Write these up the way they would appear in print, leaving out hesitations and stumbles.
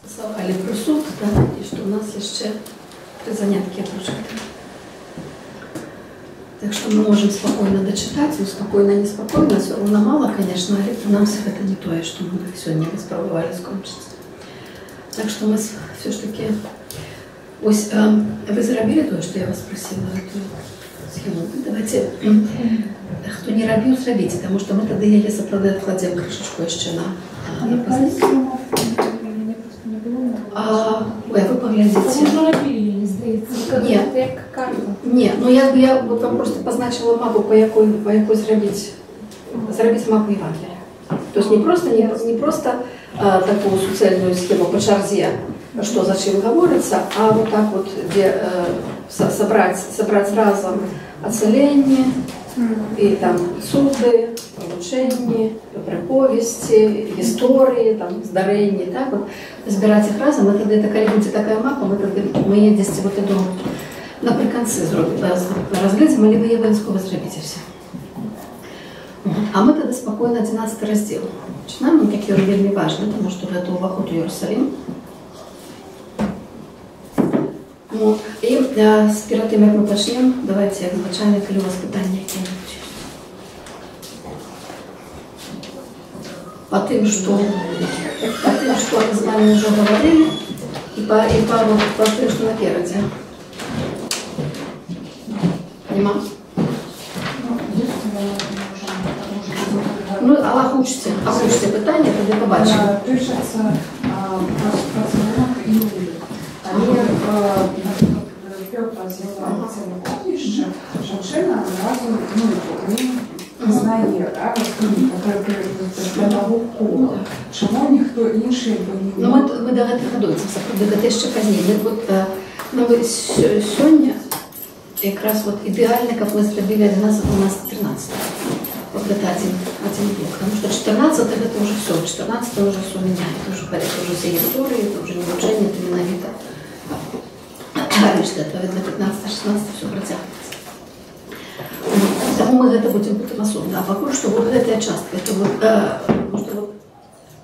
Але прысуд, так, і што ў нас яшчэ тры заняткі апроч гэтага. Так што мы можам спакойна дачытаць, ну, спакойна, неспакойна, всё равно мала, конечно, але прынамсі гэта не тое, што мы сёння бы спрабавалі скончыць. Так што мы всё ж таки... Ось, вы зрабілі тое, што я вас прасіла, эту схему? Давайте, хто не рабіў, зрабіце, таму што мы тады яе сапраўды адкладзем крышачку яшчэ на пазней. Ой, а вы паглядзіце. А вы ўжо рабілі, мне здаецца. Не. Гэта як карта. Не, ну я бы, я вот вам просто позначила мапу, по якой зрабіць мапу Евангелия. То есть не просто такую суцэльную схему по чарзе, что за чым гаворыцца, а вот так вот, где собрать разом ацаленне, і там цуды, вучэнні, прыповесці, гісторыі, там, здарэнні, так вот, збіраць іх разам, і тады, калі будзе такая мапа, мы тады, мы яе дзесьці вот, я думаю, напрыканцы разгледзім, але вы яе абавязкова зрабіце все. А мы тады спакойна 11 раздзел пачынаем, ён такі вельмі важны, таму што гэта ўваход у Иерусалим. Вот. І перад тым, як мы пачнем, давайте, як звычайна, калі у вас пытанні якія-небудзь ёсць. Па тым, што мы з вамі ўжо гаварылі, і па тым, што наперадзе. Нема? Ну, а агучце пытанне, тады пабачым. Пішацца пра Іуду. Але, напрыклад, Пётра з'яўляецца на вогнішчы, жанчына адразу, ну, не знае, да, для таго кола. Чаму ніхто іншы бы не Ну, мы да гэтага дойдзем, сапраўды, гэта яшчэ пазней. Мы вот, ну, мы сёння якраз вот ідэальна, каб мы зрабілі 11, 12, 13. Вот гэта один блок. Потому что 14 это уже все, 14 уже все меняет, это уже порядок, уже все истории, это уже не учение, это менавіта. Решта, адпаведна, 15, 16 все працягнецца. Таму мы гэта будзем потым асобна. А пакуль што вот гэтая частка, это вот, што вот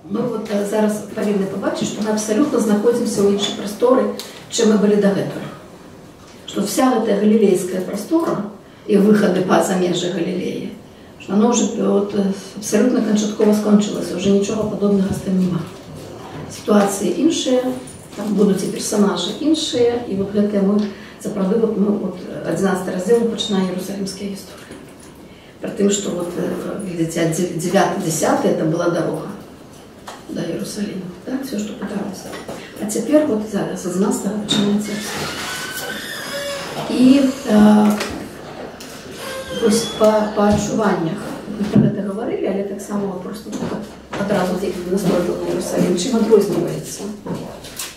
мы вот, зараз павінны пабачыць, што мы абсалютна знаходзімся ў іншай прасторы, чым мы былі дагэтуль. Што вся гэтая галілейская прастора і выхады па-за межы Галілеі, што оно уже вот, абсалютна канчаткова скончылася, уже нічога падобнага з тым няма. Сітуацыі іншыя, там будуць і персонажы іншыя, і вот гэтыя мы, сапраўды, вот мы вот 11 раздзел пачынае Иерусалимская гісторыя. Пры тым, што вот, видите, 9, 10 это была дорога до Иерусалима, так, все, что пыталася. А цяпер вот зараз з 11 пачынаецца. І вось па адчуваннях, мы пра гэта гаварылі, але таксама вот просто адразу настрой быў на Иерусалим. Чым адрозніваецца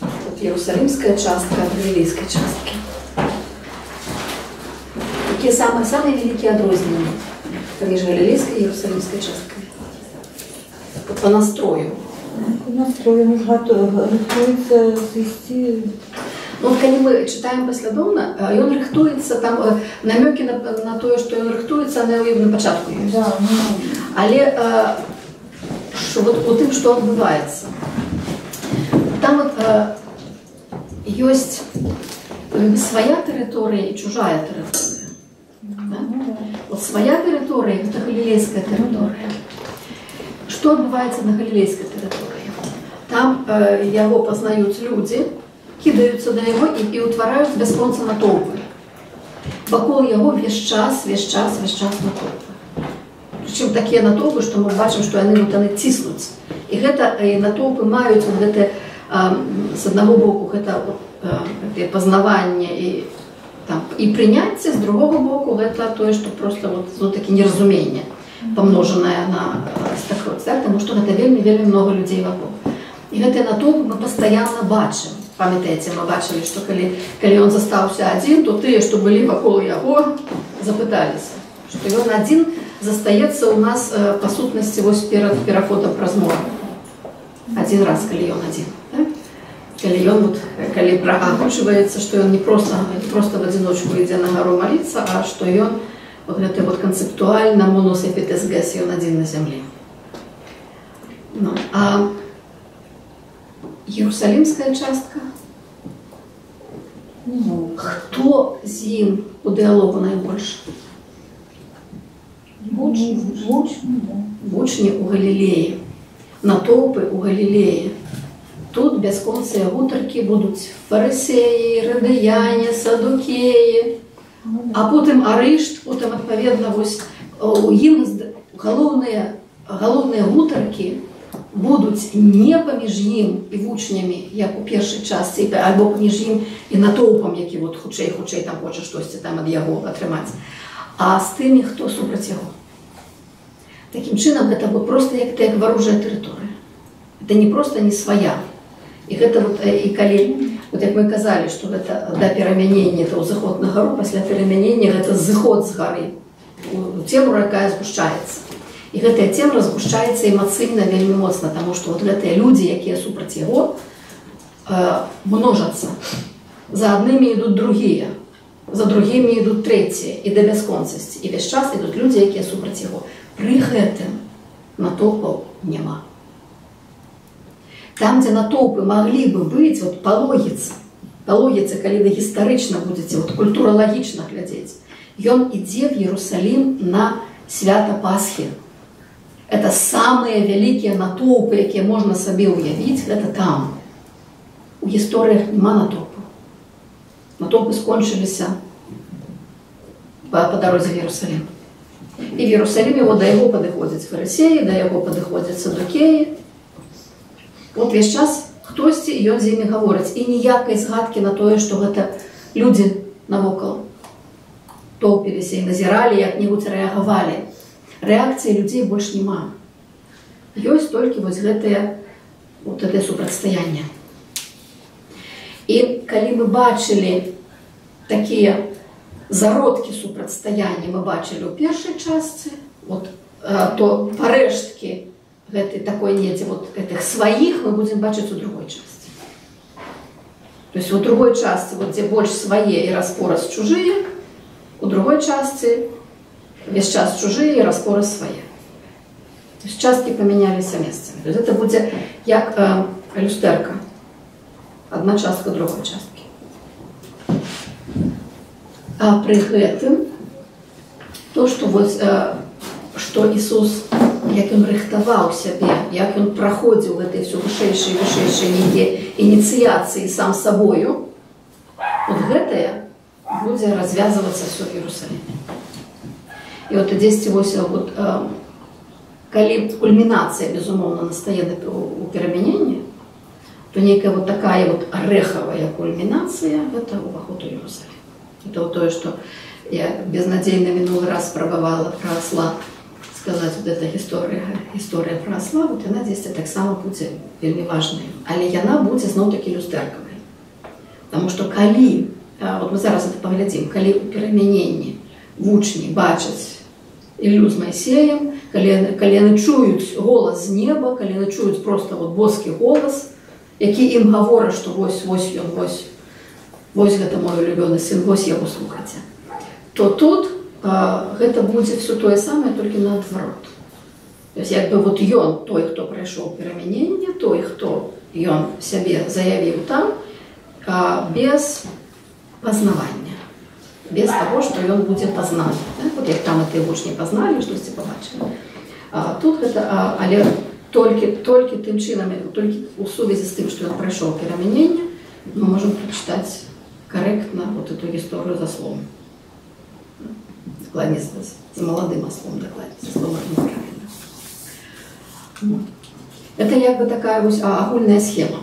вот иерусалимская частка ад галілейскай часткі? Якія самыя вялікія адрозненні паміж галілейскай і иерусалимскай часткай? Вот па настрою. По настрою ён рыхтуецца сысці. Ну, вот, калі мы чытаем паслядоўна, ён рыхтуецца, там намёкі на тое, што ён рыхтуецца, на на пачатку ёсць. Да, ну, Але што вот у тым, што адбываецца. Там вот, ёсць свая тэрыторыя і чужая тэрыторыя. Да? Вот свая тэрыторыя — гэта галілейская тэрыторыя. Што адбываецца на галілейскай тэрыторыі? Там яго пазнаюць людзі, кідаюцца да яго і ўтвараюць бясконца натоўпы. Вакол яго весь час, весь час, весь час натоўпы. Прычым такія натоўпы, што мы бачым, што яны, вот, яны ціснуць. І гэта натоўпы маюць вот гэты, з аднаго боку гэта, вот, гэтае пазнаванне і, там, і прыняцце, з другога боку гэта тое, што просто вот, зноў-такі неразуменне, памножанае на стакроць, так? Таму што гэта вельмі, вельмі много людзей вакол. І гэтыя натоўпы мы пастаянна бачым. Памятаеце, мы бачылі, што калі ён застаўся адзін, то тыя, што былі вакол яго, запыталіся, што ён адзін застаецца ў нас, па сутнасці вось перад пераходам праз мора. Адзін раз, калі ён адзін. Так? Калі ён вот, калі праагучваецца, што ён не просто в адзіночку ідзе на гару маліцца, а што ён вот гэты вот канцэптуальна монос эпітес гэс, ён адзін на зямлі. Ну, а Іерусалімская частка. Хто з ім у дыялогу найбольш? Вучні ў Галілеі. Натоўпы ў Галілеі. Тут бясконцыя гутаркі будуць фарысеі, радыяне, садукеі, а потым арышт, потым, адпаведна, вось у ім галоўныя гутаркі будуць не паміж ім і вучнямі, як у першай частцы, альбо паміж ім і натоўпам, які вот хутчэй там хоча штосьці там ад яго атрымаць, а з тымі, хто супраць яго. Такім чынам, гэта вот проста як варожая тэрыторыя. Это не проста не свая. І гэта вот, і калі, вот як мы казалі, што гэта да перамянення, это ўзыход на гару, пасля перамянення гэта зыход з гары у цемру, якая згушчаецца. І гэтая цемра згушчаецца эмацыйна вельмі моцна, таму што вот гэтыя людзі, якія супраць яго, множацца. За аднымі ідуць другія, за другімі ідуць трэція, і да бясконцасці. І весь час ідуць людзі, якія супраць яго. Пры гэтым натоўпаў няма. Там, дзе натоўпы маглі бы быць, вот па логіцы, калі вы гістарычна будзеце, вот культуралагічна глядзець, ён ідзе в Иерусалим на свята Пасхі. Это самыя вялікія натоўпы, якія можна сабе ўявіць, гэта там. У гісторыях няма натоўпаў. Натоўпы скончыліся па дарозе в Иерусалим. І в Иерусалиме вот да яго падыходзяць фарысеі, да яго падыходзяць садукеі. Вот весь час хтосьці, і ён з імі гаворыць. І ніякай згадкі на тое, што гэта людзі навокал тоўпіліся і назіралі, як-небудзь рэагавалі. Рэакцыі людзей больш няма. Ёсць толькі вось гэтае, вот гэтае супрацьстаянне. І калі мы бачылі такія зародкі супрацьстаяння, мы бачылі ў першай частцы, вот, то парэшткі гэтай такой недзе вот гэтых сваіх мы будзем бачыць у другой частцы. То есть у другой частцы, вот, дзе больш свае і раз-пораз чужыя, у другой частцы весь час чужыя і раз-пораз свае. То есть часткі памяняліся месцамі. То есть это будзе як люстэрка. Адна частка другой часткі. А пры гэтым то, што, вось, што Ісус, як ён рыхтаваў сябе, як ён праходзіў гэтыя ўсё вышэйшыя і вышэйшыя нейкія ініцыяцыі сам сабою, вот гэтае будзе развязвацца ўсё в Иерусалиме. І от дзесьці вось, вот, калі кульмінацыя, безумоўна, настае у перамяненні, то нейкая вот такая вот арэхавая кульмінацыя гэта ўваход у Иерусалим. Это вот тое, што я безнадзейна мінулы раз спрабавала пра асла сказаць, вот эта гісторыя пра асла, вот яна дзесьці таксама будзе вельмі важная. Але яна будзе зноў-такі люстэркавай. Таму што калі, вот мы зараз это паглядзім, калі ў перамяненні вучні бачаць Іллю з Майсеем, калі яны чуюць голас з неба, калі яны чуюць проста вот боскі голас, які ім гаворыць, што вось, вось ён, вось, вось гэта мой улюбёны сын, вось яго слухайце, то тут гэта будзе всё тое самае, толькі наадварот. То есть як бы вот ён, той, хто прайшоў перамяненне, той, хто ён сябе заявіў там, без пазнавання, без таго, што ён будзе пазнаны. Так? Вот як там гэтыя вучні пазналі, штосьці пабачылі. Тут гэта, але толькі тым чынам, толькі у сувязі з тым, што ён прайшоў перамяненне, мы можам прачытаць карэктна вот эту гісторыю за словом. Дакладней, з маладым аслом, дакладней, за словом неправильно. Вот. Это як бы такая вось агульная схема.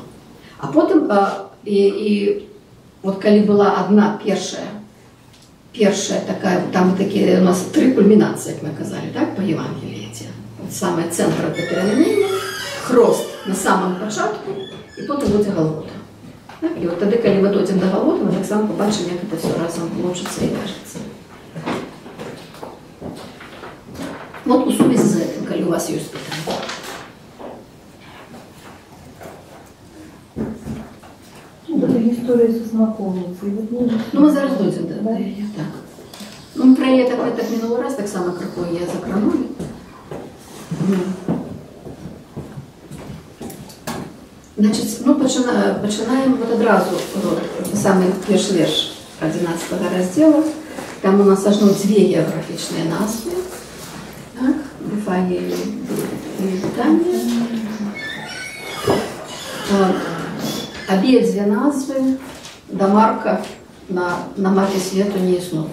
А потым, і вот калі была одна першая такая, там такие у нас тры кульмінацыі, як мы казалі, так, по Евангелии эти. Вот самый центр это перамянення, хрост на самом пачатку, і потым будзе Галгота. Так? І вот тады, калі мы дойдзем да Галготы, мы таксама пабачым, як это всё разам лучыцца і вяжацца. Вот у сувязі з гэтым, калі у вас ёсць пытанні. Вот эта история со смоковницей. Вот мы же Ну, мы зараз дойдзем да Да? яе, так. Ну, мы пра яе так мінулы раз таксама крыху яе закранулі. Значыць, ну, пачынаем вот адразу самы першы верш 11 раздзела. Там у нас ажно дзве геаграфічныя назвы. Так, Віфагія і Вітанія. Абедзве назвы да Марка на мапе свету не існуюць.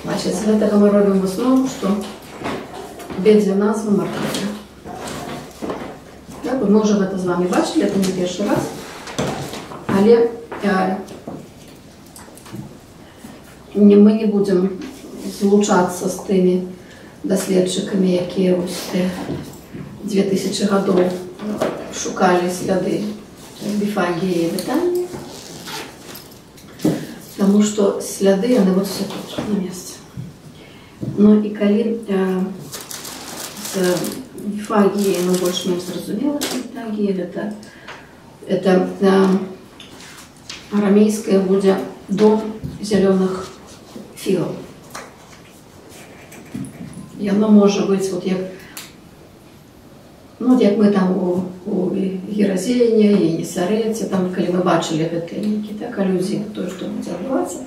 Значыць, з гэтага мы робім выснову, што абедзве назвы маркавыя. Так, мы ўжо гэта з вами бачылі, это не першы раз. Але мы не будзем злучацца з тымі даследчыкамі, якія вось тыя 2000 гадоў шукалі сляды Віфагіі і Вітаніі, таму што сляды яны вот все тут, на месцы. Ну і калі з Віфагіі, ну, больш-менш зразумела, што Віфагія, это арамейская будзе дом зялёных фігаў. Яно можа быць, вот як, ну, як мы там у Геразене, Генесарэце, там, калі мы бачылі гэтыя нейкія, так, алюзіі на тое, што будзе адбывацца,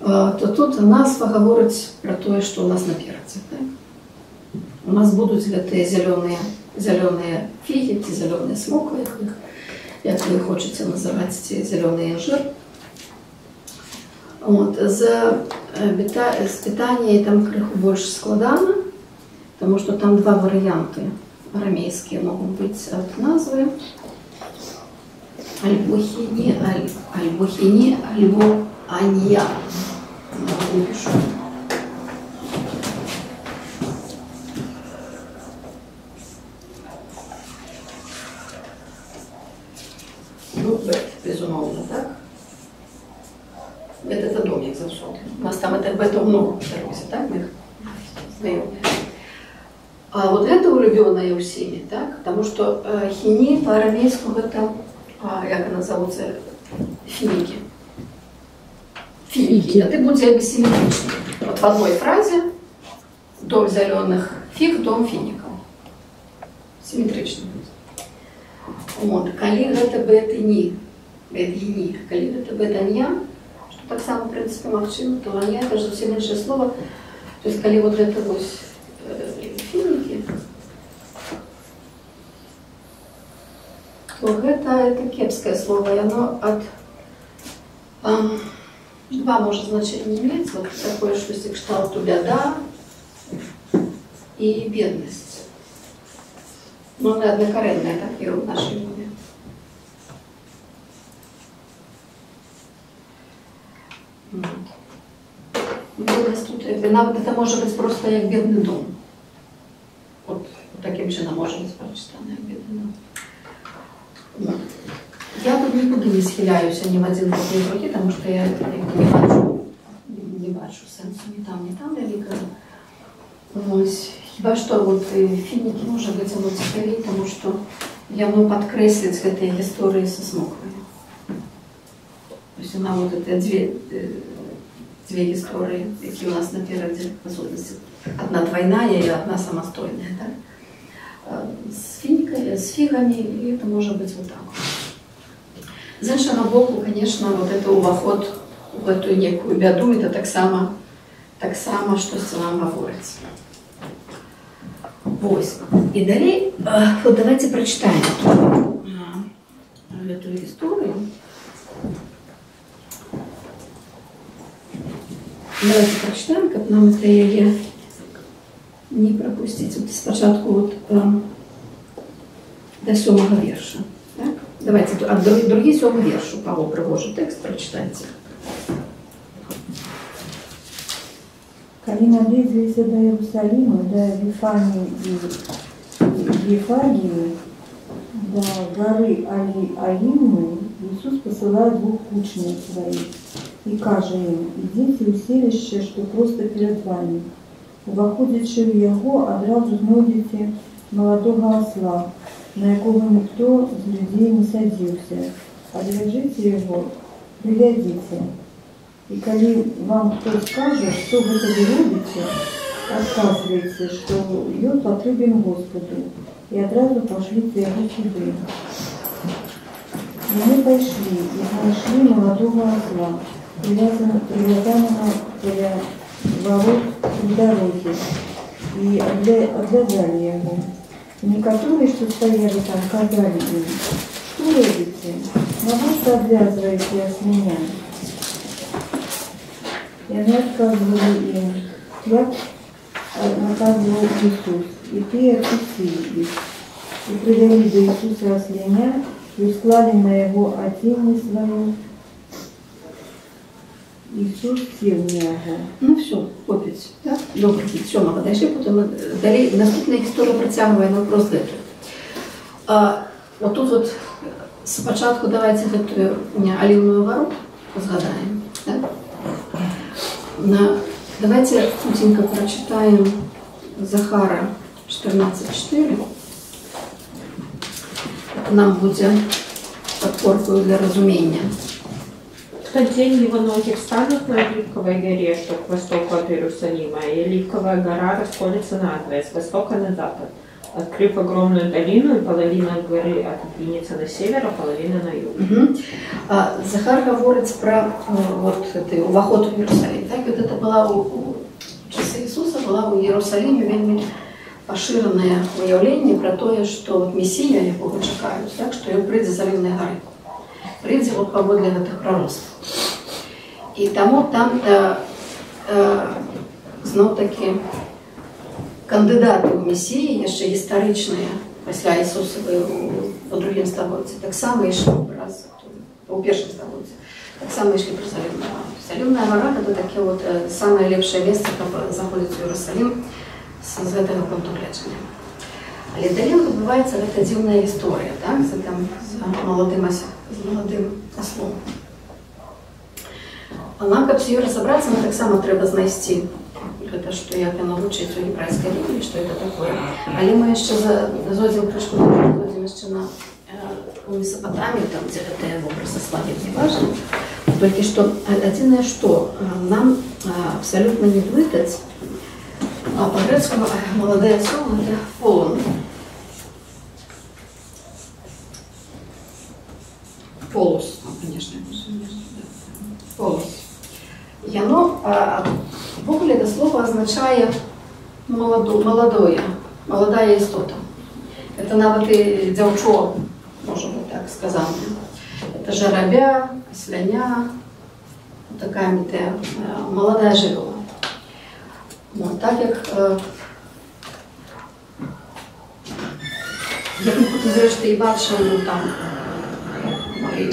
то тут назва гаворыць пра тое, што ў нас наперадзе. Так? У нас будуць гэтыя зялёныя фігі, ці зялёныя смоквы, як вы хочаце называць, ці зялёны інжыр. Вот. З Бетаніяй там крыху больш складана, таму што там два варыянты арамейскія могуць быць ад назвы. Альбо хіні, альбо хіні, альбо анья. Напишу. Ну, бет, безумоўна, так? Бет — это дом, як заўсёды. У нас там это бетов много в дарозе, так? Мы их знаёмыя. А вот это улюбёнае ўсімі, так? Потому что хіні па-арамейску гэта, як она зовутся, фінікі. Фінікі. Это будзе як бы сіметрычна. Вот в одной фразе дом зялёных фіг, дом фінікаў. Сіметрычна будзе. Вот. Калі гэта бет-іні, бет-іні, калі гэта бет-анья, што таксама, в прынцыпе, магчыма, то анья — это ж зусім іншае слово. То есть, калі вот гэта вось фінікі, то гэта это кепскае слово, яно ад два можа значэння мець, вот такое штосьці кшталту бяда і беднасць. Но яны аднакарэнныя, так, і ў нашай мове. Беднасць тут, якби, нават это можа быць проста як бедны дом. Вот такім чынам можа быць прачытана як бедны дом. Вот. Я тут нікуды не схіляюся ні в адзін бок, ні в другі, таму што я не бачу сэнсу ні там, ні там вялікага. Вось. Хіба што вот фінікі, можа быць, яно цікавей, таму што яно падкрэсліць гэтыя гісторыі са смоквамі. То есть яна вот гэтыя дзве гісторыі, якія ў нас наперадзе, па сутнасці, адна двайная і адна самастойная, так? З фінікай, з фігамі, і это можа быць вот так. З іншага боку, конечно, вот это уваход у гэтую некую бяду, это таксама штосьці нам гаворыць. Вось. І далей, вот давайте прачытаем гэтую гісторыю. Давайте прачытаем, каб нам это яе не прапусціць. Вот спачатку вот, да сёмага верша. Так? Давайте, а другі сёмы верш, у каго прыгожы тэкст, прачытайце. Калі наблізіліся да Ерусаліма, да Віфаніі і Віфагіі, да гары Аліны, Ісус пасылае двух вучняў сваіх і кажа ім: ідзіце ў селішча, што проста перад вамі. Уваходзячы ў яго, адразу знойдзеце маладога асла, на якога ніхто з людзей не садзіўся. Адвяжыце яго, прывядзіце. І калі вам хто скажа, што гэта вы робіце, адказвайце, што ён патрэбен Госпаду, І адразу пашліце яго сюды. Яны пайшлі і знайшлі маладога асла, прывязанага каля варот пры дарозе, і адвязалі яго. І некаторыя, што стаялі там, казалі ім: «Што робіце? Навошта адвязваеце асленя?» Яны адказвалі ім, як наказваў Ісус, і тыя адпусцілі іх. І прывялі да Ісуса асленя, і ўсклалі на яго адзенне сваё. Ісус сеў на яго. Ну ўсё, хопіць. Так? Добра, сёмага дайшлі, потым далей наступная гісторыя працягвае напрост гэтую. Вот тут вот спачатку давайте гэтую Аліўную гару згадаем. Так? Давайте хуценька прачытаем Захара 14.4. Это нам будзе падпоркаю для разумення. В тот день его ноги встанут на Оливковой горе, что к востоку от Иерусалима, и Оливковая гора расколется надвое, с востока на запад, открыв огромную долину, и половина горы отодвинется на север, а половина на юг. Угу. Захар гаворыць пра вот гэты уваход у Иерусалим. Так, вот это была у часы Ісуса была ў Иерусалиме вельмі пашыранае уяўленне пра тое, што вот Месія, якога чакаюць, так, што ён прыйдзе з Аліўнай гары. Прыйдзе вот паводле гэтых пророцтв. І таму там зноў-такі кандыдаты ў Месіі, яшчэ гістарычныя, пасля Ісусавы у другім стагоддзі, таксама ішлі праз, у першым стагоддзі, таксама ішлі праз Аліўную гару. Аліўная гара — гэта таке вот самае лепшае месца, каб заходзіць у Іерусалім з гэтага пункту гледжання. Але далей адбываецца гэта дзіўная гісторыя, так, з маладым аслом. А нам, каб з ёй разабрацца, нам таксама трэба знайсці гэта, што як яно гучыць у гебрайскай Бібліі, што это такое. Але мы яшчэ зойдзем крышку, зойдзем яшчэ на у Месапатамію, там, дзе гэтыя вобраз асла вельмі важны. Толькі што адзінае, што нам абсалютна не блытаць, а па-грэцку маладая асол — гэта полон. Полос, конечно, полос. Яно, увогуле, это слово азначае маладое, маладая істота. Это нават і дзяўчо, можа быць так сказана. Это жарабя, асляня, такая маладая жывёла. Вот, так як мы тут зрэшты і бачым, ну, там, і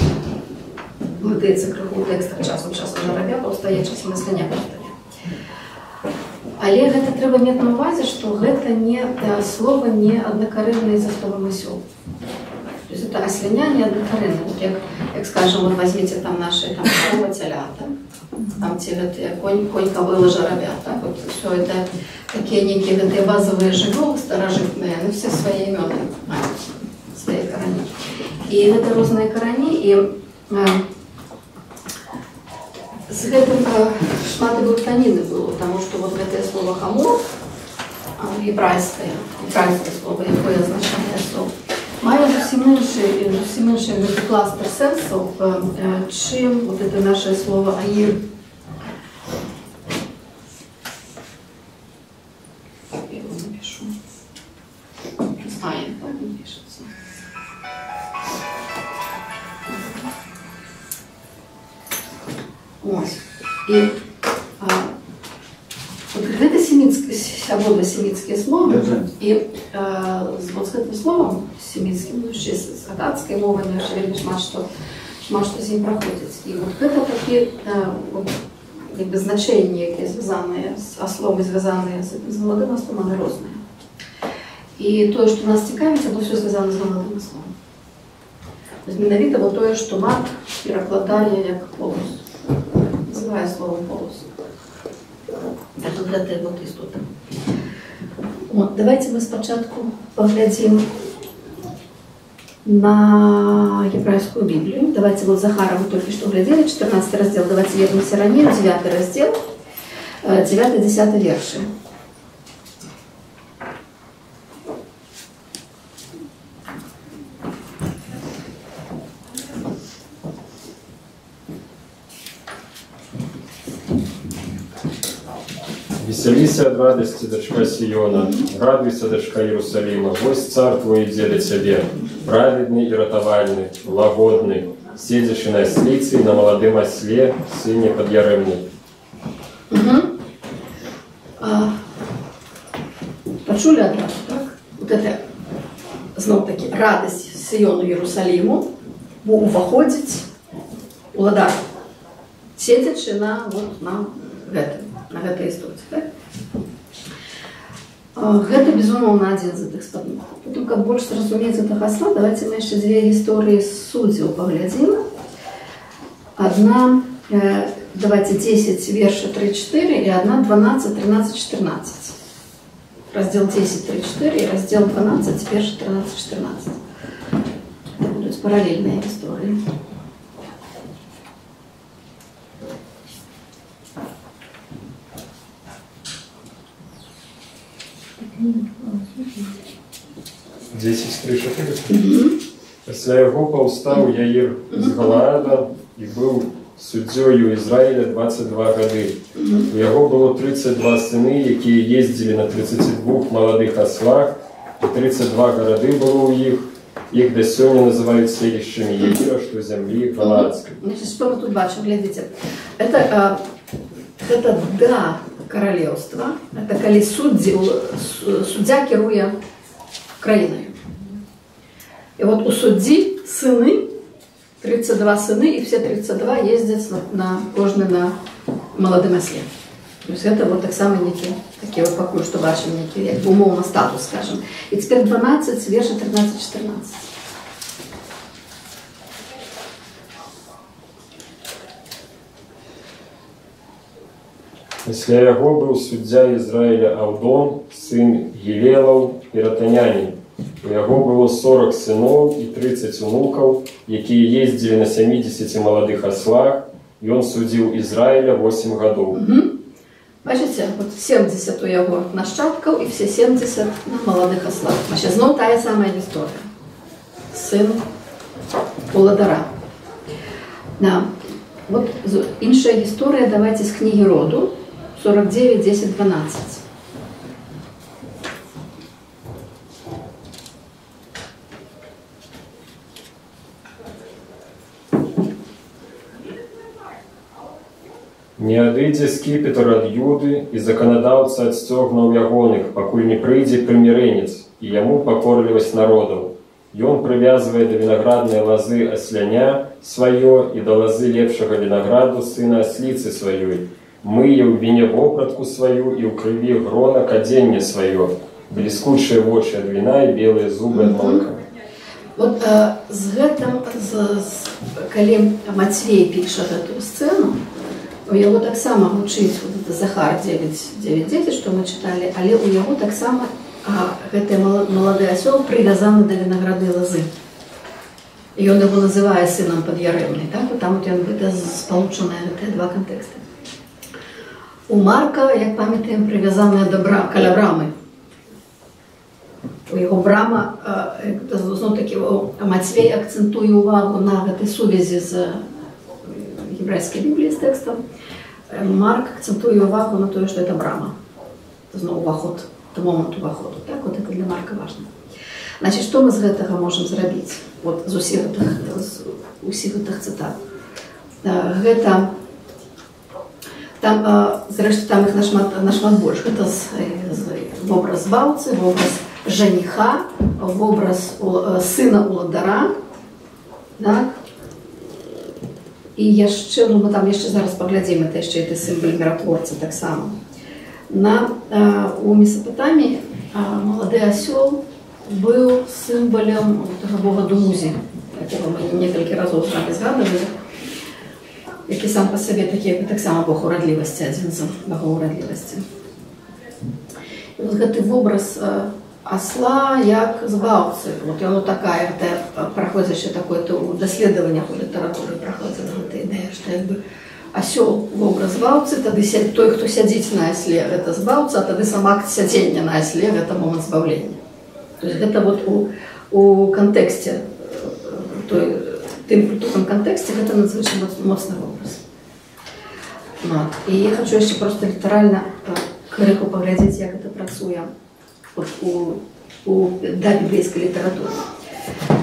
блытаецца крыху ў тэкстах часам жарабя паўстае, часам асляня паўстае. Але гэта трэба мець на ўвазе, што гэта не слова не аднакарэннае за словам асёл. То есть это асляня не аднакарэннае. Вот як скажем, вот возьмите там наши там корова, телята, там те гэтыя конь, кобыла, жарабя, так? Вот все это такие некие гэтыя базовые жывёлы старажытныя, яны все свае імёны маюць, свае карані. І гэта розныя карані, і з гэтым шмат і блытаніны было, таму што вот гэтае слово хамор, гебрайскае слово, якое азначае асол, мае зусім іншы гэты кластер сэнсаў, чым вот это наше слово аир. Я его напишу. Айн, так он пишется. Ось. І вот гэта абодва семіцкія словы, і вот з гэтым словам семіцкім, ну, яшчэ з акадскай мовай, ну, яшчэ вельмі шмат што з ім праходзіць. І вот гэта такі як бы значэнні, якія звязаныя з асловы, звязаныя з маладым аслом, яны розныя. І тое, што нас цікавіць, яно ўсё звязана з маладым аслом. Менавіта вот тое, што Марк перакладае як полос, называе словом полос. Это гэтая вот істота. Вот, давайте мы спачатку паглядзім на гебрайскую Біблію. Давайте вот Захара мы только что глядели, 14 раздел. Давайте вернемся ранее, 9 раздел, 9-10 верши. Весяліся ад радасці, дачка Сіёна, радуйся, дачка Ерусаліма, вось цар твой ідзе да цябе, праведны і ратавальны, лагодны, седзячы на асліцы і на маладым асле, сыне пад'ярэмнай. Пачулі адразу, так? Вот это, зноў-такі, радасць Сіёну Ерусаліму, бо ўваходзіць уладар, седзячы на, вот, на гэтым, на гэтай істоце. Так? Гэта, безумоўна, адзін з гэтых спадмухаў. Потым, каб больш зразумець гэтага асла, давайте мы яшчэ дзве гісторыі з суддзяў паглядзім. Адна, давайте 10, верша 3-4, і адна 12, 13, 14. Раздзел 10, 3, 4 і раздзел 12, верша 13, 14. Это будуць паралельныя гісторыі. Дзесяць, тры, чатыры. Пасля яго паўстаў Яір з Галаада і быў суддзёю Ізраіля 22 гады. У яго было 32 сыны, якія ездзілі на 32 маладых аслах, і 32 гарады было ў іх. Іх да сёння называюць селішчамі Яіра, што зямлі Галаадскай. Значит, што мы тут бачым? Глядзіце. Это да каралеўства. Это калі суддзя кіруе краінаю. І вот у суддзі сыны, 32 сыны, і все 32 ездзяць на кожны на маладым асле. То есть это вот таксама некі, такі вот пакуль што бачым некі, як бы умоўна статус, скажем. І цяпер 12, верша 13, 14. Пасля яго быў суддзя Ізраіля Аўдон, сын Гілелаў, піратанянін. У яго было 40 сыноў і 30 унукаў, якія ездзілі на 70 маладых аслах, і ён судзіў Ізраіля 8 гадоў. Бачыце, вот 70 у яго нашчадкаў і все 70 на маладых аслах. Значит, зноў тая самая гісторыя. Сын уладара. Да. Вот іншая гісторыя, давайте з кнігі роду, 49, 10, 12. Не адыдзе скіпетр ад Юды і заканадаўца ад сцёгнаў ягоных, пакуль не прыйдзе прымірэнец, і яму пакорлівасць народаў. Ён прывязвае да вінаграднай лазы асляня сваё і да лазы лепшага вінаграду сына асліцы сваёй. Мые ў віне вопратку сваю і ў крыві грона кадзенне сваё, бліскучыя вочы ад віна і белыя зубы ад малака. Вот з гэтым, калі Мацвей піша гэтую сцэну, у яго таксама гучыць вот это Захар 9:9, што мы чыталі, але ў яго таксама гэты малады асёл прывязаны да вінаграднай лазы. І ён яго называе сынам пад'ярэмнай, так? Вот там вот ён гэта спалучаныя гэтыя два кантэксты. У Марка, як памятаем, прывязаная да каля брамы. У яго брама, зноў-такі, Мацвей акцэнтуе ўвагу на гэтай сувязі з гебрайскай Бібліі, з тэкстам. Марк акцэнтуе ўвагу на тое, што это брама. Это зноў уваход, это момант уваходу. Так? Вот это для Марка важна. Значит, што мы з гэтага можам зрабіць? Вот з усіх гэтых цытат. Гэта, там, зрэшты, там іх нашмат больш. Гэта вобраз збаўцы, вобраз жаніха, вобраз сына уладара, так? І яшчэ, ну мы там яшчэ зараз паглядзім, это яшчэ і сімвал міратворца таксама. У Месапатаміі малады асёл быў сімвалем гэтага бога Думузі, якога мы некалькі разоў з вамі згадывалі, які сам па сабе такі, таксама бог урадлівасці, адзін з багоў урадлівасці. І вот гэты вобраз асла як збаўцы. Вот яно такая, гэта праходзячы такое у даследаваннях у літаратуры праходзіла гэта ідэя, што як бы асёл вобраз збаўцы, тады той, хто сядзіць на асле, гэта збаўца, а тады сам акт сядзення на асле, гэта момант збаўлення. То есть гэта вот у кантэксце, тым культурным кантэксце, гэта надзвычай моцны вобраз. Вот. І я хочу яшчэ просто літаральна крыху паглядзець, як гэта працуе у дабіблейскай літаратуры.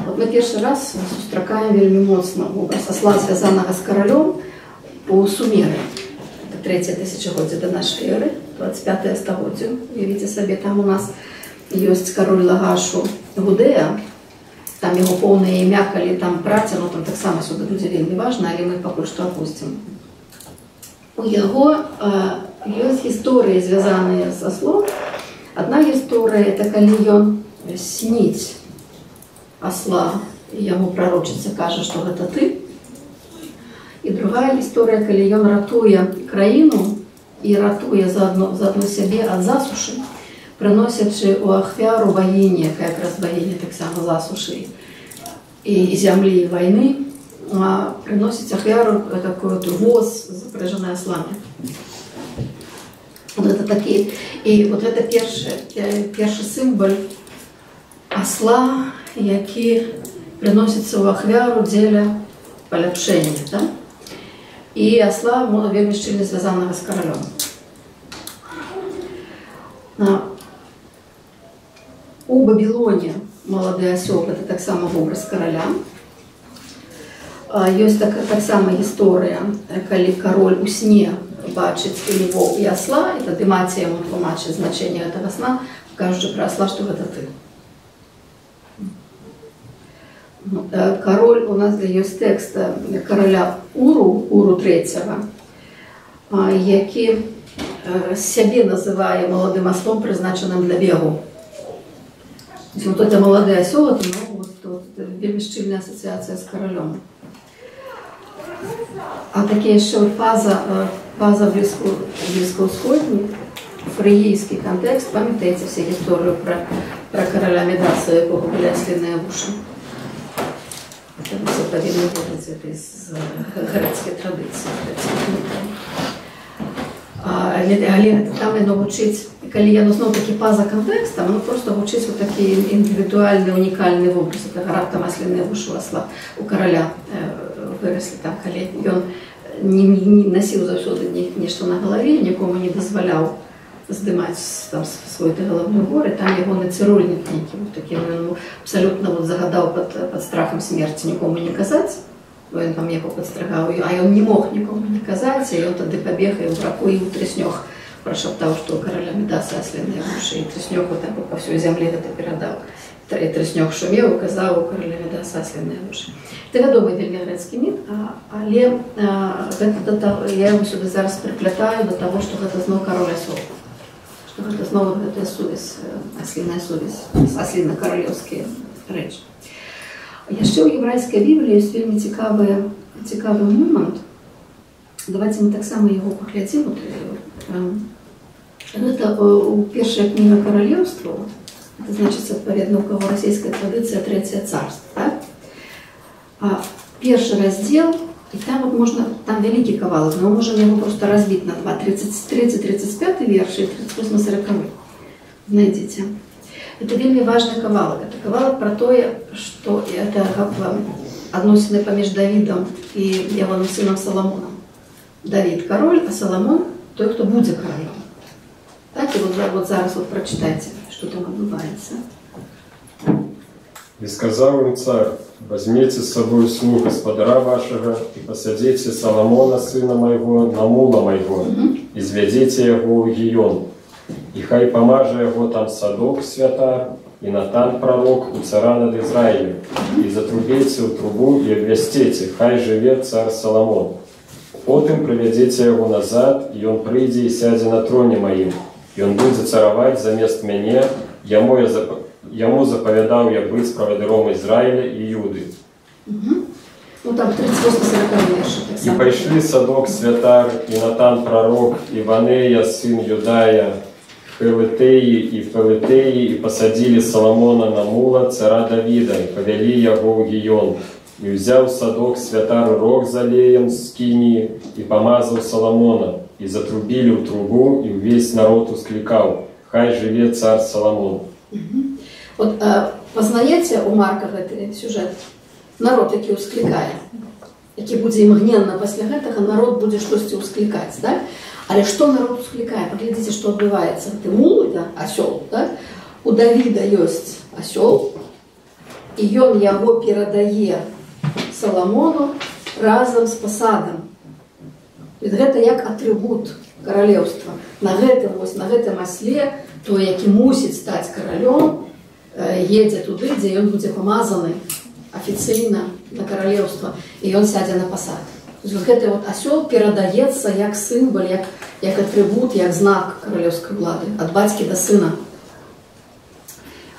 Вот мы першы раз сустракаем вельмі моцна образ асла, звязанага з каралём, у Сумеры. Это трэцяе тысячагоддзе да нашай эры, 25 стагоддзе. Уявіце сабе, там у нас ёсць кароль Лагашу Гудэя, там яго поўнае імя, калі там праца, но там таксама сюды будзе вельмі важна, але мы пакуль што апусцім. У яго ёсць гісторыі, звязаныя з аслом. Адна гісторыя – это калі ён сніць асла, і яму прарочыца кажа, што гэта ты. І другая гісторыя, калі ён ратуе краіну і ратуе заадно сябе ад засушы, прыносячы ў ахвяру багіні, якая якраз багіня таксама засушы і зямлі, і вайны, прыносіць ахвяру такой вот воз, запряжаны аслами. Вот это такі, і вот это першы сімвал асла, які прыносіцца ў ахвяру дзеля паляпшэння, да? І асла вельмі шчыльна звязанага з каралём. У Бабілоне малады асёл – это таксама вобраз караля. Ёсць таксама гісторыя, калі кароль у сне бачыць і львоў, і асла, і тады маці яму тлумачыць значэнне гэтага сна, кажучы пра асла, што гэта ты. Король, у нас ёсць тэкст караля Уру, Уру трэцяга, які сябе называе маладым аслом, прызначаным для бегу. Вот это малады асёл, это, ну, вот, вельмі шчыльная асацыяцыя з каралём. А такі яшчэ вот паза блізкаўсходні, фрыгійскі кантэкст, памятаеце все гісторыю пра караля Мідаса, якога былі асліныя вушы? Это вы все павінны ведаць, это з грэцкай традыцыі, грэцкіх мітаў. Але там яно гучыць, калі яно зноў-такі па-за кантэкстам, оно просто гучыць вот такі індывідуальны, унікальны вобраз. Это раптам асліныя вушы у асла, у караля выраслі там, калі ён не насіў заўсёды нешта на галаве, нікому не дазваляў здымаць там свой галаўны убор, і там ягоны цырульнік нейкі, вот такі, ён абсалютна вот загадаў пад страхам смерці нікому не казаць, бо ён там яго падстрыгаў, а ён не мог нікому не казаць, і ён тады пабег і ў раку, і ў трыснёг прашаптаў, што ў караля Мідаса асліныя вушы, і трыснёг вот так вот па ўсёй зямлі гэта перадаў. І трыснёг шумеў і казаў, у караля Мідаса асліныя вушы. Это вядомы вельмі грэцкі міф, але гэта я яго сюды зараз прыплятаю да таго, што гэта зноў кароль асёл. Што гэта зноў гэтая сувязь, асліная сувязь, асліна-каралеўскія рэчы. Яшчэ ў яўрэйскай Бібліі ёсць вельмі цікавы момант. Давайте мы таксама яго паглядзім. Гэта першая кніга каралеўстваў, это значыць, адпаведна, у каго расійская традыцыя, трэцяе царства. Так? Першы раздзел, і там вот можна, там вялікі кавалак, но мы можам яго просто разбіць на два, 33, 35 вершы і 38, 40. Знайдзіце. Это вельмі важны кавалак. Это кавалак пра тое, што это адносіны паміж Давідам і ягоным сынам Саламонам. Давід кароль, а Саламон той, хто будзе каралём. Так, і вот зараз вот прачытайце, што там адбываецца. І сказаў ім цар: возьміце з сабою слуг гаспадара вашага і пасадзіце Саламона, сына майго, на мула майго, і звядзіце яго ў Гіён. І хай памажа яго там Садок святар і Натан прарок у цара над Ізраілем. І затрубіце ў трубу і абвясціце: хай жыве цар Саламон. Потым прывядзіце яго назад, і ён прыйдзе і сядзе на троне маім. Ён будзе цараваць замест мяне, яму запавядаў я быць правадыром Ізраіля і Юды. Ну там 38-40 вершы. І пайшлі Садок святар, і Натан прарок, і Ванея, сын Юдая, Хелетэі і Фелетэі, і пасадзілі Саламона на мула цара Давіда, і павялі яго ў Гіён. І ўзяў Садок святар рог з алеем з скініі, і памазаў Саламона, і затрубілі ў трубу, і ўвесь народ усклікаў: хай жыве цар Саламон. Вот пазнаеце у Марка гэты сюжэт? Народ, які ўсклікае, які будзе імгненна пасля гэтага, народ будзе штосьці ўсклікаць, так? Але што народ усклікае? Паглядзіце, што адбываецца. Гэты мул, это асёл, да? У Давіда ёсць асёл, і ён яго перадае Саламону разам з пасадам. Гэта як атрыбут каралеўства. На гэтым, вось, на гэтым асле той, які мусіць стаць каралём, едзе туды, дзе ён будзе памазаны афіцыйна на каралеўства, і ён сядзе на пасад. То есть вот гэты вот асёл перадаецца як сімвал, як атрыбут, як знак каралеўскай улады, ад бацькі да сына.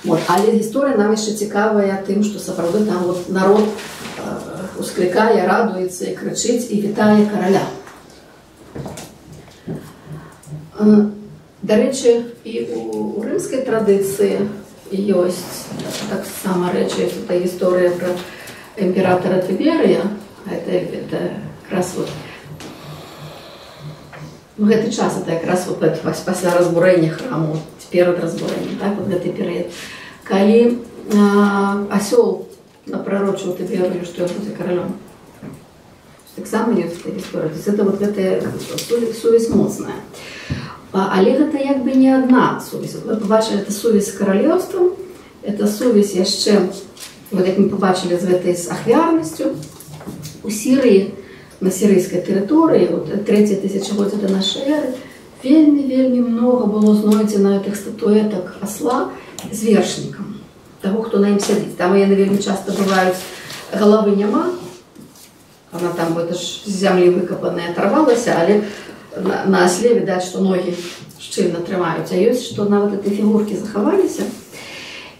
Вот. Але гісторыя нам яшчэ цікавая тым, што сапраўды там вот народ усклікае, радуецца і крычыць і вітае караля. Дарэчы, і у рымскай традыцыі ёсць таксама рэчы, ёсць эта гісторыя пра імператара Тыберыя, это якраз вот, ну, гэты час, это якраз вот пасля разбурэння храму, перад разбурэннем, так, вот гэты перыяд, калі асёл напророчыў Тыберыю, што ён будзе каралём. Таксама ёсць эта гісторыя. То есть это вот гэтая сувязь моцная. Але гэта як бы не адна сувязь. Вот мы пабачылі, это сувязь з каралеўствам, это сувязь яшчэ, вот як мы пабачылі з гэтай з ахвярнасцю. У Сірыі, на сірыйскай тэрыторыі, вот трэцяе тысячагоддзе да нашай эры, вельмі-вельмі многа было знойдзена гэтых статуэтак асла з вершнікам, таго, хто на ім сядзіць. Там яны вельмі часта бываюць, галавы няма, она там, это ж з зямлі выкапаная, атрывалася, але на асле відаць, што ногі шчыльна трымаюць, а ёсць, што нават гэтыя фігуркі захаваліся.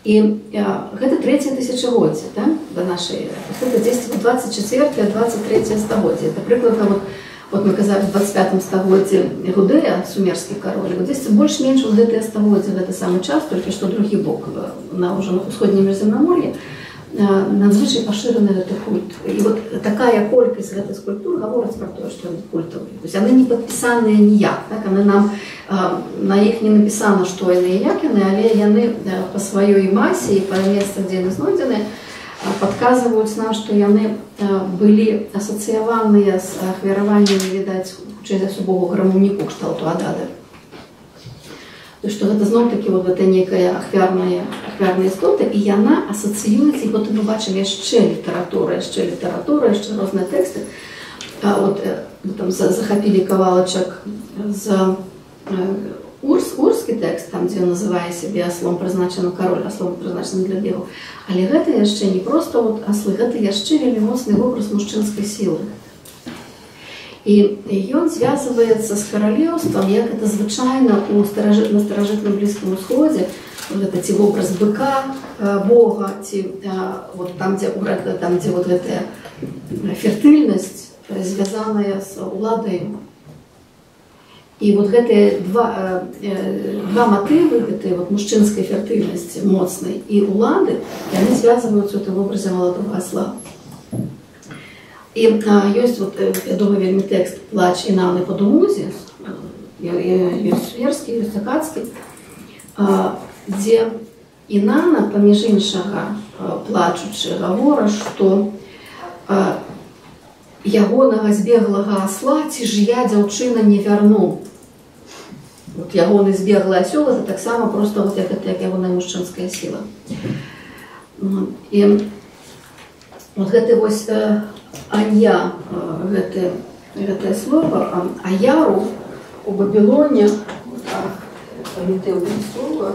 І гэта трэцяе тысячагоддзе, да, да нашай эры. То есть это дзесьці 24-е, 23-е стагоддзе. Это прыкладна, вот мы казалі, в 25-м стагоддзі Гудея, сумерскі кароль, вот дзесьці больш-менш вот гэтыя стагоддзі, гэты самы час, толькі што другі бок, на ўжо на ўсходнім Міжземнамор'і, надзвычай пашыраны гэты культ. І вот такая колькасць гэтых скульптур гаворыць пра тое, што яны культавыя. То есть яны не падпісаныя ніяк, так? Яны нам, на іх не напісана, што яны і як яны, але яны па сваёй масе і па месцах, дзе яны знойдзены, падказваюць нам, што яны былі асацыяваныя з ахвяраваннямі, відаць, хутчэй за ўсё, богу грамаўніку кшталту Адады. То што гэта зноў-такі вот гэта некая ахвярная істота, і яна асацыюецца, і потым мы бачым яшчэ літаратура, яшчэ розныя тэксты. Вот там захапілі кавалачак з урскі тэкст, там, дзе ён называе сябе аслом прызначаным кароль, аслом прызначаным для бегу. Але гэта яшчэ не проста вот аслы, гэта яшчэ вельмі моцны вобраз мужчынскай сілы. І ён звязваецца з каралеўствам, як это звычайна на старажытным Блізкім Усходзе, вот гэта ці вобраз быка бога, ці вот там, дзе вот гэтая фертыльнасць звязаная з уладай. І вот гэтыя два матывы, гэтыя вот мужчынскай фертыльнасці моцнай і улады, яны звязваюцца ў гэтым вобразе маладога асла. І ёсць вот, вядомы вельмі тэкст «Плач Інаны па Думузі», ёсць суверскі, ёсць акадскі, дзе Інана, паміж іншага, плачучы, гаворыць, што ягонага збеглага асла ці ж я, дзяўчына, не вярну. Вот ягоны збеглы асёл, это таксама проста вот як, як ягоная мужчынская сіла. І вот гэты вось анья, гэтае слово, аяру у Бабілоне, памятаю слово,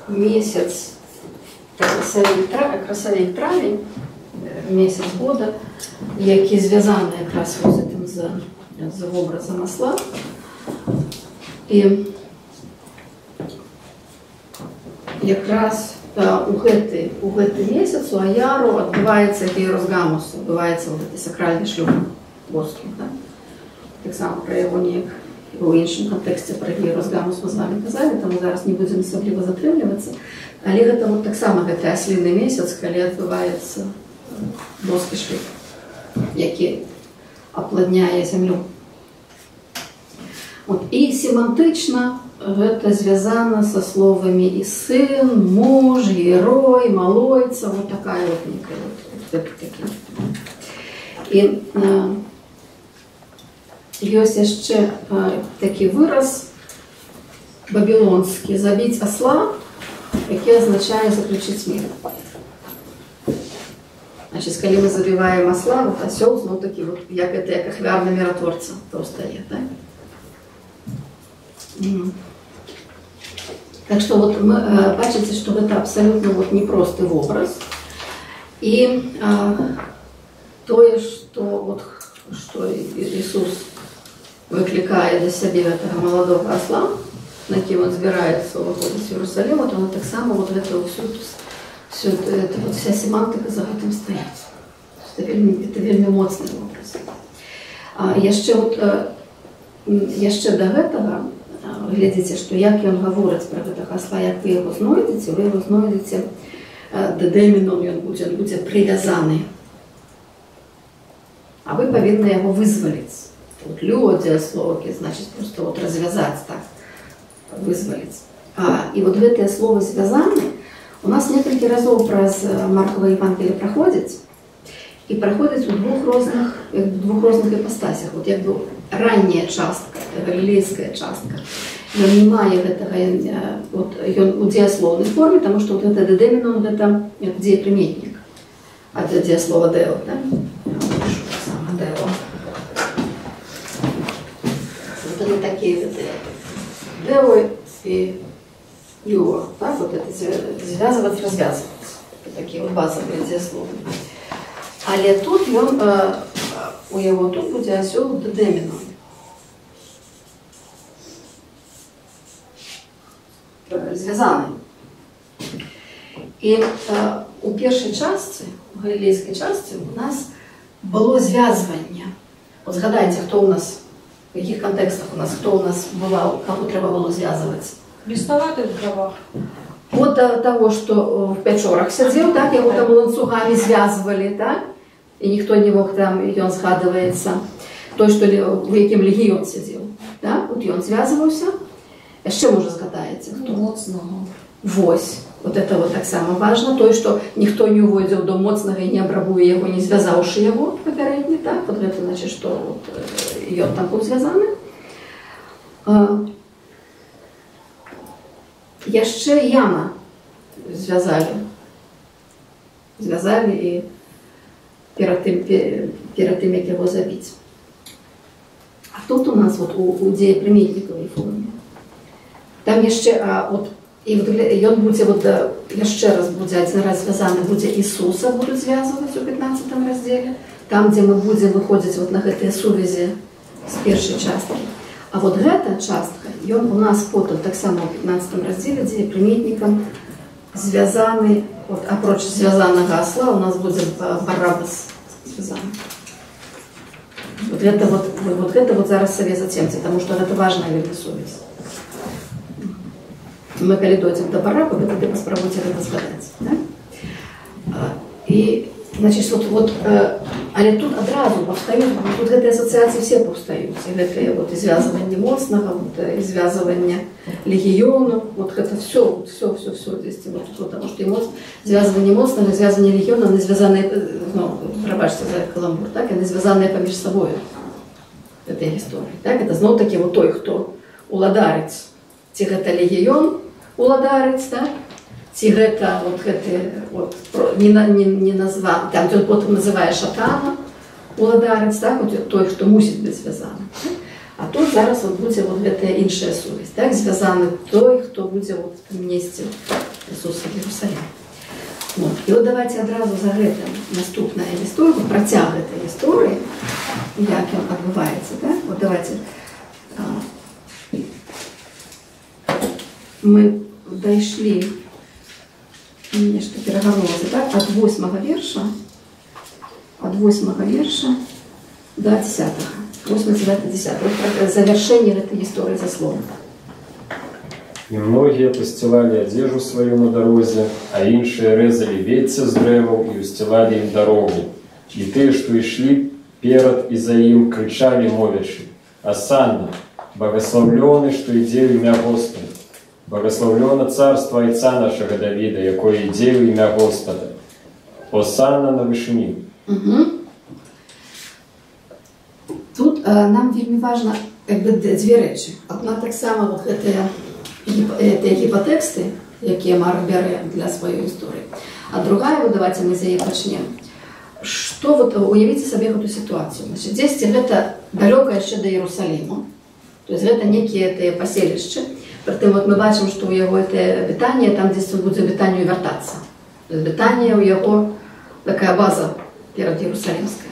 месяц, красавік травень, месяц года, які звязаны якраз з гэтым з вобразам асла. І якраз у гэты месяц у Аяру адбываецца гейрос гамус, адбываецца вот гэты сакральны шлюб боскі. Да? Таксама пра яго неяк у іншым кантэксце пра гейрос гамус мы з вамі казалі, таму зараз не будзем асабліва затрымлівацца. Але гэта вот таксама гэты асліны месяц, калі адбываецца боскі шлюб, які апладняе зямлю. Вот. І семантычна гэта звязана са словамі і сын, муж, герой, малойца, вот такая вот некая вот, такі. І ёсць яшчэ такі выраз бабілонскі «забіць асла», які азначае заключыць мір. Значит, калі мы забіваем асла, вот асёл зноў такі вот, як это, як ахвярны міратворца паўстае, так? Так што вот мы, бачыце, што гэта абсалютна вот непросты вобраз. І тое, што вот, што Ісус выклікае да сябе гэтага маладога асла, на кім он збіраецца ўваходзіць у Иерусалим, вот оно таксама вот гэта всю это вот вся семантыка за гэтым стаіць. Это вельмі моцны образ. Яшчэ вот, яшчэ да гэтага глядзіце, што як ён гаворыць пра гэтага асла, як вы яго знойдзеце, дедеміном ён будзе прывязаны. А вы павінны яго вызваліць. Вот людзі, слоўкі, значыць, просто вот развязаць так, вызваліць. І вот гэтае слово «звязаны» у нас некалькі разоў праз Маркава Евангелие праходзіць, і праходзіць у двух розных іпастасях. Вот як бы ранняя частка, галілейская частка, ён не мае гэтага, вот, ён у дзеяслоўнай форме, таму што вот гэта дедемінон, гэта дзеепрыметнік, а для дзеяслова део, да? Я напишу таксама део. Вот они такие вот, део и юо, так, вот это звязывать, развязывать. Такие вот базовые дзеясловы. Але тут ён, у яго тут будзе асёл дедемінон. Звязаны. І у першай частцы, у галілейскай частцы, у нас было звязванне. Вот згадайце, хто у нас, в якіх кантэкстах у нас, хто у нас бываў, каго трэба было звязваць? Бесноватый в дровах. Вот того, что в пячорах сядзеў, так, яго там ланцугамі звязвалі, так? І ніхто не мог там, ён згадваецца. Той, што у якім легіён сядзеў, так? Вот ён звязваўся. Яшчэ, можа, згадаеце, хто? Моцнага. Вось. Вот это вот таксама важна. Той, што ніхто не ўводзіў до моцнага і не абрабуе яго, не звязаўшы яго папярэдне, так? Вот гэта значыць, што вот, ён там быў звязаны. Яшчэ Яна звязалі. Звязалі і перад тым, як яго забіць. А тут у нас вот у дзеепрыметнікавай форме. Там яшчэ, от, і вот, ён будзе, вот, яшчэ раз будзе адзін раз звязаны, будзе Ісуса будуць звязваць у 15 раздзеле, там, дзе мы будзем выходзіць вот на гэтыя сувязі з першай часткі. А вот гэта частка, ён у нас потым таксама ў 15 раздзеле, дзе прыметнікам звязаны, вот, апроч звязанага асла, у нас будзе Барабас звязаны. Вот гэта вот, вот гэта вот зараз сабе зацемце, таму што гэта важная вельмі сувязь. Мы калі дойдзем да Барабы, вы тады паспрабуйце гэта згадаць. Да? І, значит, вот, вот, але тут адразу паўстаюць, тут гэтыя асацыяцыі все паўстаюць. І гэтыя вот і звязванне моцнага, вот, і звязванне легіёну, вот гэта все, все, все, все дзесьці, вот, вот, потому что і звязванне моцнага, звязванне легіёну, яны звязаныя, ну, прабачце за каламбур, так, яны звязаныя паміж сабою, гэтыя гісторыі, так, это зноў-такі вот той, хто уладарыць, ці гэта легіён уладарыць, так, ці гэта вот гэты вот, не назва, там ён потым называе шатана уладарыць, так, вот той, хто мусіць быць звязаны. Так? А тут зараз вот будзе вот гэтая іншая сувязь, так, звязаны той, хто будзе вот несці Ісуса в Иерусалим. Вот. І от давайте адразу за гэтым наступная гісторыя, працяг гэтай гісторыі, як ён адбываецца, так? Вот давайте мы дайшлі, нешта перагарнулася, так? Ад 8 верша, ад 8 верша до 10. 8, 9, 10. Вот завяршэнне гэтай гісторыі за словом. І многія пасцілалі адзежу сваю на дарозе, а іншыя рэзалі вецце з дрэваў і усцілалі ім дарогу. І тыя, што ішлі перад і за ім, крычалі, мовячы: «Асанна, благаслаўлёны, што ідзе ў імя Госпада! Благаслаўлёна царства айца нашага Давіда, якое ідзе ў імя Госпада! Осанна на вышыні!» Угу. нам вельмі важна як бы дзве рэчы. Адна таксама вот гэтыя гіпатэксты, якія Марк бярэ для сваёй гісторыі. А другая, вот давайте мы з яе пачнем. Што вот, уявіце сабе гэту сітуацыю. Значит, дзесьці гэта далёка яшчэ да Іерусаліму. То есть гэта некія тыя паселішчы. Прытым вот мы бачым, што ў яго гэтае Бетанія, там дзесьці будзе Бетанію вяртацца. То есть Бетанія ў яго такая база перад Іерусалімская.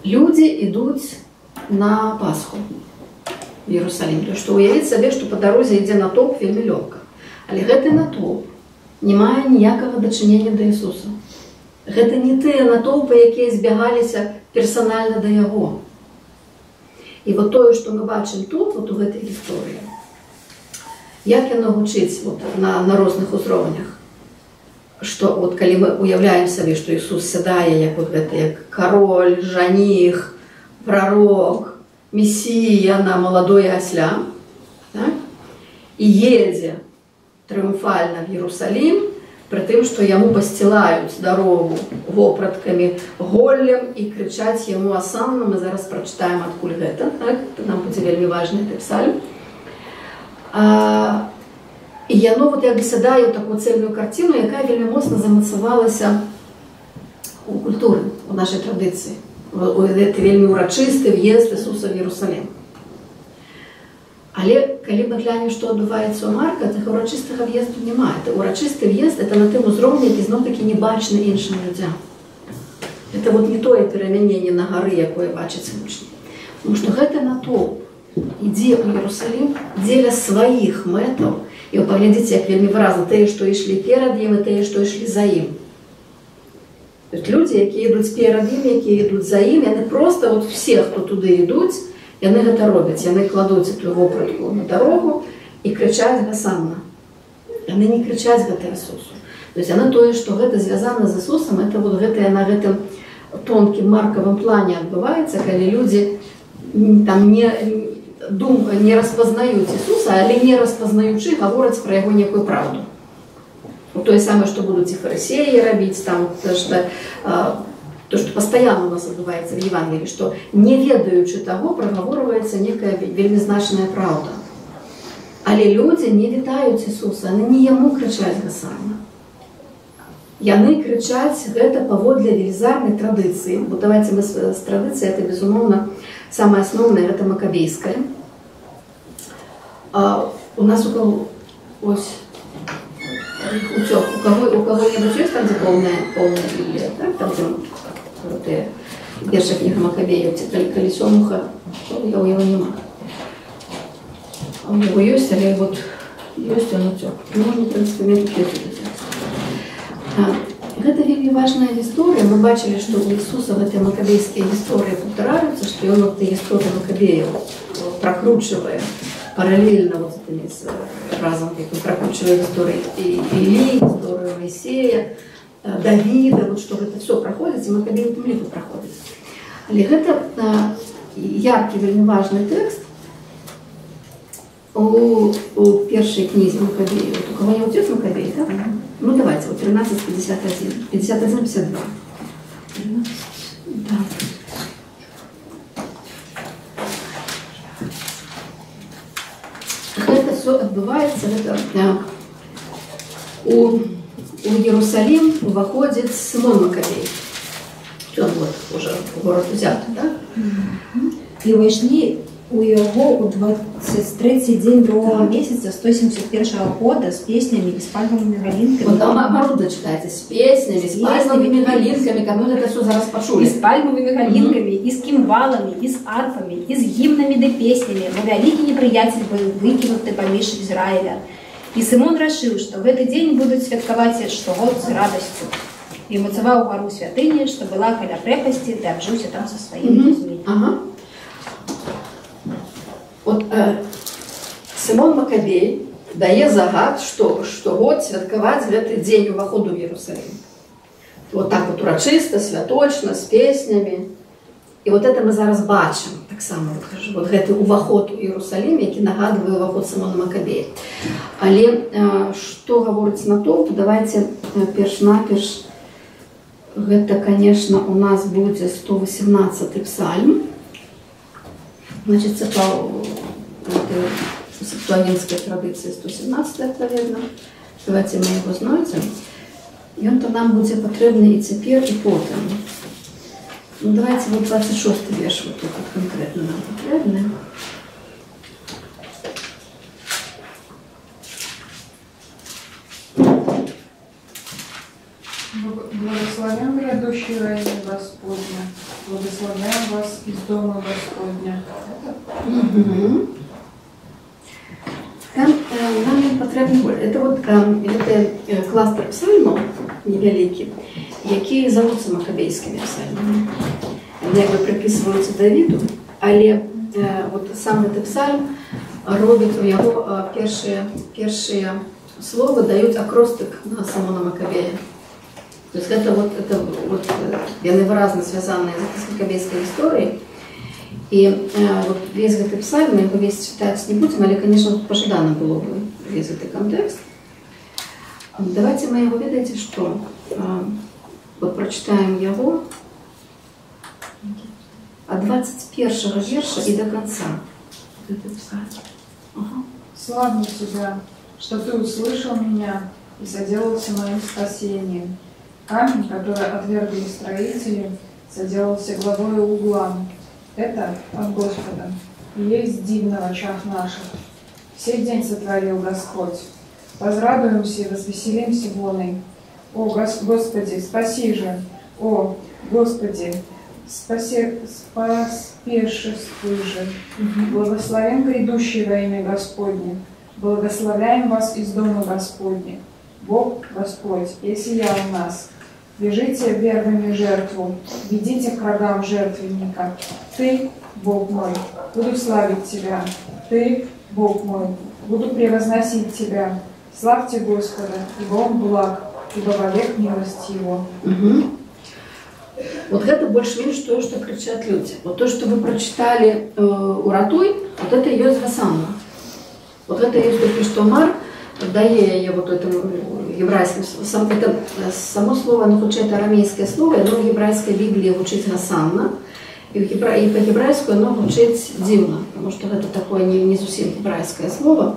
Людзі ідуць на Пасху в Іерусалім. То есть, што уявіць сабе, што па дарозе ідзе натоўп, вельмі лёгка. Але гэты натоўп не мае ніякага дачынення да Ісуса. Гэта не тыя натоўпы, якія збягаліся персанальна да яго. І вот тое, што мы бачым тут, вот у гэтай гісторыі, як яно гучыць вот на розных узроўнях. Што вот калі мы уяўляем сабе, што Ісус сядае як вот гэта, як кароль, жаніх, прарок, месія на маладое асля, так? І едзе трыумфальна в Іерусалім, пры тым, што яму пасцілаюць дарогу вопраткамі, голлем і крычаць яму асанна. Мы зараз прачытаем, адкуль гэта, так? Это нам будзе вельмі важны гэты псальм. І яно вот як бы сядае ў такую цельную карціну, якая вельмі моцна замацавалася у культуры, у нашай традыцыі. У гэты вельмі ўрачысты въезд Ісуса в Іерусалім. Але калі мы глянем, што адбываецца ў Марка, такога урачыстага въезду няма. Это урачысты въезд, это на тым узроўні, які зноў-такі не бачны іншым людзям. Это вот не тое перамяненне на гары, якое бачаць вучні. Тому што гэты натоўп ідзе ў Іерусалім дзеля сваіх мэтаў. І вы паглядзіце, як вельмі выразна тыя, што ішлі перад ім, і тыя, што ішлі за ім. То есть людзі, якія ідуць перад ім, якія ідуць за ім, яны проста, вот все, хто туды ідуць, яны гэта робяць, яны кладуць эту вопратку на дарогу і крычаць гасанна. Яны не крычаць гэта Ісусу. То есть яны тое, што гэта звязана з Ісусам, это вот гэтае на гэтым тонкім маркавым плане адбываецца, калі людзі там не распазнаюць Ісуса, але не распазнаючы гавораць пра яго некую праўду. Тое самае, што будуць і фарысеі рабіць, там, то, што пастаянна у нас адбываецца в Евангелии, што не ведаючы таго, прагаворваецца некая вельмі значная праўда. Але людзі не вітаюць Ісуса, яны не яму крычаць гасанна. Яны крычаць гэта паводле велізарнай традыцыі. Бо давайте мы з традыцыі, это, безумоўна, самае асноўнае, гэта макабейская. У нас у кого ось уцёк, у кого-нибудь ёсць там, дзе полная Біблія, так? Там, дзе вот, першая кніга Макабеяў, ці калі сёмуха, то у яго няма. А у яго ёсць, але вот ёсць ён уцёк. Можна, в прынцыпе, мне тут ёсць гэты тэкст. Гэта вельмі важная гісторыя. Мы бачылі, што ў Ісуса гэтыя макабейскія гісторыі паўтараюцца, што ён вот гісторыю Макабеяў пракручвае параллельно вот с этими разом, как он прокручивает историю Илии, историю Моисея, Давида, вот что это все проходит, и Маккабеи в том лику проходит. Але гэта яркий, вельмі важный текст у першай кнізе Маккабея. Вот у кого-нибудь есть Маккабей, да? Ну давайте, вот 13:51, 51:52. 13, да. Гэта все адбываецца, гэта, у Иерусалим уваходзіць Сымон Маккабей. Ён вот уже город узяты, так? І ўвайшлі у яго ў 23-й дзень другого месяца 171 года з песнямі і з пальмавымі галінкамі. Вот там оборудно читайте, с песнями, с пальмовыми галінкамі, как мы это все зараз пачулі. І з пальмавымі галінкамі, і з кімваламі, і з арфамі, і з гімнамі ды песнямі, бо вялікі непрыяцель быў выкінуты паміж Ізраіля. І Сымон рашыў, што гэты дзень будуць святкаваць штогод з радасцю. І умацаваў гару святыні, што была каля крэпасці, ды абжыўся там са сваімі людзьмі. Ага. Вот Сымон Маккабей дае загад, што штогод святкаваць гэты дзень уваходу ў Иерусалим. Вот так вот урачыста, святочна, з песнямі. І вот это мы зараз бачым таксама, вот гэты уваход у Иерусалим, які нагадвае уваход Сымона Маккабея. Але што гаворыць натоўп, давайте перш-наперш Гэта, конечно, у нас будзе 118 псальм. Значит, це па септуагінскай традыцыі 117 адпаведна. Давайте мы яго знойдзем. Ён то нам будзе патрэбны і цяпер, і потым. Ну, давайте вот 26 верш вот тут вот конкретно нам патрэбны. Благословен грядущий во имя Господня, благословляем вас из дома Господня. Угу. Там нам патрэбны, это вот это кластер псальмаў невялікі, якія завуцца макабейскімі псальмамі. Яны як бы прыпісваюцца Давіду, але вот сам гэты псальм робіць у яго першыя словы даюць акростык на Сымона Макабея. То есть это вот яны выразна звязаныя з макабейскай гісторыяй. І вот весь гэты псальм, мы яго весь чытаць не будзем, але, конечно, пажадана было бы весь гэты кантэкст. Давайте мы яго, ведаеце, што? Вот прочитаем яго ад 21 верша і до конца. Гэты псальм. Ага. Славлю тебя, что ты услышал меня и соделался моим спасением. Камень, который отвергли строители, соделался главою угла. Это от Господа, и есть дивно в очах наших. Сей день сотворил Господь. Возрадуемся и возвеселимся воной. О, Господи, спаси же! О, Господи, споспешествуй же! Благословен грядущий во имя Господне. Благословляем вас из дома Господня. Бог Господь, если я у нас. Бежите верными жертву, ведите к рогам жертвенника. Ты, Бог мой, буду славить Тебя. Ты, Бог мой, буду превозносить Тебя. Славьте Господа, ибо Он благ, ибо вовек милость Его. Угу. Вот это больше-меньше то, что кричат люди. Вот то, что вы прочитали «Уратуй», вот это и есть Гасанна. Вот это и есть только что Марк дае яе вот этому гебрайскому, это само слово, оно хоть это арамейское слово, оно в гебрайской Библии гучыць Гасанна, и по-гебрайску оно гучыць дзіўна, потому что это такое не зусім гебрайское слово.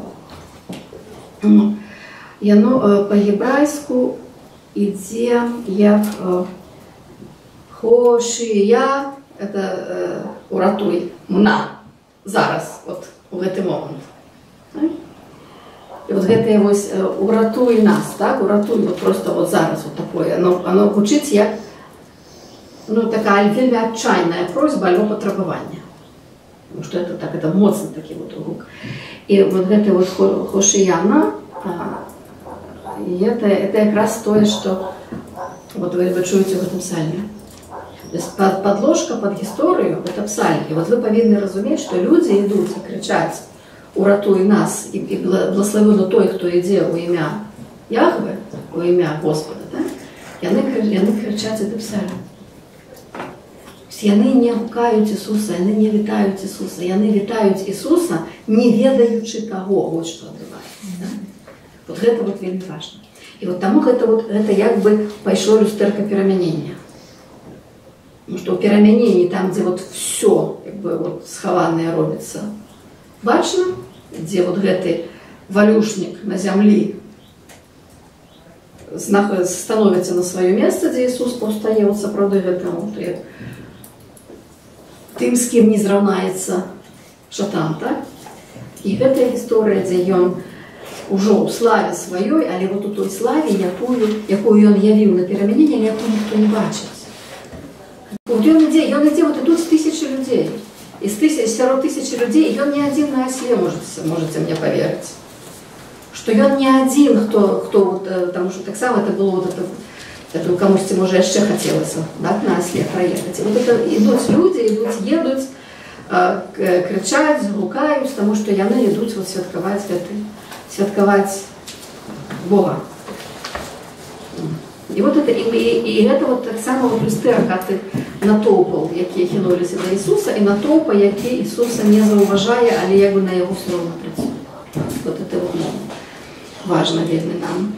И оно по-гебрайску ідзе як хошия, это уратуй, мна, зараз, вот у гэты момант. І вот гэтае вось уратуй нас, так, уратуй, вот просто вот зараз вот такое, оно гучыць як, ну, такая вельмі адчайная просьба альбо патрабаванне. Потому что это так, это моцны такі вот гук. І вот гэты вот хошияна, это якраз тое, што вот вы чуеце ў гэтым псальме. То есть подложка под гісторыю это псальм. І вот вы павінны разумець, што людзі ідуць і крычаць «Уратуй нас» і благословено той, хто ідзе ў імя Яхве, у імя Господа, так? Яны крычаць гэты псальм. Яны не гукаюць Ісуса, яны не вітаюць Ісуса, яны вітаюць Ісуса, не ведаючы таго, вот што адбываецца. Так? Вот гэта вот вельмі важна. І вот таму гэта, вот, гэта як бы пайшло люстэрка перамянення. Потому что ў перамяненні, там, дзе вот всё, як бы, вот, схаванае робіцца бачна, дзе вот гэты валюшнік на зямлі становіцца на сваё месца, дзе Ісус паўстае, вот сапраўды гэтым вот, як тым, з кім не зраўнаецца шатан, так? І гэтая гісторыя, дзе ён ужо ў славе сваёй, але вот у той славе, якую ён явіў на перамяненне, але якую ніхто не бачыць. Вот ён ідзе, вот ідуць тысячы людзей. І сярод тысячы людзей ён не адзін на асле, можете мне паверыць. Што ён не адзін, хто вот, таму што таксама это было вот это камусьці, можа, яшчэ хацелася, так, на асле праехаць. І вот это ідуць людзі, ідуць, едуць, крычаць, гукаюць, таму што яны ідуць вот святкаваць гэты, святкаваць Бога. І вот это, і гэта вот таксама вот люстэрка тых натоўпаў, якія хінуліся да Ісуса, і натоўпа, які Ісуса не заўважае, але як бы на яго всё равно працуе. Вот это вот важно вельмі нам.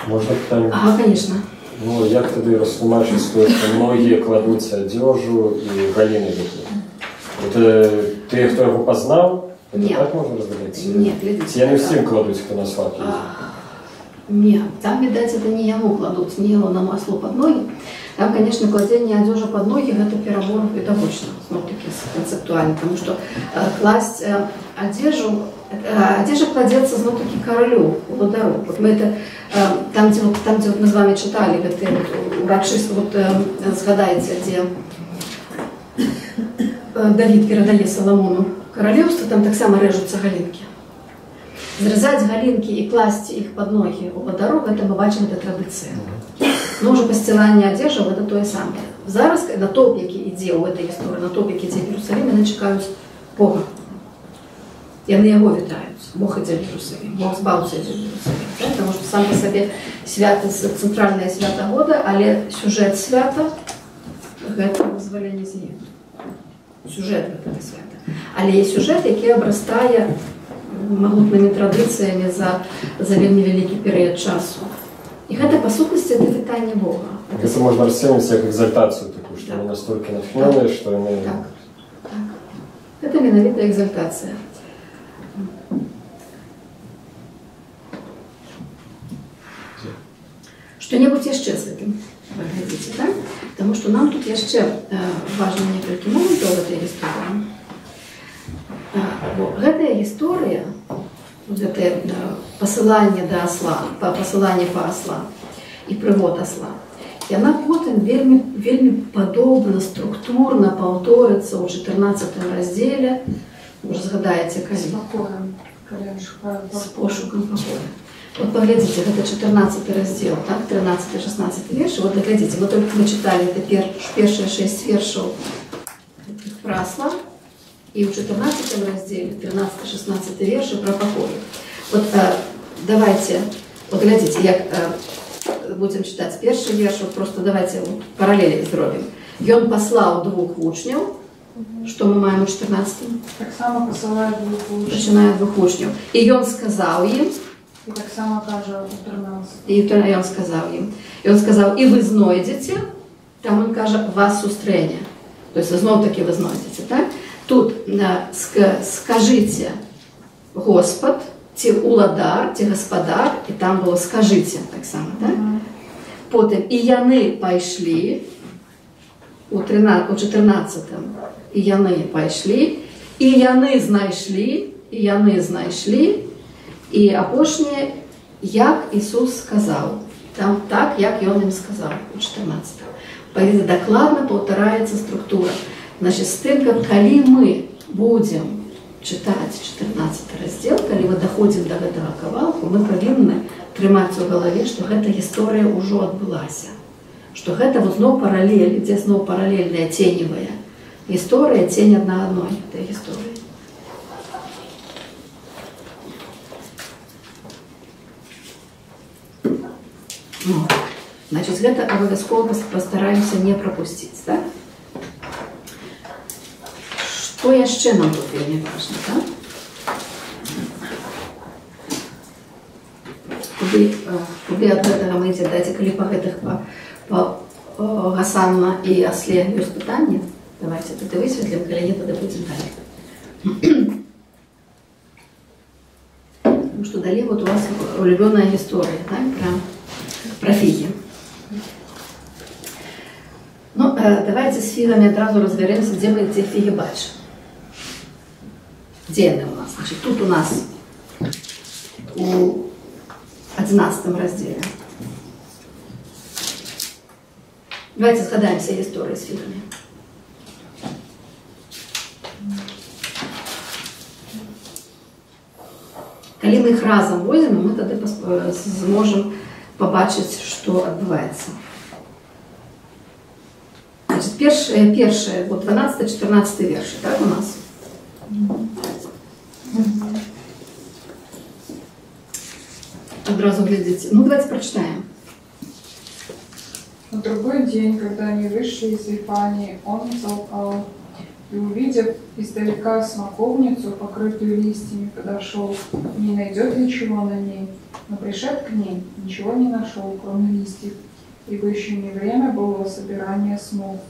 Можна пытанне? Ага, конечно. Ну, як тады растлумачыць тое, што многія кладуць адзежу і галіны такія? Вот, тыя, хто яго пазнаў, это Не. так можна разглядаць? Не, глядзіце. Ці яны ўсім кладуць, хто на аслах едзе? Не, там, відаць, это не яму кладуць, не на аслу пад ногі. Там, конечно, кладзенне адзежы пад ногі гэта перабор відавочна, зноў-такі канцэптуальна, таму што класць адзежу, адзежа кладзецца зноў-такі каралю, уладару. Вот мы это, там, дзе, вот, там, дзе вот мы з вами чыталі, гэтыя вот урачыс, вот, згадайце, дзе Давід перадае Саламону каралеўства, там таксама рэжуцца галінкі. Зразаць галінкі і класці іх пад ногі уладару, гэта мы бачым, гэта традыцыя. Но ўжо пасціланне адзежы гэта тое самае. Зараз натоўп, які ідзе ў гэтай гісторыі, натоўп, які ідзе ў Іерусалім, яны чакаюць Бога. Яны яго вітаюць. Бог ідзе ў Іерусалім, Бог збаўца ідзе ў Іерусалім. Так? Таму што сам па сабе свята, цэнтральнае свята года, але сюжэт свята гэта вызваленне з Егіпту. Сюжэт гэтага свята. Але є сюжэт, які абрастае магутнымі традыцыямі за вельмі вялікі перыяд часу. І гэта, па сутнасці, это вітанне Бога. Гэта можна расцэньваць як экзальтацыю такую, што Так. яны настолькі натхнёныя, што яны... Так, так. Гэта менавіта экзальтацыя. Што-небудзь яшчэ з гэтым паглядзіце, так? Таму што нам тут яшчэ важна некалькі момантаў у гэтай гісторыі. Бо гэтая гісторыя, вот гэтае пасыланне да асла, пасыланне па асла і прывод асла, яна потым вельмі, вельмі падобна, структурна паўторыцца ў 14 раздзеле. Вы ж згадаеце, калі З пакоем, калі ён шукае з пошукам пакоя. Вот паглядзіце, гэта 14 раздзел, так? 13, 16 вершы. Вот глядзіце, мы толькі мы чыталі это першыя 6 вершаў пра асла, і ў 14 раздзеле 13, 16 вершы пра пакой. Вот давайте, вот глядзіце, як будзем чытаць першы верш, вот просто давайте вот паралелі зробім. Ён паслаў двух вучняў, што мы маем у 14-м? Таксама пасылае двух вучняў. Пачынае двух вучняў. І ён сказаў ім, І таксама кажа у 13. І ён сказаў ім. І ён сказаў, і вы знойдзеце, там ён кажа, вас сустрэне. То есть зноў-такі вы знойдзеце, так? Тут скажыце Господ, ці уладар, ці гаспадар, і там было скажыце таксама, так? Потым і яны пайшлі у 14-м, і яны пайшлі, і яны знайшлі, і яны знайшлі, і апошняе, як Ісус сказаў, там так, як ён ім сказаў у 14-м. Павінна дакладна паўтараецца структура. Значит, з тым, каб калі мы будзем чытаць 14 раздзел, калі мы даходзім да гэтага кавалку, мы павінны трымаць у галаве, што гэта гісторыя ўжо адбылася. Што гэта вот зноў паралель, ідзе зноў паралельная ценевая гісторыя, цень адна адной гэтай гісторыі. Ну, значит, гэта абавязкова пастараемся не прапусціць, так? Што яшчэ нам тут вельмі важна, так? Куды ад гэтага мы ідзем? Дайце, калі па гэтых, па Гасанна і асле ёсць пытанні, давайте тады высветлім, калі не, тады будзем далей. Потому что далей вот у вас улюбёная гісторыя, так, пра фігі. Ну, давайте з фігамі адразу разбяремся, дзе мы эти фігі бачым. Дзе яны у нас? Значит, тут у нас у 11 раздзеле. Давайте згадаем все гісторыі з фігамі. Калі мы іх разам возьмем, мы тады зможам пабачыць, што адбываецца. Значит, першае, вот 12, 14 вершы, так, у нас? Адразу глядзіце. Ну, давайте прочитаем. На другой день, когда они вышли из Вифании, он толкал и, увидев издалека смоковницу, покрытую листьями, подошел, не найдет ли чего на ней. Но пришед к ней, ничего не нашел, кроме листьев, ибо еще не время было собирания смокв.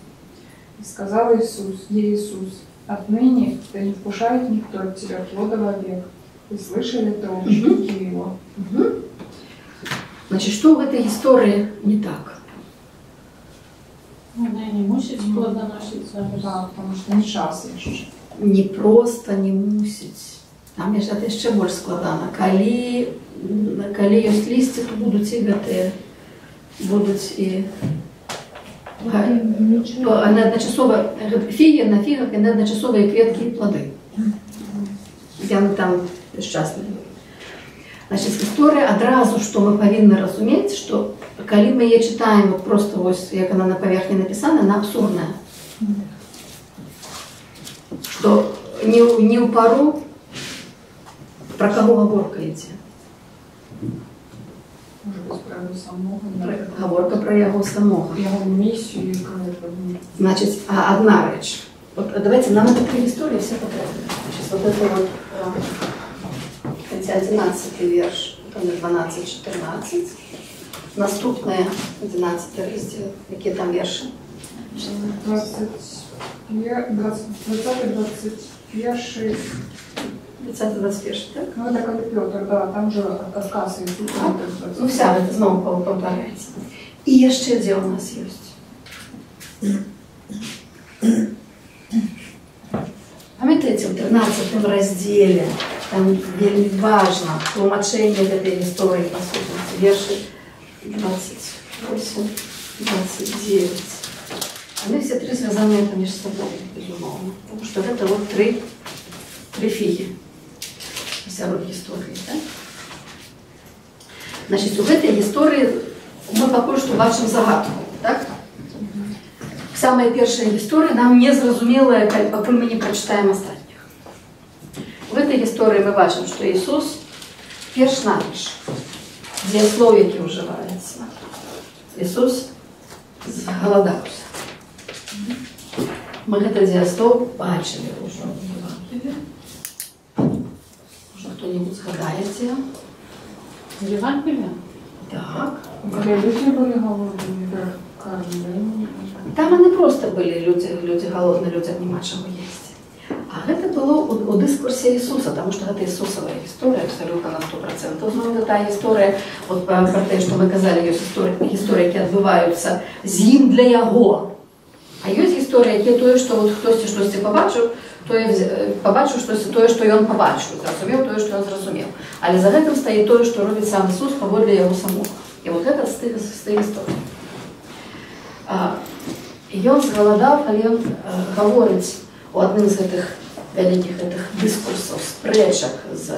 И сказал Иисус, ей Иисус: отныне да не вкушает никто от тебя плода вовек. И слышали это ученики его. Значит, что в этой истории не так? Она не мусит плодоносить зараз. Да, потому что не час еще. Не просто не мусить. Там это еще больше складано. Калі ёсць лісце, то будуць і гэтыя, будуць і... Яны адначасова, фігі на фігах, яны адначасова і кветкі, і плады. Яны там бесчасныя. Значит, гісторыя адразу, што мы павінны разумець, што калі мы яе чытаем, вот просто вось, як она на паверхні напісана, она абсурдная. Што не ў пару, пра каго гаворка ідзе? Гаворка пра яго самога. Яго місію. Значит, одна рэч. Вот, давайте, нам это три истории все патрэбны. Значит, вот это вот 11 верш, потом 12, 14. Наступнае 11 раздзел. Якія там вершы? 20, 21. 20, 21, так? Ну, это как Петр, да, там же отказ Иисуса. Ну, вся это снова повторяется. И еще где у нас есть? Памятаеце, в 13 разделе, там вельмі важно тлумачэнне этой истории, по сути, верши 28, 29. Они все три связаны между собой, безумовно, потому что это вот три фігі сярод гісторыі, так? Значит, у гэтай гісторыі мы пакуль што бачым загадку, так? Самая першая гісторыя нам незразумелая, пакуль мы не прачытаем астатніх. У гэтай гісторыі мы бачым, што Ісус перш-наперш, дзеяслоў, які ўжываецца, Ісус згаладаўся. Мы гэты дзеяслоў бачылі ўжо ў Евангеліі. Можа, хто-нибудь згадаеце? В Евангелии? Так. Где люди были голодные, кормление? Там они просто были, люди голодные, людям нема чего есть. А это было у дискурсе Иисуса, потому что это Иисусова история, абсолютно на 100%. Ну, это та история, вот про те, что мы казали, есть истории, которые отбываются з ним для яго. А есть история, які тое, што вот хтосьці штосьці пабачыў, тое пабачыў штосьці тое, што ён пабачыў, зразумеў тое, што ён зразумеў. Але за гэтым стаіць тое, што робіць сам Ісус паводле яго самога. І вот гэта з тых гісторый. Ён згаладаў, калі ён гаворыць у адным з гэтых вялікіх гэтых дыскурсаў, спрэчак з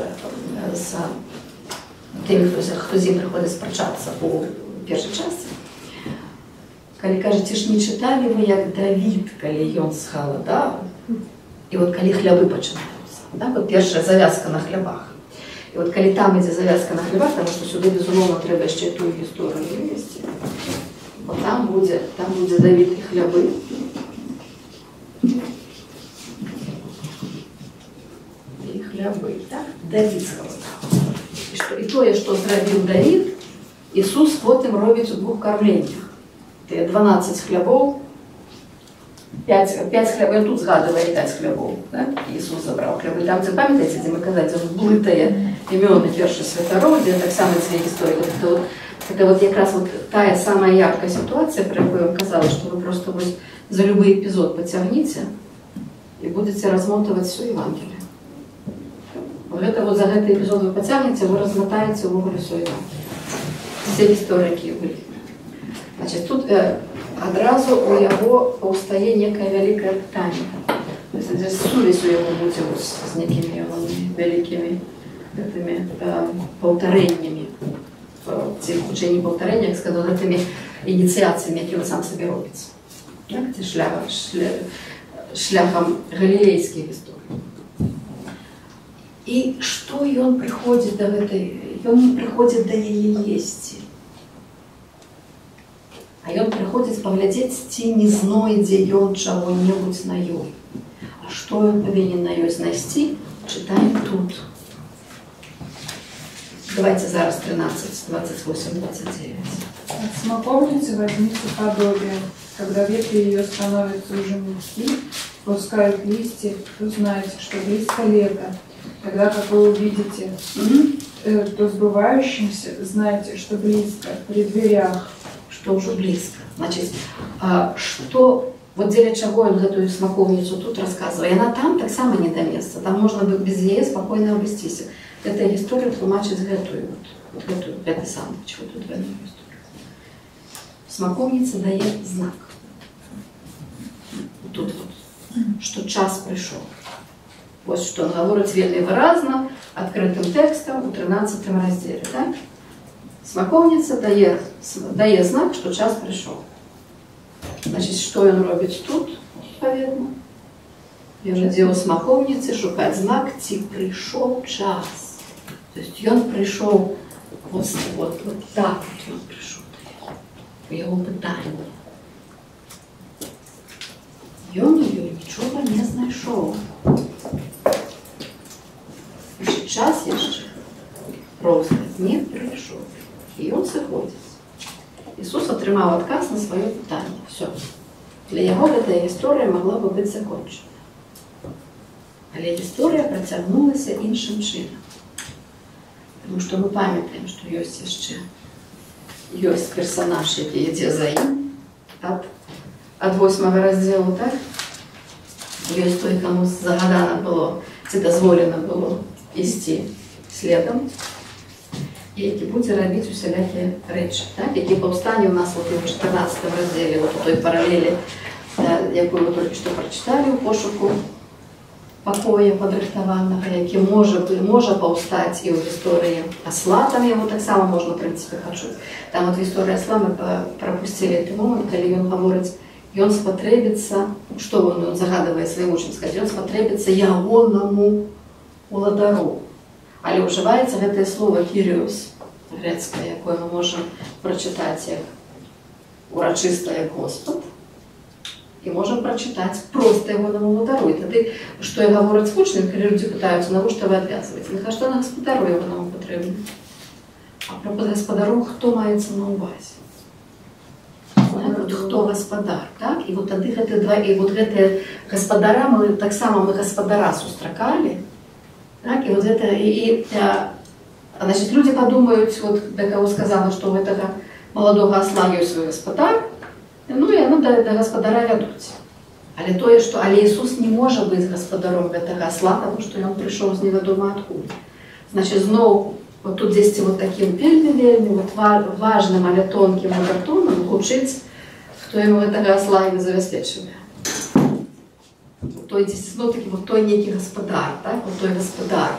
тымі, хто з ім прыходзіць спрачацца у першай частцы. Калі кажа, ці ж не чыталі вы, як Давід, калі ён згаладаў, і вот калі хлябы пачынаюцца. Так? Вот першая завязка на хлябах. І вот калі там ідзе завязка на хлябах, таму што сюды, безумоўна, трэба яшчэ тую гісторыю вывесці, бо там будзе Давід і хлябы. І хлябы, так? Давід згаладаў. І тое, што зрабіў Давід, Ісус потым робіць у двух кармленнях. 12 хлябоў, 5 хлябоў, ён тут згадывае 5 хлябоў, да? Ісус забраў хлябы. Там, дзе, памятаеце, дзе мы казалі, дзе блытае імёны першых святароў, дзе таксама дзве гісторыі. Это вот якраз вот тая самая яркая ситуация, про якую я вам казала, что вы просто вось за любы эпизод потягните и будете размотывать все Евангелие. Вот это вот за гэты эпизод вы потягнете, вы размотаете увогуле все Евангелие. Все гісторыі, якія былі. Значит, тут адразу у яго паўстае некае вялікае пытанне. То есть, сувязь у яго будзе з некімі вялікімі гэтымі паўтарэннямі, ці хутчэй не паўтарэння, як сказаў, гэтымі ініцыяцыямі, якія ён сам сабе робіць. Так? Ці шляхам галілейскіх гісторый. І што ён прыходзіць да гэтай? Ён не прыходзіць да яе есці. А ён прыходзіць паглядзець, ці не знойдзе ён чаго-небудзь на ёй. А што ён павінен на ёй знайсці, чытаем тут. Давайце зараз 13, 28, 29. От смоковницы возьмите подобие. Когда ветви ее становятся уже мягки, пускают листья, то знаете, что близко лето. Тогда, как вы увидите, то сбывающимся, знаете, что близко, при дверях. Что уже близко. Значит, что... Вот дзеля чаго ён гэтую смакоўніцу тут расказвае, яна там таксама не да месца, там можна бы без яе спакойна абысціся. Гэтая гісторыя тлумачыць гэтую, вот гэтую, гэты сандвіч, вот эту двойную гісторыю. Смакоўніца дае знак. Вот тут вот, што час прыйшоў. Вось што ён гаворыць вельмі выразна, адкрытым тэкстам у 13 раздзеле. Так? Смакоўніца дае знак, што час прыйшоў. Значит, што ён робіць тут, адпаведна? Ён ідзе ў смакоўніцы шукаць знак, ці прыйшоў час. То есть ён прыйшоў вот так вот ён прыйшоў. У яго пытанне. Ён у ёй нічога не знайшоў. Значит, час яшчэ проста не прыйшоў. І ён сыходзіць. Ісус атрымаў адказ на сваё пытанне. Всё. Для яго гэтая гісторыя магла бы быць закончана. Але гісторыя працягнулася іншым чынам. Таму што мы памятаем, што ёсць яшчэ ёсць персанаж, які ідзе за ім ад 8 раздзелу, так? Ёсць той, каму загадана было, ці дазволена было ісці следам, які будзе рабіць усялякія рэчы, так? Які паўстане ў нас вот у 14 раздзеле, вот у той паралелі, якую вы толькі што прачыталі ў пошуку пакоя падрыхтаванага, які можа паўстаць і ў гісторыі асла, там яго таксама можна, в прынцыпе, пачуць. Там вот гісторыя асла мы прапусцілі той момант, калі ён гаворыць, ён спатрэбіцца, што ён загадвае сваім вучням сказаць, ён спатрэбіцца ягонаму уладару. Але ўжываецца гэтае слово «кіріос» грэцкае, якое мы можам прачытаць як урачыста, як Господ, і можам прачытаць проста ягонаму уладару. І тады, што і гавораць вучням, калі людзі пытаюцца, навошта вы адвязваеце? Няхай што на гаспадару ягонаму патрэбна. А пра гаспадару хто маецца на ўвазе? Так, вот хто гаспадар, так? І вот тады гэты два, і вот гэтыя гаспадара, мы таксама мы гаспадара сустракалі. Так, и вот это, значит, люди подумают, вот до кого сказала, что у этого молодого осла есть свой господар, ну и оно до господаря ведут. Але тое, что, але Иисус не может быть господаром этого осла, потому что он пришел из неведомо откуда. Значит, зноў, вот тут здесь вот таким вельми-вельми вот важным, але тонким обертоном гучыць, кто ему этого осла не забяспечвае. Той, зноў-таки, вот той некий господар, так? Вот той господар.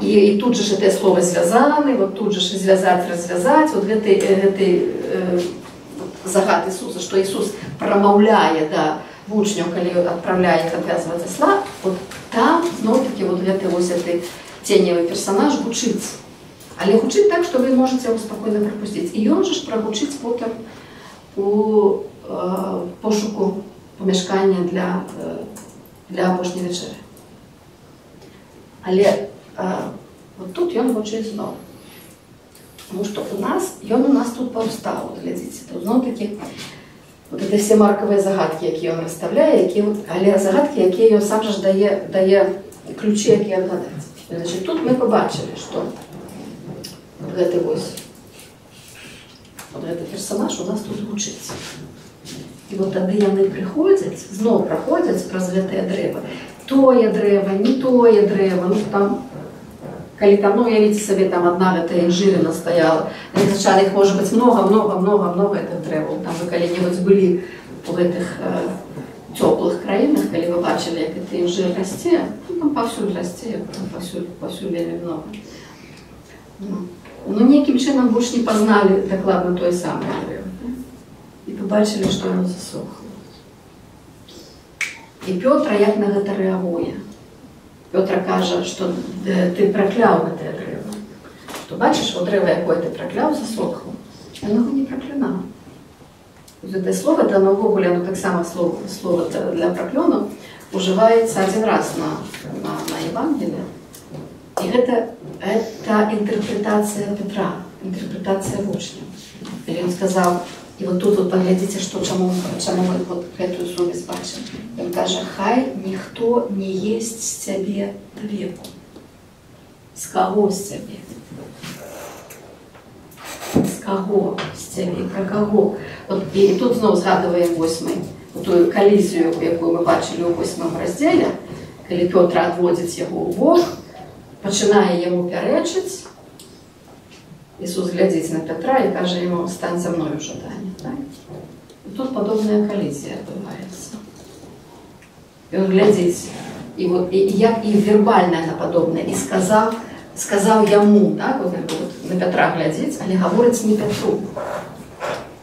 И тут же это слово звязаны, вот тут же звязать, развязать, вот гэты загад Иисуса, что Иисус прамаўляе да вучняў, калі адпраўляе іх адвязваць асла, вот там зноў-таки вот гэты вось гэты ценевы персонаж гучыць. Але гучыць так, што вы можете яго спакойна прапусціць. І ён же ж прагучыць потым у пошуку памяшкання для апошняй вячэры. Але вот тут ён гучыць зноў. Тому што ён у нас тут паўстаў, вот глядзіце, тут зноў-такі вот это все маркавыя загадкі, якія ён расстаўляе, якія вот, але загадкі, якія ён сам жа ж дае ключі, якія адгадаць. Значит, тут мы пабачылі, што вот гэты вось, вот гэты персонаж у нас тут гучыць. І вот тады яны прыходзяць, зноў праходзяць праз гэтае дрэва. Тое дрэва, не тое дрэва, ну там, калі там, ну, уявіце сабе, там одна гэтая інжырына стаяла. Звычайна, іх можа быць много, много, много, много гэтых дрэваў. Там вы калі-небудзь былі у гэтых цёплых краінах, калі вы бачылі, як гэты інжыр расце, ну, там паўсюль расце, там паўсюль вельмі много. Ну, нейкім чынам вучні пазналі дакладна тое самае дрэва. І пабачылі, што яно засохла. І Пётра як на гэта рэагуе? Пётра кажа, што ты пракляў гэтае дрэва. То бачыш, о дрэва, якое ты пракляў, засохла. Ён яго не праклінаў. Гэтае слово, это оно ўвогуле, оно таксама слово для праклёну ужываецца адзін раз на Евангелі. І гэта Это інтэрпрэтацыя Петра, інтэрпрэтацыя вучняў. Калі ён сказаў, і вот тут вот паглядзіце, што, чаму мы вот гэтую сувязь бачым. Ён кажа, хай ніхто не есць з цябе давеку. З каго з цябе? З каго з цябе? Пра каго? От, і тут зноў згадваем восьмы, тую калізію, якую мы бачылі ў восьмым раздзеле, калі Пётр адводзіць яго ў бок, пачынае яму пярэчыць, Ісус глядзіць на Петра і кажа яму, стань за мною, шатане. Так? І тут падобная калізія адбываецца. Ён глядзіць, і, вот, і, як і вербальна яна падобная, і сказаў яму, так? Вот, як бы, вот, на Петра глядзіць, але гаворыць не Петру.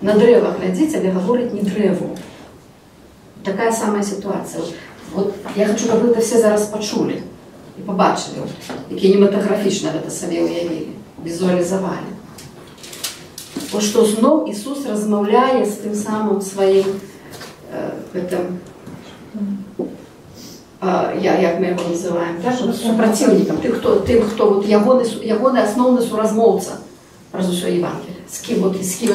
На дрэва глядзіць, але гаворыць не дрэву. Такая самая сітуацыя. Вот, я хочу, каб вы это все зараз пачулі і пабачылі, вот, і кінематаграфічна гэта сабе ўявілі, візуалізавалі. Вот што зноў Ісус размаўляе з тым самым сваім гэтым, як мы яго называем, так? Вот, супраціўнікам, тым, хто вот, ягоны асноўны суразмоўца праз усё Евангелие, з кім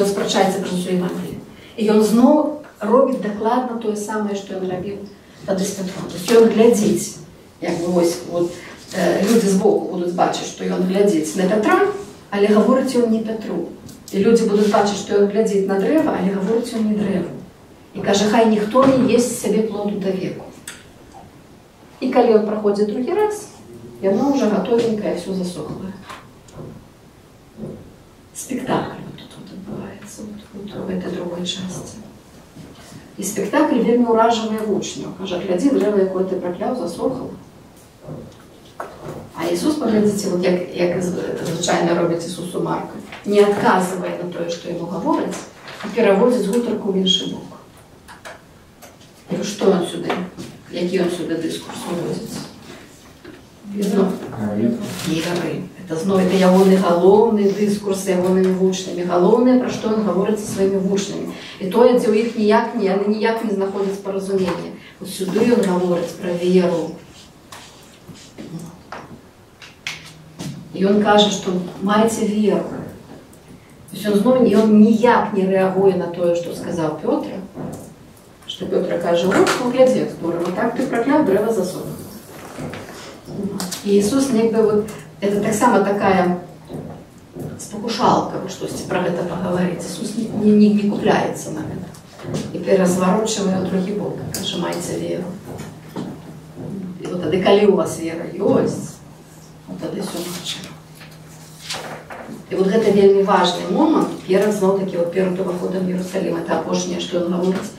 ён спрачаецца праз усё Евангелие. І ён зноў робіць дакладна тое самае, што ён рабіў тады з Петром. То есть ён глядзіць, як бы вось, вот, людзі збоку будуць бачыць, што ён глядзіць на Петра, але гаворыць ён не Петру. І людзі будуць бачыць, што ён глядзіць на дрэва, але гаворыць ён не дрэву. І кажа, хай ніхто не есць з сябе плоду да веку. І калі ён праходзіць другі раз, яно ўжо гатовенькае, всё засохлае. Спектакль вот тут вот адбываецца, вот у гэтай другой частцы. І спектакль вельмі ўражвае вучняў. Кажа, глядзі, дрэва, якое ты пракляў, засохла. А Ісус, паглядзіце, вот як звычайна робіць Ісусу Марка, не адказвае на тое, што яму гаворыць, а пераводзіць гутарку ў іншы бок. І што ён сюды? Які ён сюды дыскурс уводзіць? Зноў. Веры. Это зноў, это ягоны галоўны дыскурс з ягонымі вучнямі. Галоўнае, пра што ён гаворыць са сваімі вучнямі. І тое, дзе ў іх ніяк не, яны ніяк не знаходзяць паразумення. Вот сюды ён гаворыць пра веру. І ён кажа, што майце веру. То есть ён зноў, ён ніяк не рэагуе на тое, што сказаў Пётр. Што Пётр кажа, вот, ну, глядзі, як здорово, так ты пракляў, дрэва засохла. І Ісус, якби, вот, это таксама такая спакушалка, вот, штосьці пра гэта пагаварыць. Ісус не купляецца на гэта. І перазварочвае ў другі бок, кажа, майце веру. І вот тады, калі у вас вера ёсць, вот тады ўсё магчыма. І вот гэта вельмі важны момант перад, зноў-такі, вот перад уваходам в Иерусалим. Это апошняе, што ён гаворыць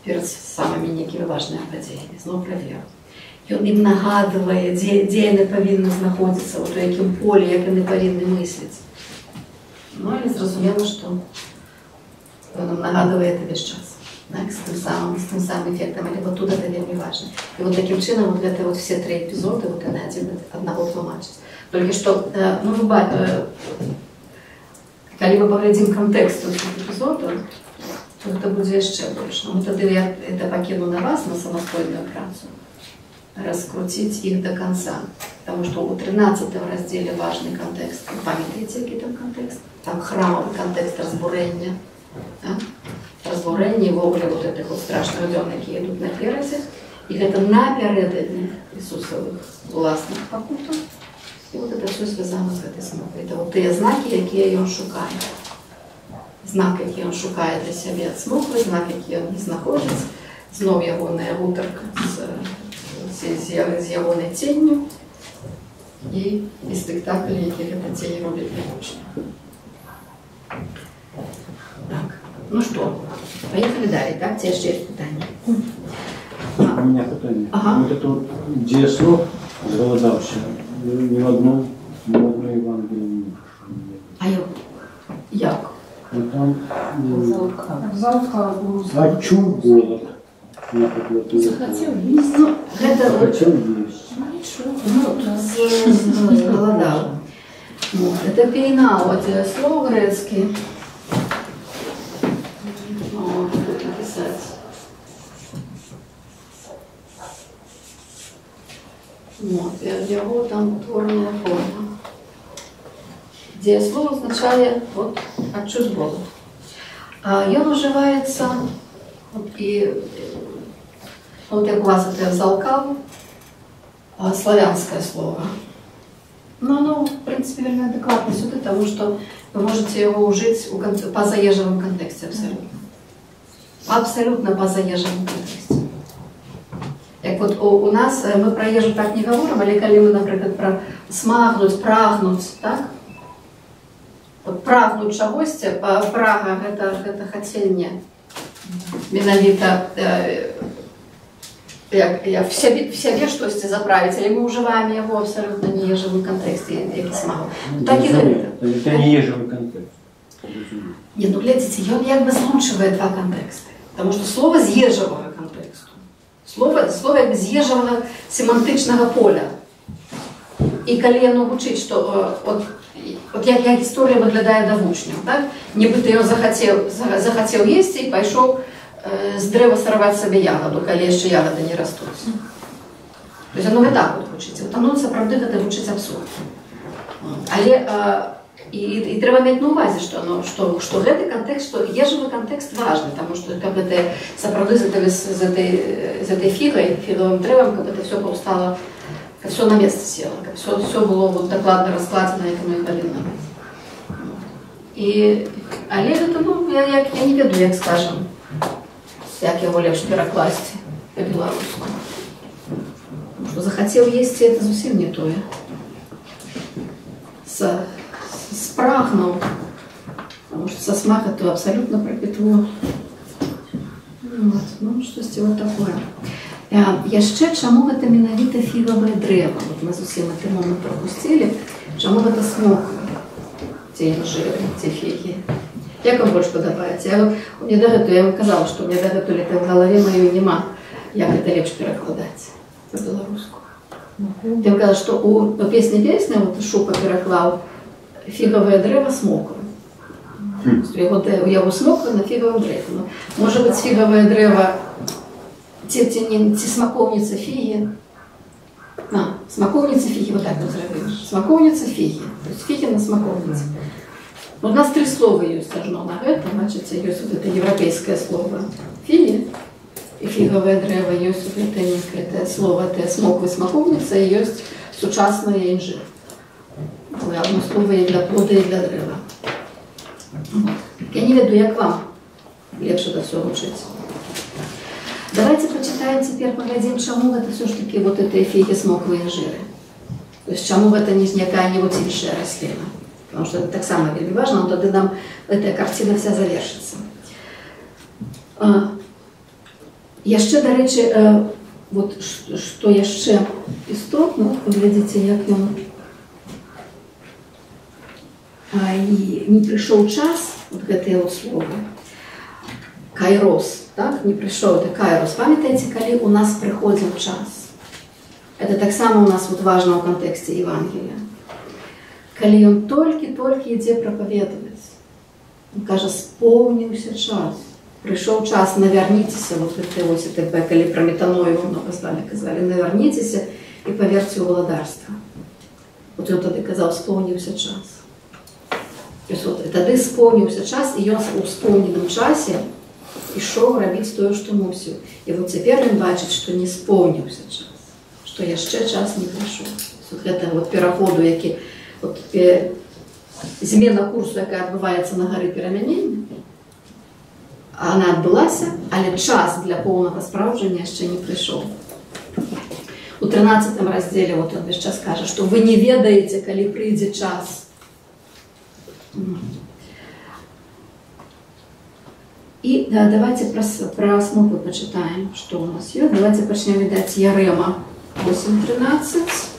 перад самымі нейкімі важнымі падзеямі. Зноў пра веру. Ён ім нагадвае, дзе яны павінны знаходзіцца, вот у якім полі, як яны павінны мысліць. Ну, але зразумела, што ён ім нагадвае это весь час. Так, з тым самым эфектам, але вот тут это вельмі важна. І вот такім чынам вот гэта вот все тры эпізоды, вот яны адзін аднаго тлумачаць. Толькі што, ну, вы калі мы паглядзім кантэкст гэтых эпізодаў, то гэта будзе яшчэ больш. Ну, тады я это пакіну на вас, на самастойную працу, раскруціць іх до конца. Потому что у 13 раздзеле важны кантэкст. Вы памятаеце, які там кантэкст? Там храмавы кантэкст разбурэння. Да? Разбурэнне і ўвогуле вот гэтых вот страшных дзён, якія ідуць наперадзе. І гэта напярэдадні Ісусавых уласных пакутаў. І вот это все звязана з гэтай смокай. Это вот тыя знакі, якія ён шукае. Знак, які ён шукае для сябе ад смоквы, знак, які ён не знаходзіць. Зноў ягоная гутарка з ягонай ценню і спектакль, які гэта цень робіць для вучня. Так, ну што, паехалі далей, так? Ці яшчэ ёсць пытанні? У меня пытанне. Ага. Вот это вот дзеяслов згаладаўся, ні в одном, ні в одной Евангелии не пишу. А як? Ну, там, Залхал. Адчуў голод. Напрыклад, Захацеў есці. Ну, гэта вот Захацеў есці. Ну, згаладаў. Вот, это пейнау, это слово грэцкі. О, тут написать. Вот, і ад яго там утвораная форма. Дзеяслова азначае вот, адчуць голад. Ён ужываецца вот, і вот як у вас это залкал, славянскае слово. Но оно, в принципе, вельмі адэкватна сюды, таму што вы можете его ужыць у пазаежавым кантэксце абсалютна. Абсалютна пазаежавым кантэксце. Як вот у нас, мы пра ежу так не гаворым, але калі мы, напрыклад, пра смагнуць, прагнуць, так? Вот прагнуць чагосьці, прага гэта хаценне. Менавіта як в сябе штосьці заправіць, але мы ўжываем яго абсалютна не ежавым кантэксце, як і смагу. Так і гэта. Это не ежавы кантэкст. Не, ну глядзіце, ён як бы злучвае два кантэксты. Таму што слова з ежавага кантэксту. Слово як бы з ежавага семантычнага поля. І калі яно гучыць, што от як гісторыя выглядае да вучняў, так? Нібыта ён захацеў есці і пайшоў з дрэва сарваць сабе ягаду, калі яшчэ ягады не растуць. То есть оно вот так вот гучыць. Вот оно сапраўды гэта гучыць абсурд. Але і трэба мець на ўвазе, што гэты кантэкст, што ежавы кантэкст важны, таму што каб гэта сапраўды з этой фігай, фігавым дрэвам, каб это всё паўстала, каб всё на месца села, каб всё было вот дакладна раскладзена, як оно і павінна быць. Але гэта, ну, я не ведаю, як скажам, як яго лепш перакласці па-беларуску. Потому что захацеў есці, это зусім не тое. Спрагнуў, потому что со смака то абсолютно пропитво. Вот, ну, штосьці вот такое. Яшчэ чаму гэта менавіта фігавае дрэва? Вот мы зусім гэты момант прапусцілі. Чаму гэта смоквы? Ці інжыры, ці фігі? Як вам больш падабаецца? Я вам казала, што у меня дагэтуль это в галаве маёй няма, як гэта лепш перакладаць па-беларуску. Я вам казала, што у песні песня, вот Шупа пераклаў фігавае дрэва смоквы. У яго смоквы на фігавым дрэве. Ну, можа быць, фігавае дрэва ці смакоўніца фігі. Смакоўніца фігі, вот так вот зрабіў. Смакоўніца фігі. То есть фігі на смакоўніцы. У нас три слова ёсць ажно на гэта, бачыце, ёсць вот это еўрапейскае слово фігі і фігавае дрэва, ёсць вот это некае слово, это смоквы, смакоўніца, і ёсць сучаснае інжыр. Одно слово і для плода, і для дрэва. Я не ведаю, як вам лепш это всё гучыць. Давайте прочитаем теперь, поглядим, чаму гэта всё ж таки вот это фігі, смоквы, інжыры. То есть чаму гэта не якая-нибудь іншая расліна. Потому что это таксама вельмі важно, но тады нам гэтая карціна вся завершыцца. Яшчэ, дарэчы, вот што яшчэ істотна, паглядзіце, як ён не прыйшоў час, вот гэтыя вот словы, кайрос, так, не прыйшоў, это кайрос. Памятаеце, калі у нас прыходзіў час? Это таксама у нас вот важна ў кантэксце Евангелія. Калі ён толькі-толькі ідзе прапаведаваць, он кажа, споўніўся час, прыйшоў час, навярніцеся, вот гэта вось, это, калі пра метаною много з вами казалі, навярніцеся і паверце ў валадарства. Вот ён тады казаў, споўніўся час. То есть вот, тады споўніўся час, і ён у споўненым часе ішоў рабіць тое, што мусіў. І вот цяпер ён бачыць, што не споўніўся час, што яшчэ час не прыйшоў. Вот гэта вот пераходу, які вот, змена курсу, якая адбываецца на гары перамянення, она адбылася, але час для поўнага спраўджання яшчэ не прыйшоў. У 13 раздзеле вот ён весь час кажа, што вы не ведаеце, калі прыйдзе час. І да, давайте пра смоквы пачытаем, што ў нас ёсць. Давайте пачнем, відаць, Ярэма 8.13.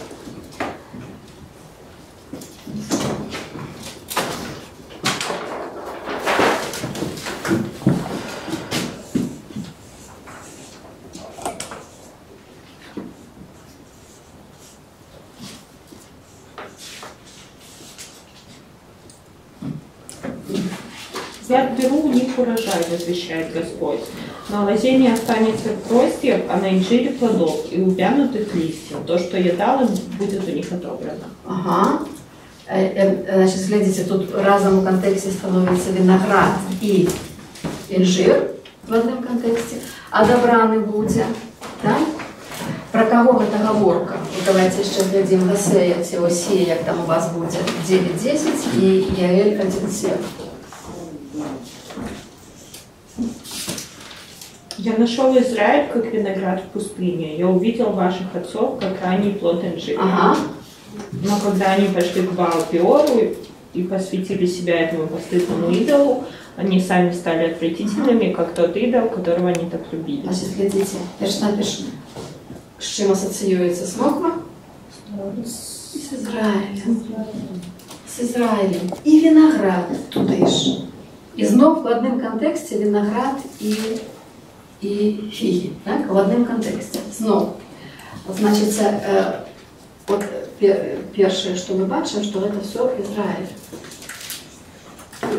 Я отберу у них урожай, возвещает Господь. На лозе не останется гроздьев, а на инжире плодов и увянутых листьев. То, что я дал им, будет у них отобрано. Ага. Значит, глядите, тут разом у контексте становится виноград и инжир в одном контексте. А добраны будзе. Да? Про кого гэта гаворка? Вот давайте еще глядим Гасея, Осія, як там у вас будзе 9.10 и Яэль 1.7. Я нашел Израиль, как виноград в пустыне. Я увидел ваших отцов, как ранний плод инжира. Ага. Но когда они пошли к Баал-Пеору и посвятили себя этому постыдному идолу, они сами стали отвратительными, как тот идол, которого они так любили. Значит, глядите, перш-наперш, с чем ассоциируется смоква? С Израилем. С Израилем. И виноград туды ж. И знов в одном контексте виноград и фиги. Так? В одном контексте. Знов. Значит, вот першае, что мы бачым, что это все Израиль.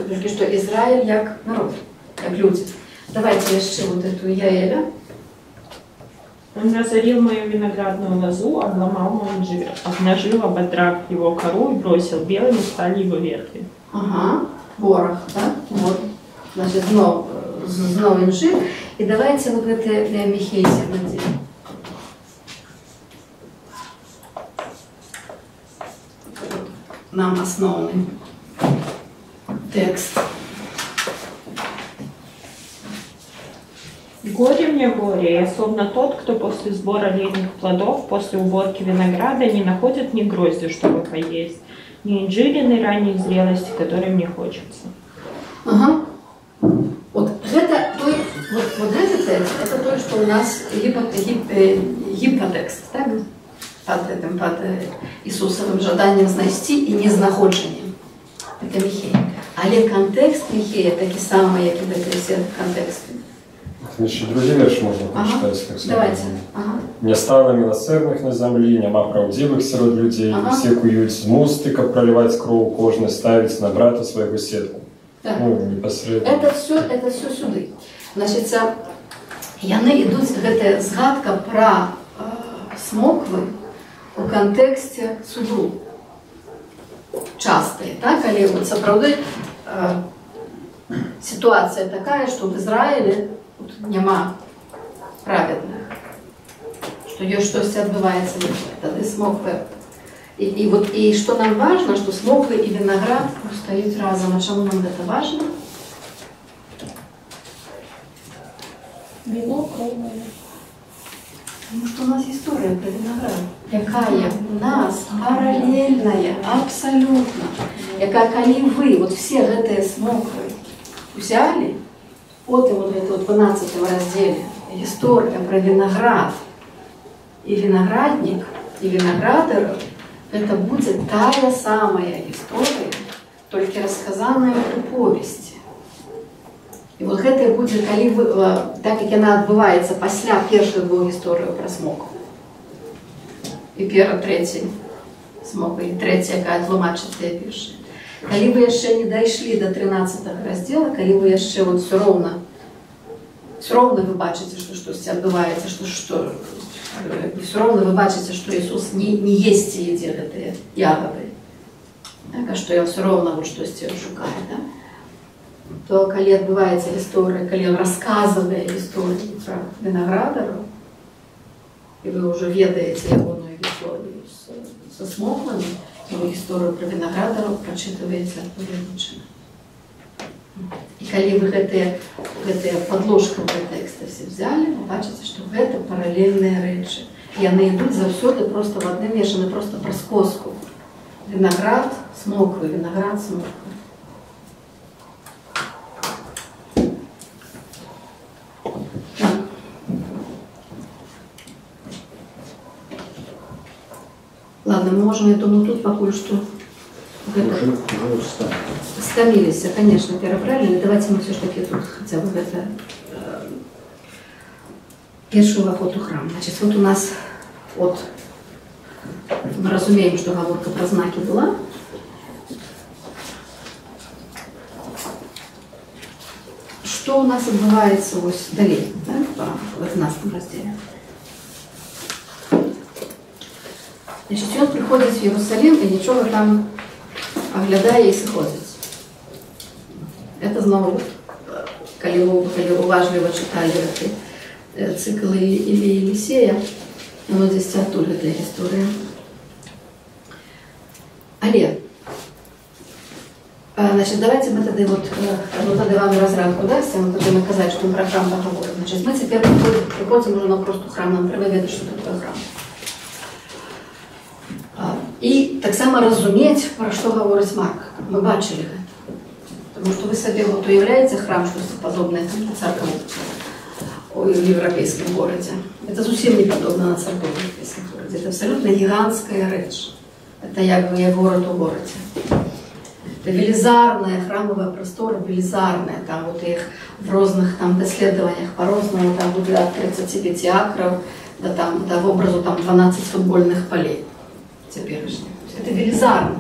Только что Израиль як народ, как люди. Давайте еще вот эту Яэля. Он разорил мою виноградную лозу, обломал мой инжир, обнажил, ободрав его кору и бросил, белыми стали его ветви. Ага, ворох, да? Вот. Значит, знов инжир. И давайте вот это Михея 7.1. Нам основный текст. Горе мне, горе, я словно тот, кто после сбора летних плодов, после уборки винограда не находит ни грозди, чтобы поесть, ни инжирины ранней зрелости, которой мне хочется. Ага. Вот это той, вот этот текст, это то, что у нас гипотекст, так? Под этим, под Ісусовым жаданнем знайсці і незнаходжаннем. Это Михей. Але контекст Михея такі самы, як і гэтыя все контексты. Еще другі верш можна прочитать. Так давайте. Ага. Не стало милосердных на землі, няма праўдзівых сярод людзей, Ага. Усе куюць змусты, каб проліваць кроў, кожны ставіць на брата свайго сетку. Так. Ну, непосредственно. Это все сюды. Значит, яны ідуць, гэтая згадка пра смоквы у кантэксце суду. Частыя, так? Але вот сапраўды сітуацыя такая, што в Ізраілі вот няма праведных, што ёсць штосьці адбываецца не так, тады смоквы. І вот, і што нам важна, што смоквы і вінаград стаюць разам. А чаму нам гэта важна? Вино, кровь. Потому что у нас история про виноград, якая у нас параллельная, абсолютно. Якая, калі вы вот все гэтыя смоквы взяли, потым вот это вот 12 разделе история про виноград и виноградник, и виноградаров, это будет тая самая история, только рассказанная у повести. І вот гэта будзе, калі вы, так як яна адбываецца пасля першых двух гісторый пра смокву. І трэцяй смоквы, і трэцяя, якая тлумачыць тыя першыя. Калі вы яшчэ не дайшлі до 13 раздзела, калі вы яшчэ вот всё роўна вы бачыце, што штосьці адбываецца, што всё роўна вы бачыце, што Ісус не есць і едзе гэтыя ягады, так, а што ён всё роўна вот штосьці шукае, да? То калі адбываецца гісторыя, калі ён расказвае гісторыю пра вінаградараў, і вы ўжо ведаеце ягоную гісторыю са смоквамі, то вы гісторыю пра вінаградараў прачытваеце адпаведным чынам. І калі вы гэтыя падложкавыя тэксты все взяли, вы бачыце, што гэта паралельныя рэчы. І яны ідуць заўсёды проста в адным вешаны проста праз коску. Вінаград, смоквы, вінаград, смоквы. Ладно, мы можем, я думаю, тут пакуль что Уже устали. Стомились, конечно, перебрали, но давайте мы все-таки тут хотя бы это першую уваход у храм. Значит, вот у нас от мы разумеем, что гаворка про знаки была. Что у нас адбываецца вось далей? в 11 раздзеле. Значит, ён прыходзіць в Иерусалим і нічога там аглядае і сыходзіць. Это зноў, калі уважліва чыталі гэты цыкл Іллі Елісея, яно дзесьці адтуль гэтая гісторыя. Але, значит, давайте мы тады вот, ну, тады вам разрадку дасць, а мы тады мы казаць, што мы пра храм пагаворым. Значит, мы цяпер прыходзім ужо наўпрост у храм, нам трэба ведаць, што такое храм. І таксама разумець, пра што гаворыць Марк. Мы бачылі гэта. Таму што вы сабе вот уяўляеце храм, штосьці падобнае на царкву у еўрапейскім горадзе. Это зусім не падобна на царкву ў еўрапейскім горадзе. Это абсалютна гіганцкая рэч. Это як бы як горад у горадзе. Это велізарная храмавая прастора, велізарная. Там вот іх в розных там даследаваннях па-рознаму, там будзе ад 35 акраў да, там, да вобразу там 12 футбольных палей цяперашніх. Это велізарна.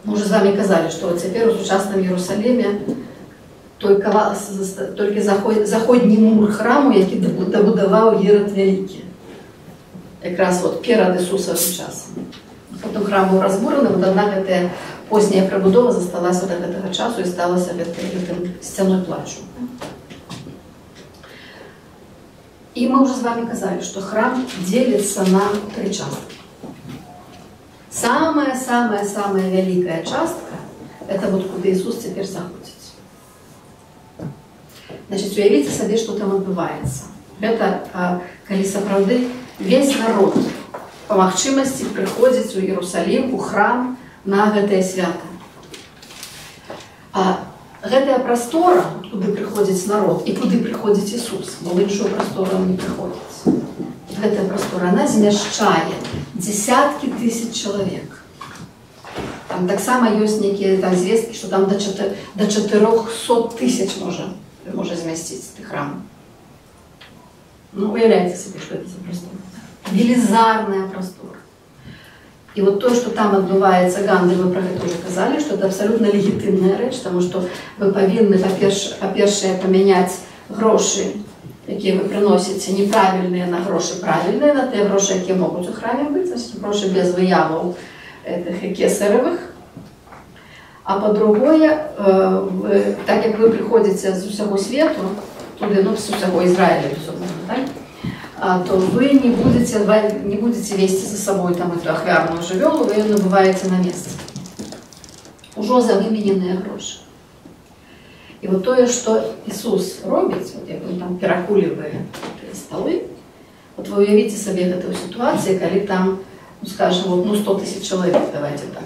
Мы уже з вами казалі, што цяпер у сучасным Иерусаліме толькі заходні мур храму, які дабудаваў Ірод Вялікі. Якраз вот перад Ісусавым часам. Потым храм быў разбураны, вот адна гэтая позняя прыбудова засталася до гэтага часу і сталася гэтым сцяной плачу. І мы уже з вами казалі, што храм дзеліцца на тры часткі. Самая-самая-самая вялікая частка это вот куды Ісус цяпер заходзіць. Значит, уявіце сабе, што там адбываецца. Гэта калі сапраўды весь народ па магчымасці прыходзіць у Иерусалім, у храм на гэтае свята. А гэтая прастора, куды прыходзіць народ і куды прыходзіць Ісус, бо в іншую прастору он не прыходзіць. Гэтая прастора, она змяшчае десяткі тысяч чалавек. Там таксама ёсць нейкія там звесткі, што там да 400 тысяч можа змясціць ты храм. Ну, уяўляеце сабе, што это за прастора. Велізарная прастора. І вот то, што там адбываецца гандаль, мы пра гэта ўжо казалі, што это абсалютна легітымная рэч, таму што вы павінны, па-першае, памяняць грошы, якія вы прыносіце, неправільныя на грошы правільныя, на тыя грошы, якія могуць у храме быць, значит, грошы без выяваў гэтых кесаревых. А па-другое, так як вы прыходзіце з усяго свету, туды, ну, з усяго Ізраіля, безумоўна, так? То вы не будете вести за собой там эту ахвярную жывёлу, вы ее набываете на месцы. Ужо за вымененыя грошы. І вот тое, што Ісус робіць, вот як ён там перакулівае тыя сталы, вот вы уявіце сабе гэтую сітуацыю, калі там, ну, скажем, вот, ну, 100 тысяч чалавек, давайте так,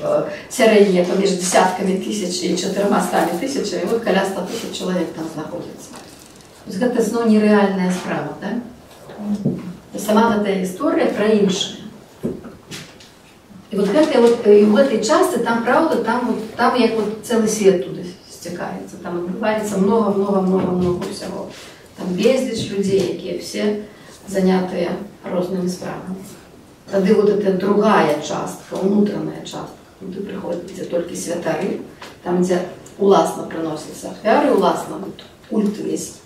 вот, сярэдняя паміж десяткамі тысяч і 400 тысячамі, вот каля 100 тысяч чалавек там знаходзіцца. То есть гэта зноў нерэальная справа, да? Сама гэтая гісторыя пра іншае. І вот гэтая вот, і ў гэтай частцы там, праўда, там, вот, там як вот цэлы свет туды сцякаецца, там адбываецца много-много-много-много ўсяго. Там безліч людзей, якія все занятыя рознымі справамі. Тады вот эта другая частка, унутраная частка, куды прыходзяць, дзе толькі святары, там, дзе уласна прыносяцца ахвяры, уласна вот культ весь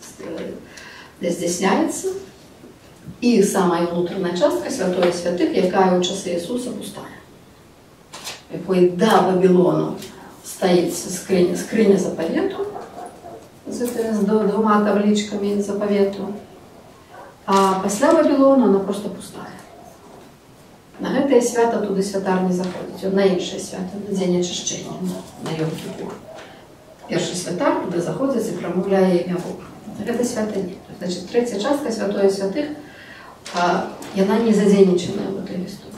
здзяйсняецца. І самая унутраная частка святое святых, якая ў часы Ісуса пустая, якой да Вавилону стаіць скрыня запавету з двума таблічкамі запавету, а пасля Вавилону она просто пустая. На гэтае свята туды святар не заходзіць, ён на іншае свята, на дзень ачышчэння, на Йом-Кіпур. Першы святар туды заходзіць і прамаўляе імя Бога. На гэта свята не. Значит, трэцяя частка святое святых, яна не задзейнічаная ў гэтай гісторыі.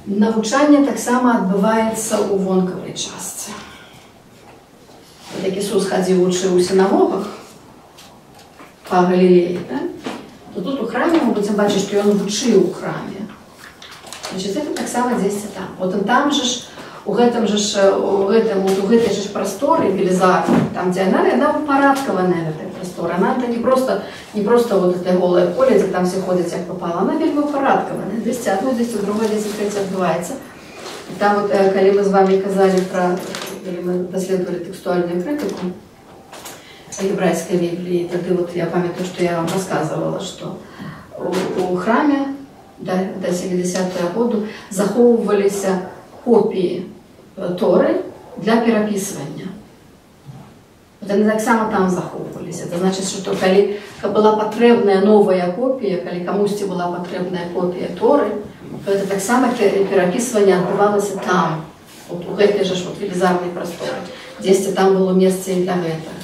Навучанне таксама адбываецца ў вонкавай частцы. Як Ісус хадзіў, вучыў у сінагогах па Галілеі, да? То тут у храме мы будзем бачыць, што ён вучыў у храме. Значит, это таксама дзесьці там. Вот там же ж, у гэтым же ж, у гэтым, вот у гэтай же ж прасторы велізарнай, там, дзе она упарадкаваная, гэтая прастора. Она это не просто вот это голое поле, дзе там все ходзяць як папала, она вельмі упарадкаваная. Дзесьці адно, дзесьці другое, дзесьці трэцяе адбываецца. І там вот, калі мы з вами казалі пра, калі мы даследавалі тэкстуальную крытыку, гебрайскай Бібліі. Тады вот я памятаю, што я вам расказвала, што у храме до 70-го году захоўваліся копіі Торы для перапісвання. Вот яны таксама там захоўваліся. Это значыць, што калі была патрэбная новая копія, калі камусьці была патрэбная копія Торы, то это таксама перапісванне адбывалася там, вот у гэтай жа ж вот велізарнай прасторы. Дзесьці там было месца і для гэтага.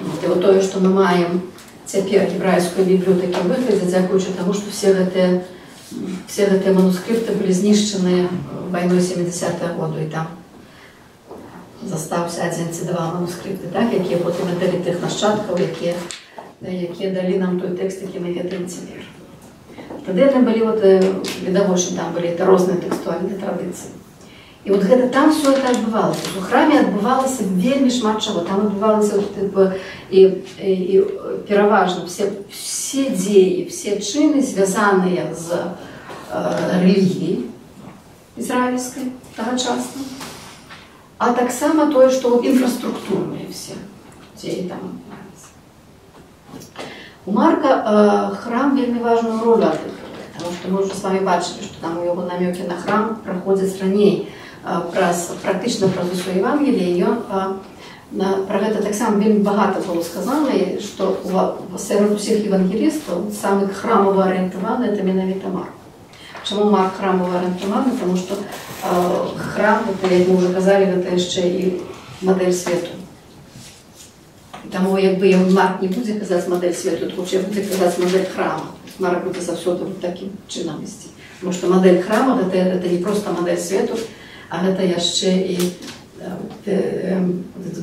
Вот, і вот тое, што мы маем цяпер гебрайскую Біблію ў такім выглядзе, дзякуючы таму, што все гэтыя манускрыпты былі знішчаныя вайной 70-го году, і там застаўся адзін ці два манускрыпты, так, якія потым аддалі тых нашчадкаў, якія далі нам той тэкст, які мы ведаем цяпер. Тады яны былі, вот, відавочна, там былі это розныя тэкстуальныя традыцыі. І вот гэта там всё это адбывалася. У храме адбывалася вельмі шмат чаго. Там адбывалася вот, і пераважна все дзеі, все чыны, звязаныя з рэлігіяй ізраільскай тагачаснай, а таксама тое, што вот інфраструктурныя все дзеі там адбываліся. У Марка храм вельмі важную ролю адыгрывае, таму што мы ўжо з вами бачылі, што там у яго намёкі на храм праходзяць раней, практычна праз усё Евангелие, і ён, пра гэта таксама вельмі багата было сказана, што сярод усіх евангелістаў самы храмова арыентаваны это менавіта Марк. Чаму Марк храмова арыентаваны? Таму што храм, гэта, як мы ўжо казалі, гэта яшчэ і мадэль свету. І таму, якбы Марк не будзе казаць мадэль свету, то хутчэй будзе казаць мадэль храма. Марк будзе заўсёды вот такім чынам ісці. Таму што мадэль храма гэта не проста мадэль свету, а гэта яшчэ і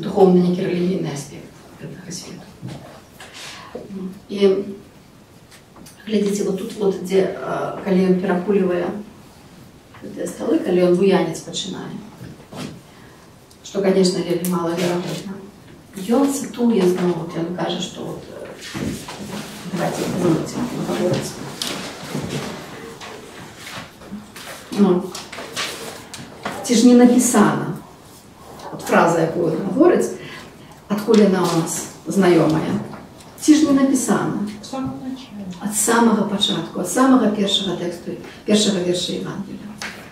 духоўны нейкі рэлігійны аспект гэтага свету. І глядзіце, вот тут вот, дзе, калі ён перакульвае гэтыя сталы, калі ён буяніць пачынае, што, конечно, вельмі малаверагодна. Ён цытуе зноў, вот ён кажа, што вот, давайте забудзем, як ён гаворыць. Ну, ці ж не напісана, от фраза, якую ён гаворыць, адкуль яна ў нас знаёмая. Ці ж не напісана? Ад самага пачатку, ад самага першага тэксту, першага верша Евангелія.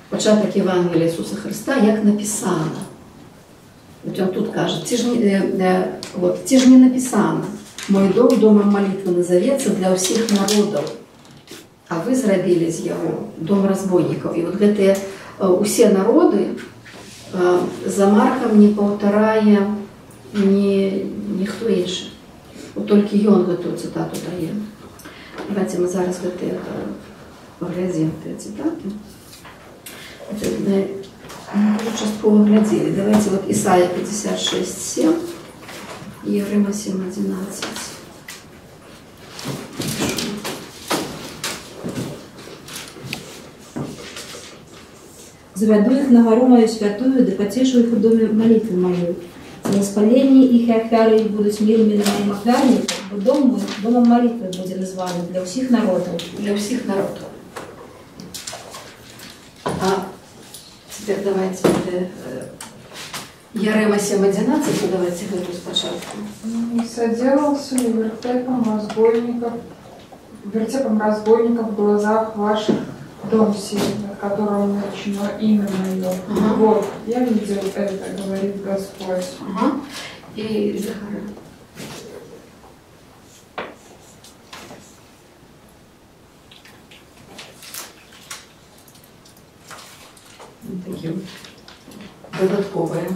Пачатак Евангелія Ісуса Хрыста, як напісана. Вот ён тут кажа, ці ж не, вот, ці ж не напісана, мой дом домам малітвы назавецца для ўсіх народаў, а вы зрабілі з яго дом разбойнікаў. І вот гэтыя усе народы за Маркам не паўтарае ніхто іншы. Вот толькі ён гэтую цытату дае. Давайте мы зараз гэтыя паглядзім тыя цытаты. Мы уже часткова глядзелі. Давайте вот Ісая 56:7 і Ярыма 7:11. Завяду их на гору мою святую, да потешу их в доме молитвы моей. Целоспаление их и офяры их будут мирными на моем офярнике, бо дом мой домом молитвы будет назван для всех народов. Для всех народов. А теперь давайте Ярема 7:11, давайте гэту спочатку. И соделался ли вертепом разбойников в глазах ваших дом сей, над которым наречено имя мое. Ага. Вот, я видел это, говорит Господь. Ага. И Захара. Вот такие вот додатковые.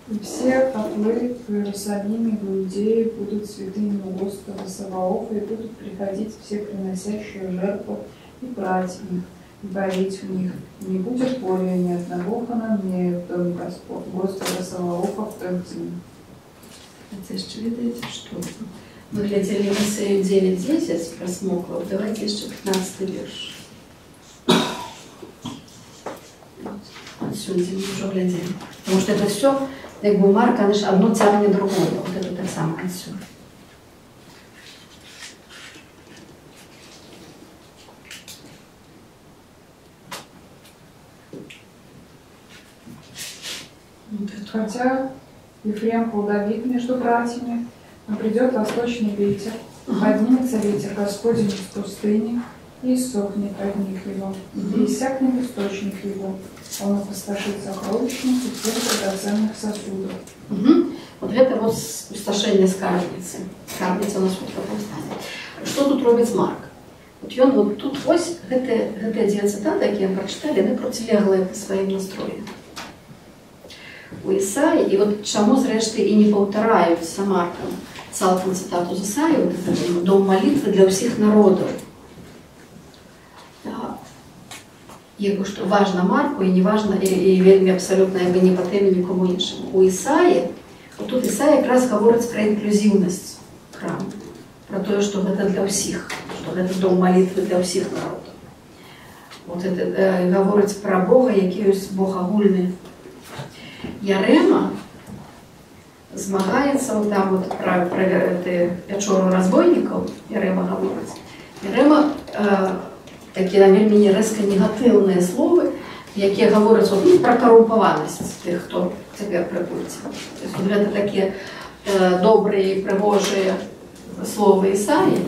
И все котлы в Иерусалиме и в Иудее будут святыми у Господа Саваофа, и будут приходить все приносящие жертву и брать их, и варить в них. И не будет более ни одного хананея в доме Господа Саваофа в тот день. Это еще видите, что мы глядели Моисею 9:10 про смоквов. Давайте еще 15 верш. Отсюда мы уже глядели. Потому что это все, как бы у Марка, она же одно тянет другое. Вот это так самое отсюда. Хотя Ефрем плодовит между братьями, но придет восточный ветер, поднимется ветер Господень из пустыни, и иссохнет родник его, и иссякнет источник его. Он опустошит сокровищницу всех драгоценных сосудов. Вот это вот спустошение скарбницы. Скарбница у нас хутка паўстане. Што тут робіць Марк? Вот ён вот тут вось гэтыя дзве цытаты, якія мы прачыталі, яны процілеглыя па сваім настрою. У Ісаі, і вот чаму зрэшты і не паўтараюцца Маркам цалкам цытату з Ісаі, вот это дом молитвы для ўсіх народаў. Як бы што важна Марку і не важна, і вельмі абсалютна як бы не па тэме нікому іншаму. У Ісаі, вот тут Ісая якраз гаворыць пра інклюзіўнасць храму, пра тое, што гэта для ўсіх, што гэта дом малітвы для ўсіх народаў. Вот это гаворыць пра Бога, які ёсць Бог агульны. Ярэма змагаецца вот там вот пра пячору разбойнікаў, Ярэма гаворыць. Ярэма такія вельмі рэзка негатыўныя словы, якія гавораць вот, ну, пра карумпаванасць тых, хто цяпер пры кульце. То есть, вот гэта такія добрыя і прыгожыя словы Ісаі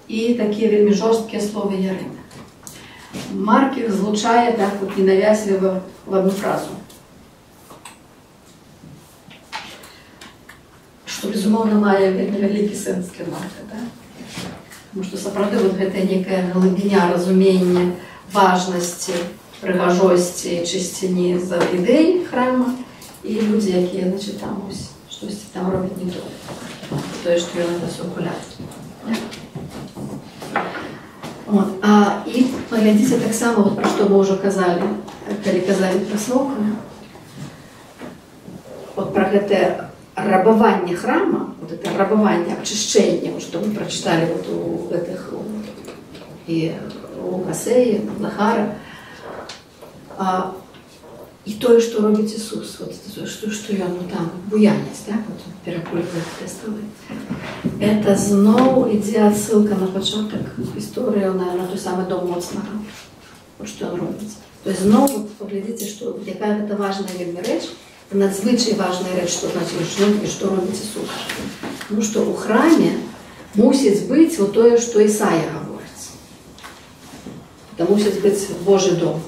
і такія вельмі жорсткія словы Ярэмы. Марк іх злучае так вот ненавязліва в одну фразу. Што, безумоўна, мае вельмі вялікі сэнс для Марка, да? Таму што сапраўды вот гэтая некая глыбіня разумення важнасці, прыгажосці, чысціні за ідэй храма і людзі, якія, значит, там ось штосьці там робяць не тое. Тое, што ён это всё гуляе. Вот. І паглядзіце таксама, вот, пра што мы ўжо казалі, калі казалі пра смоквы, вот пра гэтае рабаванне храма, вот это рабаванне, абчышчэнне, вот, што мы прачыталі вот у гэтых і у Гасеі, у Захара, і тое, што робіць Ісус, вот это, што ён ну, там буяніць, так, вот, перакульвае гэтыя столы. Это зноў ідзе адсылка на пачатак гісторыі, на той самы дом моцнага, вот што ён робіць. То есть зноў, вот, паглядзіце, што, якая гэта важная вельмі рэч, надзвычай важная рэч, што значыць, што робіць Ісус. Тому што ў храме мусіць быць вот тое, што Ісая гаворыць. Это мусіць быць Божы дом.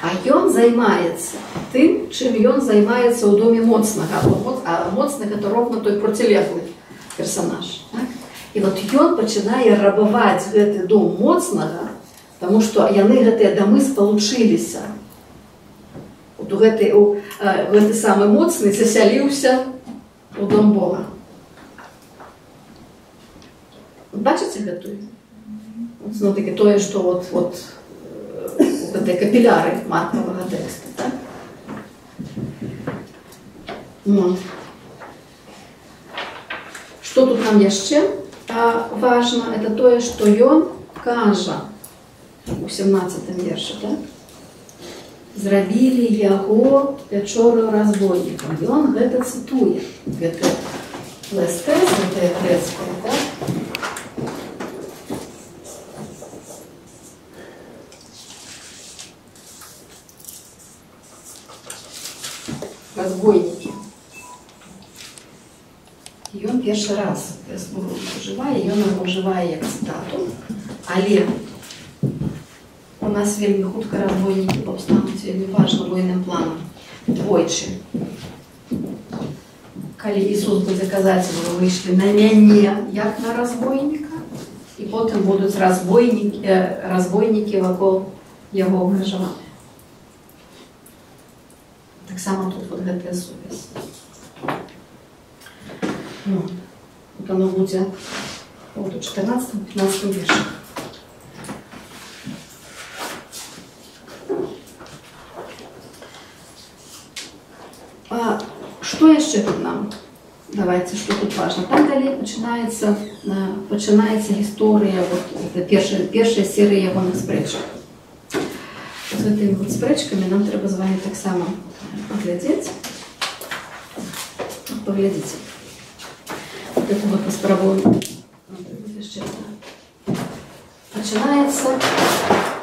А ён займаецца тым, чым ён займаецца ў доме моцнага. А моцны гэта ровно той процілеглы персонаж. Так? І вот ён пачынае рабаваць гэты дом моцнага, таму што яны гэтыя дамы спалучыліся. Вот у гэты самы моцны засяліўся у дом Бога. Бачыце гэтую? Вот, зноў-такі тое, што вот гэтыя капіляры маркавага тэкста, так? Ну. Што тут нам яшчэ важна, это тое, што ён кажа у 17 вершы, так? Зрабілі яго пячору разбойнікам. Ён гэта цытуе. Гэта лестэс, гэта грэцкая, так? Разбойнікі. Ён першы раз слово ўжывае, ён яго ўжывае як цытату, але у нас вельмі хутка разбойнікі паўстануць вельмі важна буйным планам двойчы. Калі Ісус будзе казаць, вы выйшлі на мяне як на разбойніка, і потым будуць разбойнікі вакол яго ўкрыжаваны. Таксама тут вот гэтая сувязь. Ну, вот оно будзе вот у 14-15 вершах. А што яшчэ тут нам? Давайте, што тут важна. Там далей пачынаецца гісторыя, вот, это першая серыя ягоных спрэчак. З гэтымі вот спрэчкамі нам трэба з вами таксама паглядзець. Паглядзіце. Вот это вот мы спрабуем. Пачынаецца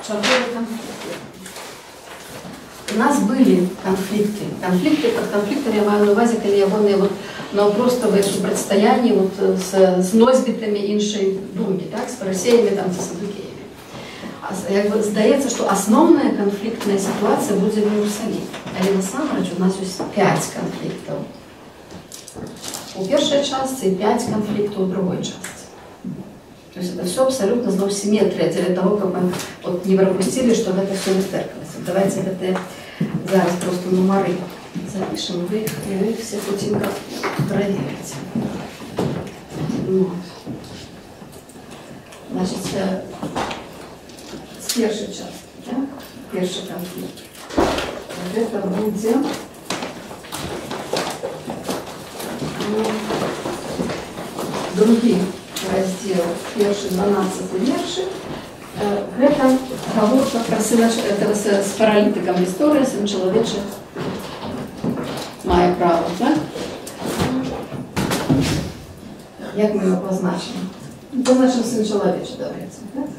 чарговы канфлікт. У нас былі канфлікты. Канфлікты, пад канфліктам я маю на ўвазе, калі ягоныя вот наўпроставыя супрацьстаянні вот з носьбітамі іншай думкі, так, з фарысеямі, там, з садукеямі. Як бы здаецца, што асноўная канфліктная сітуацыя будзе ў Іерусаліме. Але насамрэч у нас ёсць 5 канфліктаў. У першай частцы і 5 канфліктаў у другой частцы. То есть это все абсолютно зноў сіметрыя для того, каб мы вот не пропустили, что гэта все люстэркалася. Давайте гэта зараз просто нумары запишем, вы их все хуценька проверите. Вот. Значит, с першай часткі, так? Першы канфлікт. Гэта будзе другі раздзел, першы 12 вершы. Гэта гаворка пра сына этого з паралітыкам гісторыя, сын чалавечы мае права, так? Як мы его пазначым? Пазначым сын чалавечы, давайте, так?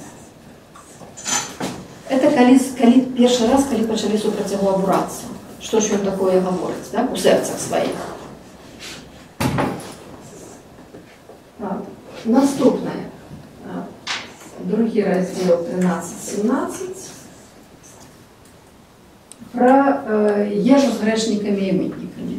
Это калі першы раз, калі пачалі супраць яго абурацца. Што ж ён такое гаворыць, так? У сэрцах сваіх. Так. Наступнае. Другі раздзел 13-17. Пра ежу з грэшнікамі і мытнікамі.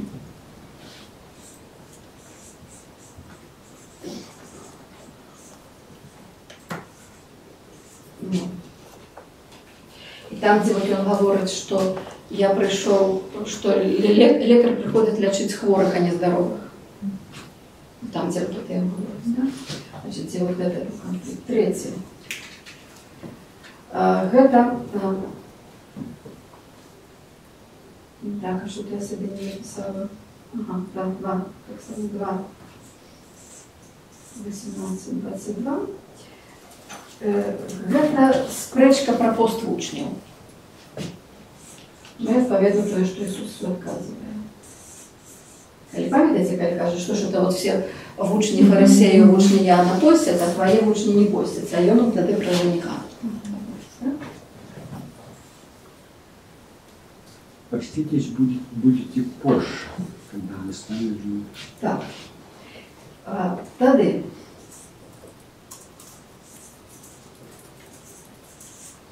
І там, дзе вот ён гаворыць, што я прыйшоў, што лекар прыходзіць лячыць хворых, а не здаровых. Там, дзе вот это я говорю, да? Значит, дзе вот это конфликт. Третий. Гэта... Так, а что-то я себе не написала. Ага, да, 2. Так, сам 2. 18, 22. Гэта спрэчка пра пост вучняў. Ну, адпаведна тое, што Ісус всё адказвае. Калі памятаеце, калі кажа, што ж это вот все вучні фарысею, вучні Яна постят, а твае вучні не постяць, а ён тады пра жаніха. Поститесь будете позже, когда настанет жених. Так. Тады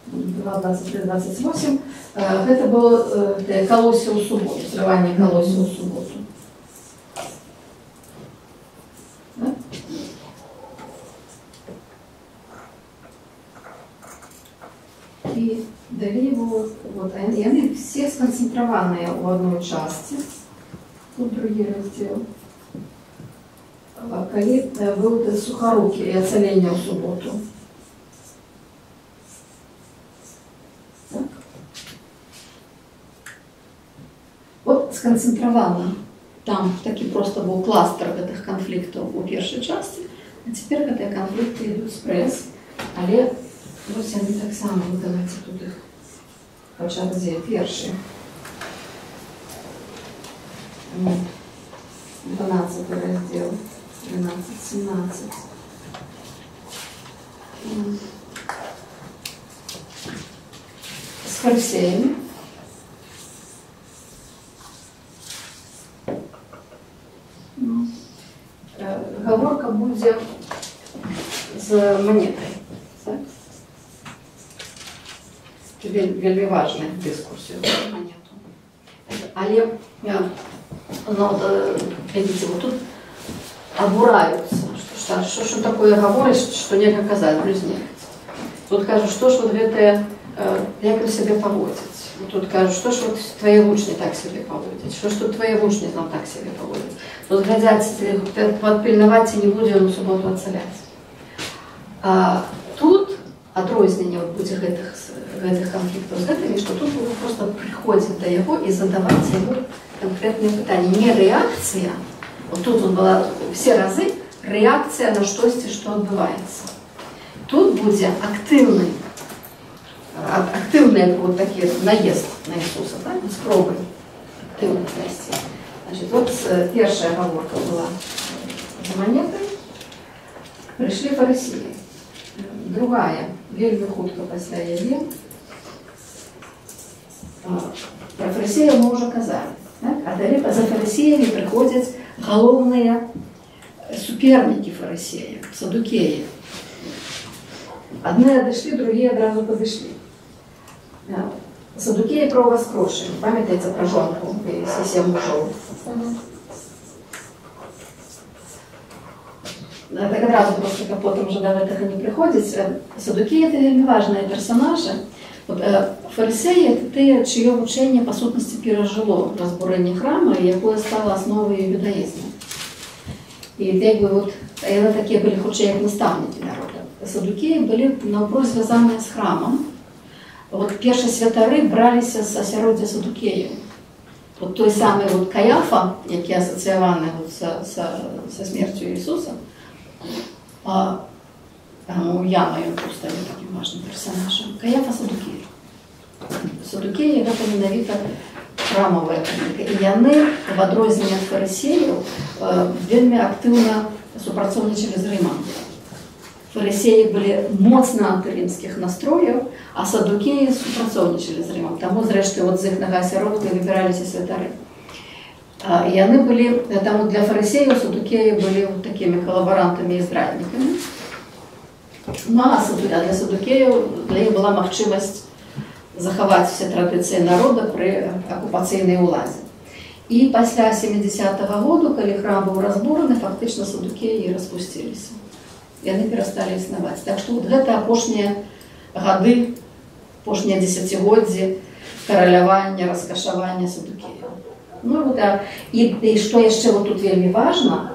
2, 23, 28. Гэта было калосе ў суботу, зрыванне калосе ў суботу. Да? І далей вот, яны все сканцэнтраваныя ў адной частцы. Тут другі раздзел. Калі быў сухарукі і ацаленне ў суботу. Так. Вот сканцэнтравана. Там такі просто быў кластер гэтых канфліктаў у першай частцы, а цяпер гэтыя канфлікты ідуць спрэс, але вось яны таксама, ну, давайте тут іх па чарзе. Першы. 12 раздзел, 13-17. З фарысеямі. Гаворка будзе з манетай. Так? Вельмі важны дыскурс монету. Але, ну, глядзіце, вот тут абураюцца, што ж такое гаворыць, што нельга казаць, блюзнерыць. Тут кажуць, што ж вот гэтыя, як вы сябе паводзяць. Тут кажуць, што ж вот твае вучні так сябе паводзяць, што ж тут твае вучні знаў так сябе паводзяць. Тут глядзяць, падпільнаваць ці не будзе ён у суботу ацаляць. А тут адрозненне вот будзе гэтых канфліктаў з гэтымі, што тут вы просто прыходзіць да яго і задаваць яму канкрэтныя пытанні. Не рэакцыя, вот тут вот была все разы рэакцыя на штосьці, што адбываецца. Тут будзе актыўны вот такі наезд на Ісуса, так? Спробы актыўна знайсці. Значит, вот першая гаворка была за манетай. Прыйшлі фарысеі. Другая, вельмі хутка пасля яе, пра фарысеяў мы ўжо казалі. Так? А далей за фарысеямі прыходзяць галоўныя супернікі фарысея, садукеі. Адны адышлі, другія адразу падышлі. Садукеі пра ўваскрошанне. Памятаеце пра жонку і сем мужоў? Так адразу просто, каб потым уже да гэтага не прыходзіць. Садукеі – это вельмі важныя персонажы. Вот, фарысеі – это тыя, чыё вучэнне па сутнасці перажыло разбурэнне храма, якое стала асновай юдаізму. І як бы, вот, яны такія былі хутчэй як настаўнікі народа. Садукеі былі наўпрост звязаныя з храмам. Вот першыя святары браліся з асяроддзя садукеяў. Вот той самы вот Каяфа, які асацыяваны вот са смерцю Ісуса, Яна ён стане такім важным персонажам. Каяфа садукеі. Садукеі гэта менавіта храмавая палітыка. І яны, в адрозненне ад фарысеяў, вельмі актыўна супрацоўнічалі з Рымам. Фарысеі былі моцна антырымскіх настрояў, а садукеі супрацоўнічалі з Рымам. Таму, зрэшты, от з іхнага асяродка выбіраліся святары. І яны былі, таму для фарысеяў садукеі былі вот такімі калабарантамі і здраднікамі. Ну, а для садукеяў для іх была магчымасць захаваць усе традыцыі народа пры акупацыйнай уладзе. І пасля 70-го году, калі храм быў разбураны, фактычна садукеі распусціліся. Яны перасталі існаваць. Так што вот гэта апошнія гады, апошнія дзесяцігоддзі каралявання, раскашавання садукеяў. Ну, вот, і што яшчэ вот тут вельмі важна,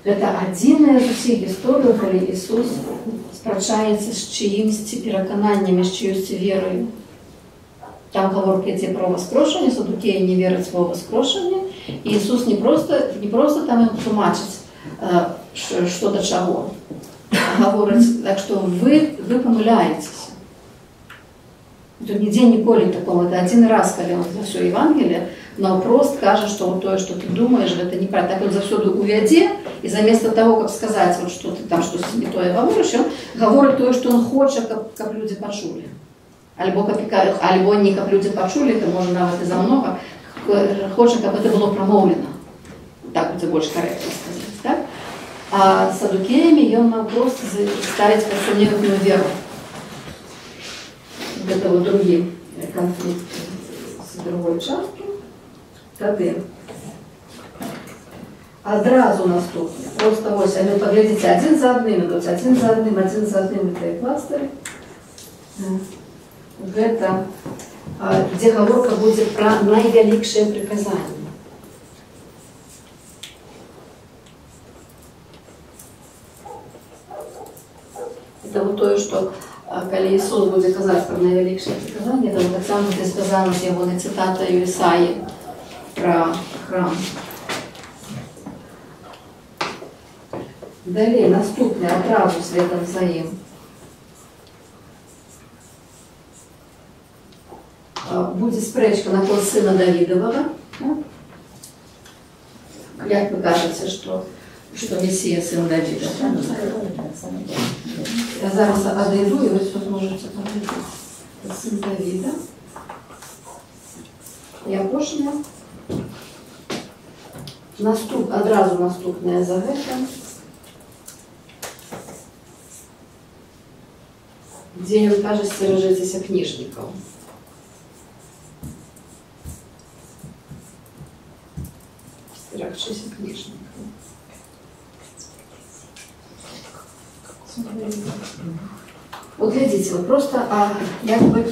гэта адзіная з усіх гісторый, калі Ісус спрачаецца з чыімсьці перакананнямі, з чыюсьці вераю. Там гаворка ідзе пра ўваскрошанне, садукеі не вераць ва ўваскрошанне, і Ісус не проста там ім тлумачыць, што да чаго, а гаворыць, так што вы памыляецеся. Тут нідзе ніколі такого, это адзін раз, калі он за ўсё Евангелие наўпрост кажа, што вот тое, што ты думаеш, гэта неправильно. Так ён заўсёды увядзе, і заместа таго, каб сказаць, вот, што ты там штосьці не тое гаворыш, ён гаворыць тое, што ён хоча, каб людзі пачулі. Альбо не каб людзі пачулі, то можа нават і за многа, хоча, каб это было прамоўлена. Так будзе больш карэктна сказаць, так? А садукеямі ён наўпрост ставіць пад сумнеў іхнюю веру. Гэта вот другі канфлікт з другой часткі. Тады адразу наступны. Просто вось, яны, паглядзіце, адзін за адным ідуць, адзін за адным, адзін за адным гэтыя кластары. Гэта, дзе гаворка будзе пра найвялікшае прыказанне. Это вот тое, што калі Ісус будзе казаць пра найвялікшае прыказанне, то таксама будзе звязана з ягонай цытатаю Ісаі пра храм. Далей, наступны, адразу следам за ім. Будзе спрэчка наконт сына Давідавага. Як вы кажаце, што Месія сын Давіда? Я зараз адыду, і вы все зможаце паглядзець. Сын Давіда. І апошняе. Адразу наступнае за гэтым. Дзе ён кажа, сцеражыцеся кніжнікаў. Сцерагчыся кніжнікаў. Вот глядзіце, вот просто як бы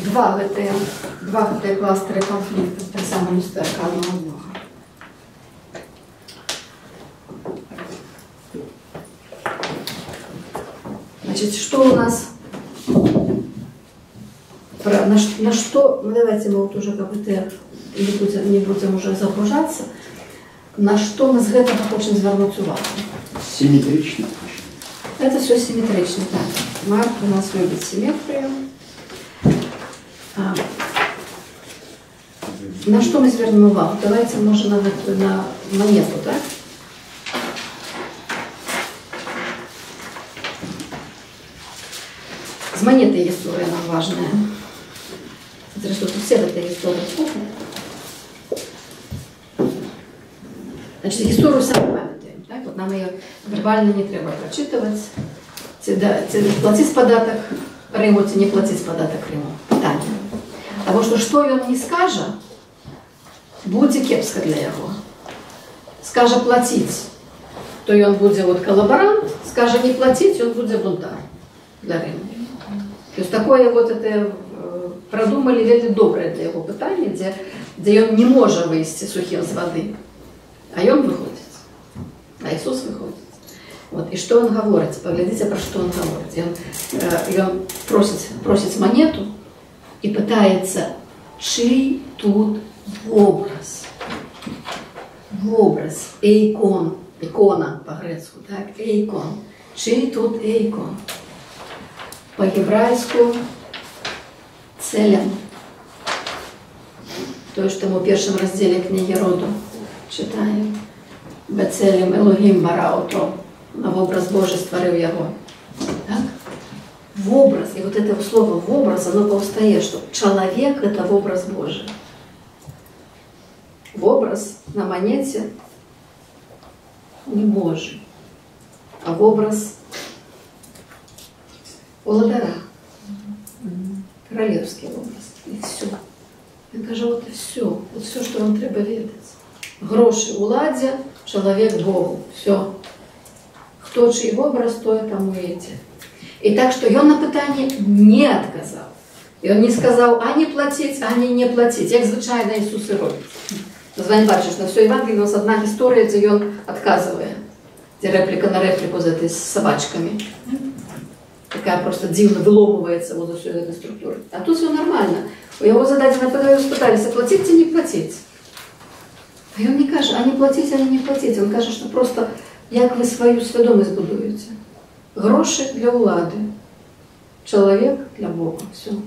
два гэтыя кластары канфліктаў таксама люстэрка адно аднога. Значит, что у нас, на что, ну давайте мы вот уже как бы не будем уже загружаться, на что мы с гэтага хочам звярнуць увагу? Симметрично. Это все симметрично, так. Марк у нас любит симметрию. На что мы звернем увагу? Давайте, может, на монету, так? З монеты история нам важная. Зрэшты, тут все гэтыя гісторыі слухалі. Значит, гісторыю самі памятаем, так? Вот нам яе вербальна не трэба прачытваць. Ці, да, ці плаціць падатак Рыму, ці не плаціць падатак Рыму. Пытанне. Таму што што ён не скажа, будзе кепска для яго. Скажа плаціць, то ён будзе вот калабарант, скажа не плаціць, ён будзе бунтар для Рыму. То есть такое вот это продумали вельмі добрае для яго пытанне, дзе ён не можа выйсці сухім з вады, а ён выходзіць, а Ісус выходзіць. Вот. І што ён гаворыць? Паглядзіце, пра што ён гаворыць. Ён просіць манету і пытаецца, чый тут вобраз? Вобраз, эйкон, ікона па-грэцку, так? Эйкон. Чый тут эйкон? Па-гебрайску целем. Тое, што мы ў першым раздзеле кнігі роду чытаем. Бецелем Элогім бара ото, на вобраз Божы стварыў яго. Так? Вобраз, и вот это слово вобраз, оно паўстае, што чалавек — это вобраз Божы. Вобраз на манете не Божы, а вобраз уладара. Каралеўскі вобраз. І всё. Ён кажа, вот і всё. Вот всё, што вам трэба ведаць. Грошы уладзе, чалавек Богу. Всё. Хто чый вобраз, той таму і ідзе. І так, што ён на пытанне не адказаў. Ён не сказаў ані плаціць, ані не плаціць, як звычайна Ісус і робіць. З вами бачыш, на всё Евангелие у нас одна гісторыя, дзе ён адказвае, дзе рэпліка на рэпліку з этой з сабачкамі. Такая просто дзіўна выломваецца вот з усёй гэтай структуры. А тут всё нормально. У яго зададзена пытанне, спыталіся, плаціць ці не плаціць. А ён не кажа, ані плаціць, ані не плаціць. Ён кажа, што просто як вы сваю свядомасць будуеце. Грошы для ўлады, чалавек для Бога. Всё.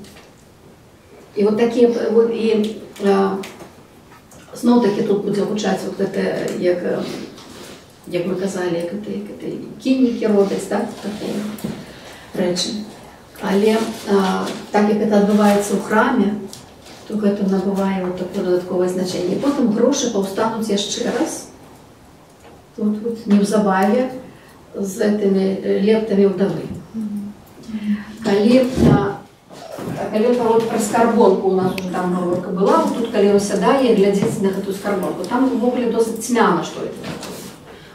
І вот такія, вот, і зноў-такі тут будзе гучаць вот это, як мы казалі, як это кінікі робяць, так, такія рэчы. Але так як это адбываецца ў храме, то гэта набывае вот такое дадатковае значэнне. І потым грошы паўстануць яшчэ раз, тут вот неўзабаве з гэтымі лептамі ўдавы. Калі вот пра скарбонку у нас уже там гаворка была, вот тут калі ён сядае і глядзіць на гэту скарбонку, там увогуле досыць цьмяна, што это такое.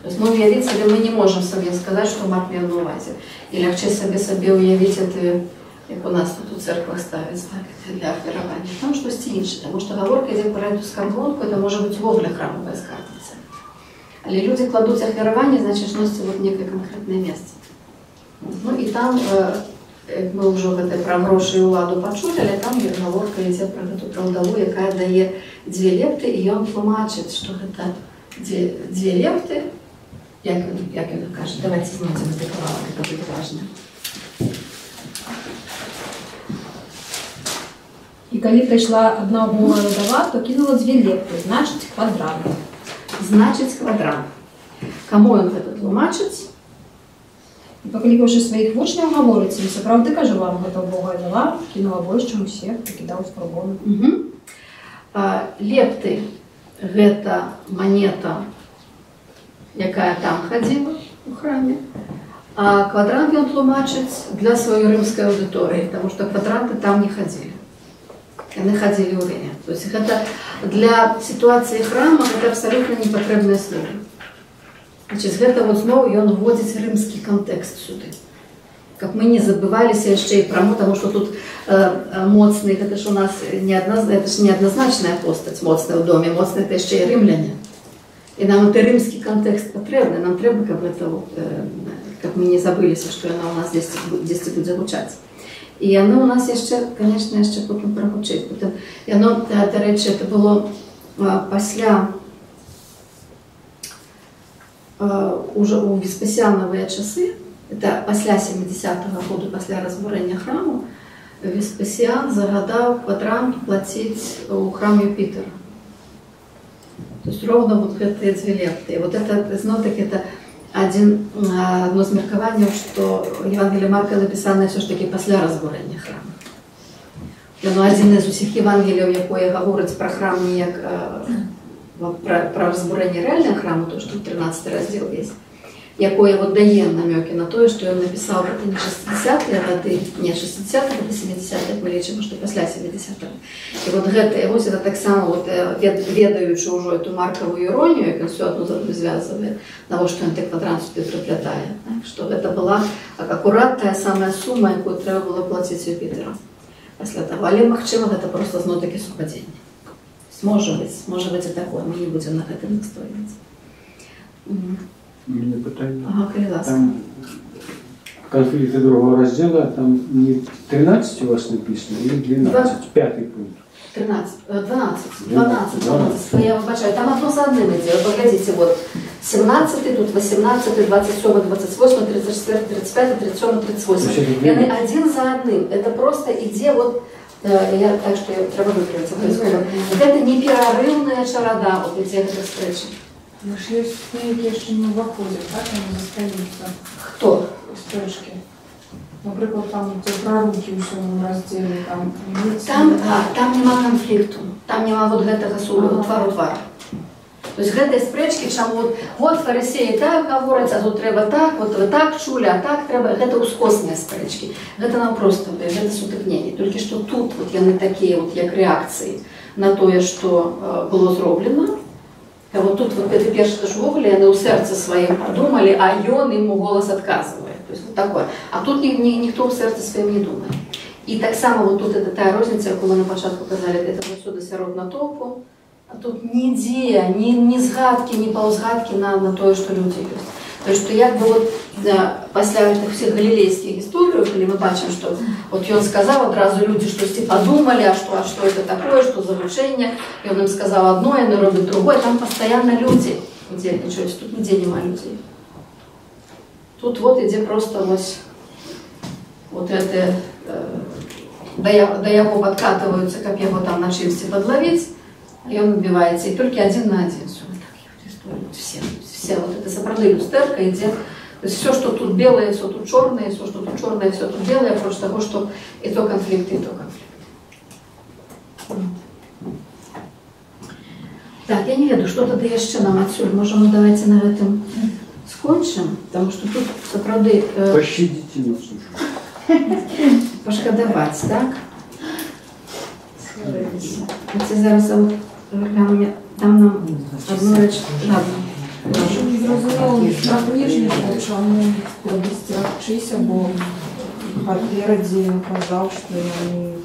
То есть мы уявіць сабе, мы не можам сабе сказаць, што Марк меў на увазе. І лягчэй сабе уявіць это, як у нас тут у церквах ставяць, так, для ахвяравання. Там штосьці іншае, таму што гаворка ідзе пра гэту скарбонку, это можа быць увогуле храмавая скарбніца. Але людзі кладуць ахвяраванне, значыць, носіць вот некае канкрэтнае месца. Ну і там, як мы ўжо гэта пра грошы і ўладу пачулі, але там гаворка ідзе пра гэту праўдаву, якая дае дзве лепты, і ён тлумачыць, што гэта дзве лепты, як ён кажа, давайте знойдзем гэты кавалак, это будзе важна. І калі прыйшла адна убогая ўдава, то кінула дзве лепты, значыць, квадрант. Значыць, квадрант. Каму ён гэта тлумачыць? І паклікаўшы сваіх вучняў, гаворыць ім, сапраўды, кажу вам, гэта убогая ўдава кінула больш, чым усе, хто кідаў скарбону. Лепты гэта манета, якая там хадзіла у храме, а квадрант ён тлумачыць для сваёй рымскай аўдыторыі, таму што квадранты там не хадзілі. Яны хадзілі ў Рыме. То есть гэта для сітуацыі храма гэта абсалютна непатрэбнае слово. Значит, гэта вот зноў ён уводзіць рымскі кантэкст сюды. Каб мы не забываліся яшчэ і пра му, таму што тут моцны, гэта ж у нас не адна, гэта ж неадназначная постаць, моцная ў доме, моцны это яшчэ і рымляне. І нам гэты рымскі кантэкст патрэбны, нам трэба, каб гэта вот, каб мы не забыліся, што яна ў нас дзесьці будзе гучаць. І яно у нас яшчэ, конечно, яшчэ потым прагучыць. Потым, яно, дарэчы, это было пасля уже ў Веспасіанавыя часы, это пасля 70-го году, пасля разбурэння храму, Веспасіан загадаў квадрант плаціць у храм Юпітера. То есть ровно вот гэтыя дзве лепты. И вот это, зноў-такі, это одно з меркаванняў, што Евангелие Марка напісанае ўсё ж такі пасля разбурэння храма. Яно адзінае з усіх Евангеліяў, якое гаворыць пра храм не як пра разбурэнне рэальнага храму, то, што 13 раздзел весь, якое вот дае намёкі на тое, што ён напісаў гэта не 60-е гады, не 60-е гады, 70-е, мы лічым, што пасля 70-го. І вот гэта, вось это таксама, вот, ведаючы ўжо эту маркавую іронію, як ён всё адну з адной звязвае, навошта ён той квадрант сюды прыплятае, так? Што гэта была акурат тая самая сума, якую трэба было плаціць Юпітеру пасля таго. Але, магчыма, гэта проста зноў-такі супадзенне. Можа быць і такое, мы не будзем на гэтым настойваць. У меня пытанне. Ага, калі ласка. Там конфликты другого раздела, там не 13 у вас написано, или 12? Пятый пункт. 13, 12, 12, 12. Я выбачаю, там одно за одним идет. Вот погодите, вот 17, тут 18, 27, 28, 34, 35, 37, 38. Яны один за одним. Это просто идея вот, я, так что я треба выправить. Это неперерывная чарада, вот эти встречи. Ну, ж есть нейкія яшчэ не ўваходзяць, так? Яны застаюцца. Хто? Спрэчкі. Напрыклад, там, дзе прарукі ў сёмым раздзеле, там... Там няма канфлікту, там няма вот гэтага твару твар. То есть гэтыя спрэчкі, чаму вот фарысеі так гавораць, а тут трэба так, вот вы так чулі, а так трэба, гэта ўскосныя спрэчкі. Гэта нам проста, гэта сутыкненне. Толькі што тут вот яны такія вот як рэакцыі на тое, што было зроблена. А вот тут вот это першы ж увогуле яны ў сэрцы сваім падумалі, а ён ім у голас адказвае. То есть вот такое. А тут ніхто ў сэрцы сваім не думае. І таксама вот тут это тая розніца, якую мы на пачатку казалі, это заўсёды сярод натоўпу, а тут нідзе, ні згадкі, ні паўзгадкі на тое, што людзі ёсць. То есть, што як бы вот пасля гэтых всех галілейскіх гісторый, калі мы бачым, што вот ён сказаў, адразу людзі штосьці падумалі, а што это такое, што за вучэнне, ён ім сказаў адно, яны робяць другое, там пастаянна людзі удзельнічаюць, тут нідзе няма людзей. Тут вот ідзе просто вось вот это, да яго падкатываюцца, каб яго там на чымсьці падлавіць, ён адбіваецца, і толькі адзін на адзін. Всё, вот так, вот все, вот это сапраўды люстэрка ідзе. То есть все, что тут белое, все тут черное, все, что тут черное, все тут белое, апроч того, что и то конфликты, и то конфликты. Так, я не ведаю, что тады яшчэ нам адсюль. Можа, мы давайте на гэтым скончым, потому что тут сапраўды... Пощадите нас уже. Пашкадаваць, так? Це зараз гляну, дам нам одну рэч жадну. Не зразумела пра кніжнікаў, чаму предасцерагчыся, бо паперадзе ён казаў, што яны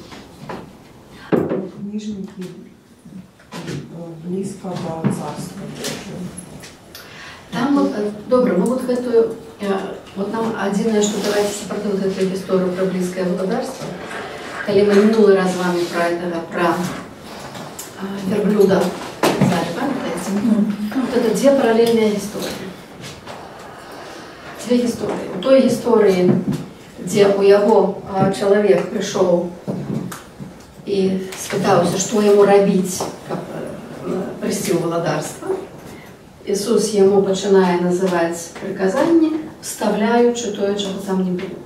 кніжнікі блізка да царства Божага. Там вот, добра, мы вот гэтую, вот нам адзінае, што давайте сапраўды вот гэтую гісторыю пра блізкае валадарства. Калі мы мінулы раз з вами пра этого, пра верблюда казалі, памятаеце? Вот это две параллельные истории. Две истории. У той истории, где у яго чалавек прыйшоў і спытаўся, што яму рабіць, каб прыйсці ў валадарства, Ісус яму пачынае называць прыказанні, вставляючы тое, чаго там не было.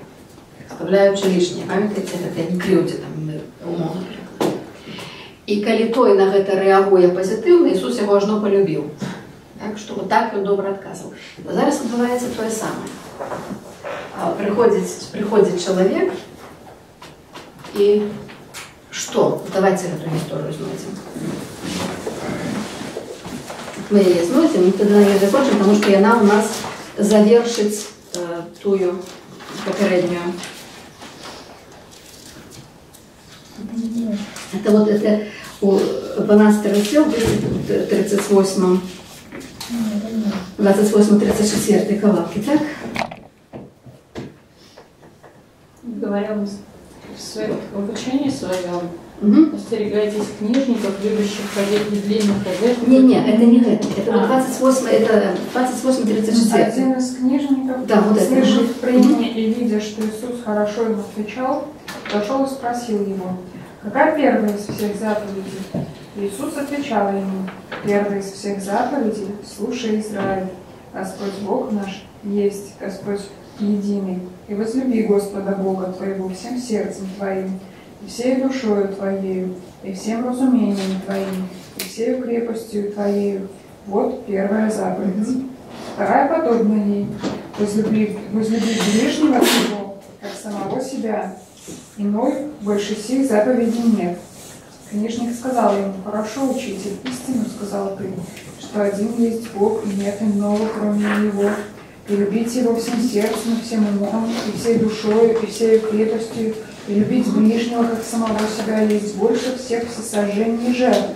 Вставляючы лішняе. Памятаеце, гэта не крыўдзе там умоўна пераклад. І калі той на гэта рэагуе пазітыўна, Ісус яго ажно палюбіў. Так, што вот так ён добра адказваў. Но зараз адбываецца тое самае. Прыходзіць чалавек і што? Давайте гэту гісторыю знойдзем. Мы яе знойдзем, мы тады на яе закончым, таму што яна ў нас завершыць тую папярэднюю. Это вот это у 12 раздел, 38, 28, 34 кавалки, так? Говоря в обучении своем, остерегайтесь книжников, любящих ходить в длинных одеждах. Не-не, это не это. Это вот 28, это 28, 34. Один из книжников, да, вот слышав прение и видя, что Иисус хорошо ему отвечал, подошел и спросил его: какая первая из всех заповедей? Иисус отвечал ему: первая из всех заповедей, слушай, Израиль, Господь Бог наш есть Господь единый, и возлюби Господа Бога твоего всем сердцем твоим, и всею душою твоею, и всем разумением твоим, и всею крепостью твоею. Вот первая заповедь. Вторая подобна ей: возлюби ближнего твоего, как самого себя. Иной больше сих заповедей нет. Книжник сказал ему: хорошо, учитель, истину сказал ты, что один есть Бог, и нет иного, кроме Него, и любить Его всем сердцем, и всем умом, и всей душою, и всей крепостью, и любить ближнего, как самого себя, есть больше всех всесожжений и жертв.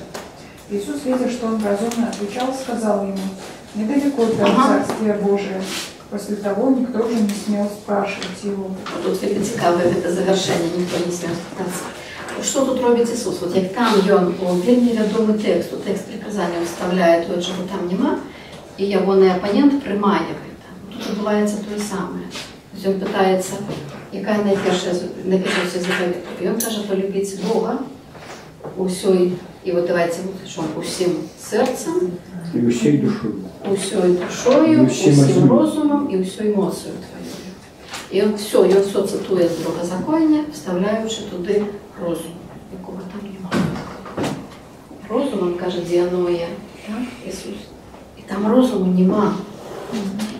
Иисус, видя, что он разумно отвечал, сказал ему: недалеко до Царствия Божия. После того никто уже не смел спрашивать его. Тут вельмі цікавае гэта завяршэнне, ніхто не смел спытацца. Што тут робіць Ісус? Вот як там ён у вельмі вядомы тэкст, у тэкст прыказання ўстаўляе тое, чаго там няма, і ягоны апанент прымае гэта. Тут адбываецца тое самае. То есть ён пытаецца, якая найпершая запавед? І ён кажа палюбіць Бога усёй, і вот давайте усім сэрцам, і усёй душою, усёй душою, усім розумам і усёй моцаю тваёю. І ён все цытуе з другазаконня, вставляючы туды розум, якога там няма. Розум, он кажа, діаноя, так, Ісус. І там розуму нема.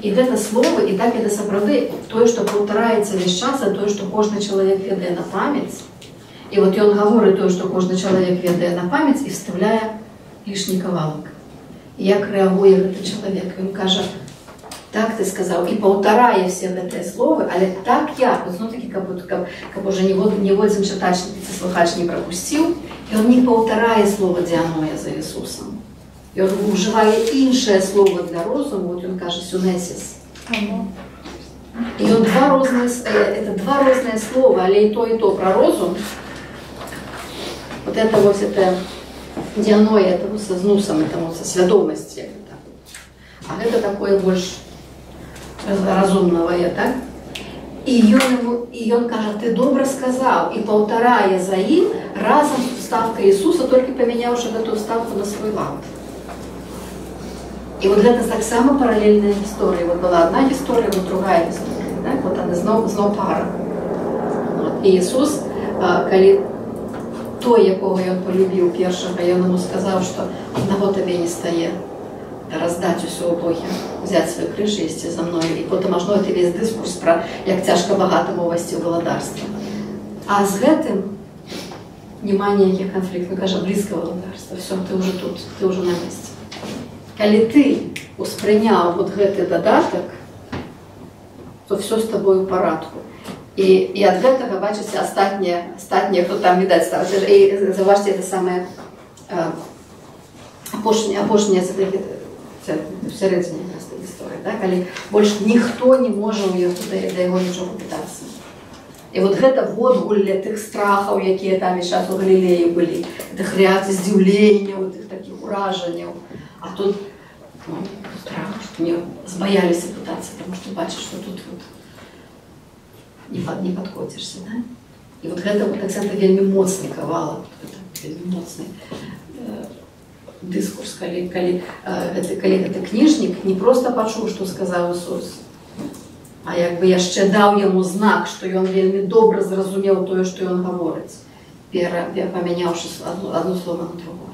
І гэта слово, і так это сапраўды тое, што паўтараецца весь час, а тое, што кожны чалавек ведае на памяць. І вот ён гаворыць тое, што кожны чалавек ведае на памяць, і вставляе лішні кавалак. І як рэагуе гэты чалавек? Ён кажа: так ты сказаў, і паўтарае все гэтыя словы, але так як? Вот зноў-такі, каб уже ніводзін чытач ці слухач не прапусціў, ён не паўтарае слова діаноя за Ісусам. Ён ужывае іншае слово для розуму, вот ён кажа сюнесіс. І ён это два розныя слова, але і то пра розум. Вот это вот это дианоя, это вот со знусом, это вот со свядомасці. А это такое больш разумного, так? І ён кажа: ты добра сказаў, і паўтарае за ім разам з уставкай Ісуса, толькі памяняўшы гэту уставку на свой лад. І вот гэта таксама паралельная гісторыя. Вот была одна гісторыя, вот другая гісторыя. Так? Вот она зноў пара. Вот. І Ісус, калі той, якога ён полюбіў першага, ён яму сказаў, што аднаго табе не стае раздаць усё убогім, взять свой крыж і ісці за мною. І потым ажно гэты весь дыскурс пра як цяжка багатаму ўвайсці ў валадарства. А з гэтым няма ніякіх канфліктаў. Кажа, блізка валадарства, всё, ты ўжо тут, ты ўжо на месцы. Калі ты успрыняў вот гэты дадатак, то всё з тобою ў парадку. І ад гэтага, бачыце, астатнія, хто там, відаць, ставіцца. І заўважце, это самае апошняя всярэдзіне якраз та гісторыя, да? Калі больш ніхто не можа ў яго, да яго нічога пытацца. І вот гэта водгулле тых страхаў, якія там і час у Галілеі былі, тых рэакцый здзіўлення, тых такіх уражанняў. А тут, ну, страх, што не збаяліся пытацца, таму што бачыш, што тут вот не падкоцішся, да? І вот гэта вот таксама вельмі моцны кавалак, гэта вельмі моцны дыскурс, калі гэты кніжнік не проста пачуў, што сказаў Ісус, а як бы яшчэ даў яму знак, што ён вельмі добра зразумеў тое, што ён гаворыць, памяняўшы адно слово на другое.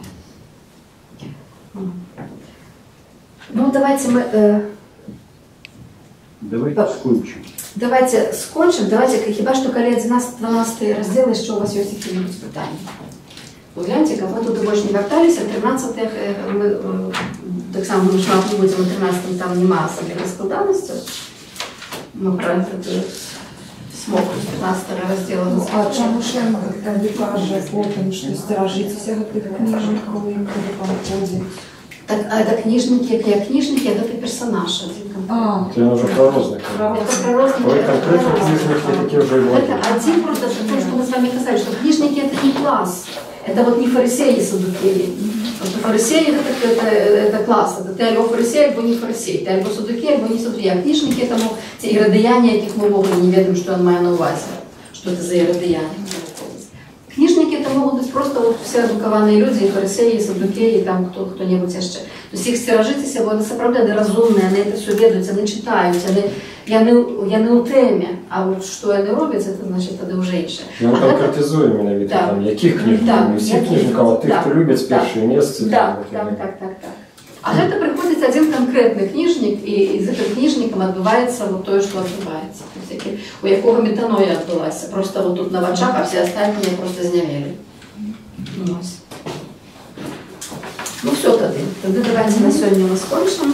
Ну, давайте мы... Давайте скончым. Давайте скончым. Давайте, хіба што калі 11-12 раздзел, яшчэ у вас ёсць якія-небудзь пытанні. Гляньте, каб мы туды больш не вярталіся, 13 мы таксама мы шмат не будзем, у 13 там няма асаблівых складанасцяў. Мы пра гэты смок 13 раздзела. Ну, а чаму ж ён тады кажа потым, што сцеражыцеся гэтых кніжнікаў, ім туды паходзіць? Так, а это кніжнікі, як кніжнікі, это персонаж один конкретный. Это уже про розных. Это про розных. Ой, конкретно книжники такие уже и Это один просто, то, что мы с вами сказали, что книжники это не класс. Это вот не фарисеи и саддукеи. Потому что фарисеи это класс. Это ты альбо фарисей, альбо не фарисей. Ты альбо саддукей, альбо не саддукей. А книжники это те иродияне, яких мы вовремя не ведаем, что он має на увазі. Что это за иродияне. Книжники это могут быть просто вот все адукаваныя люди, и фарисеи, и саддукеи, и там кто-нибудь еще. То есть их стеражитесь, бо они сапраўды разумные, они это все ведают, они читают, они Яны ў тэме, а вот што яны робяць, это значит тады ўжо іншае. Ён А гэта- канкрэтызуе менавіта там, якіх кніжнікаў, не ўсіх кніжнікаў, а тых, хто любяць першыя месцы. Там, вот яны. Так. А гэта прыходзіць адзін канкрэтны кніжнік, і з гэтым кніжнікам адбываецца вот тое, што адбываецца. То есть, у якога метаноя адбылася. Просто вот тут на вачах, а все астатнія просто знямелі. Ось. Ну все тады. Тады давайте на сёння мы скончым.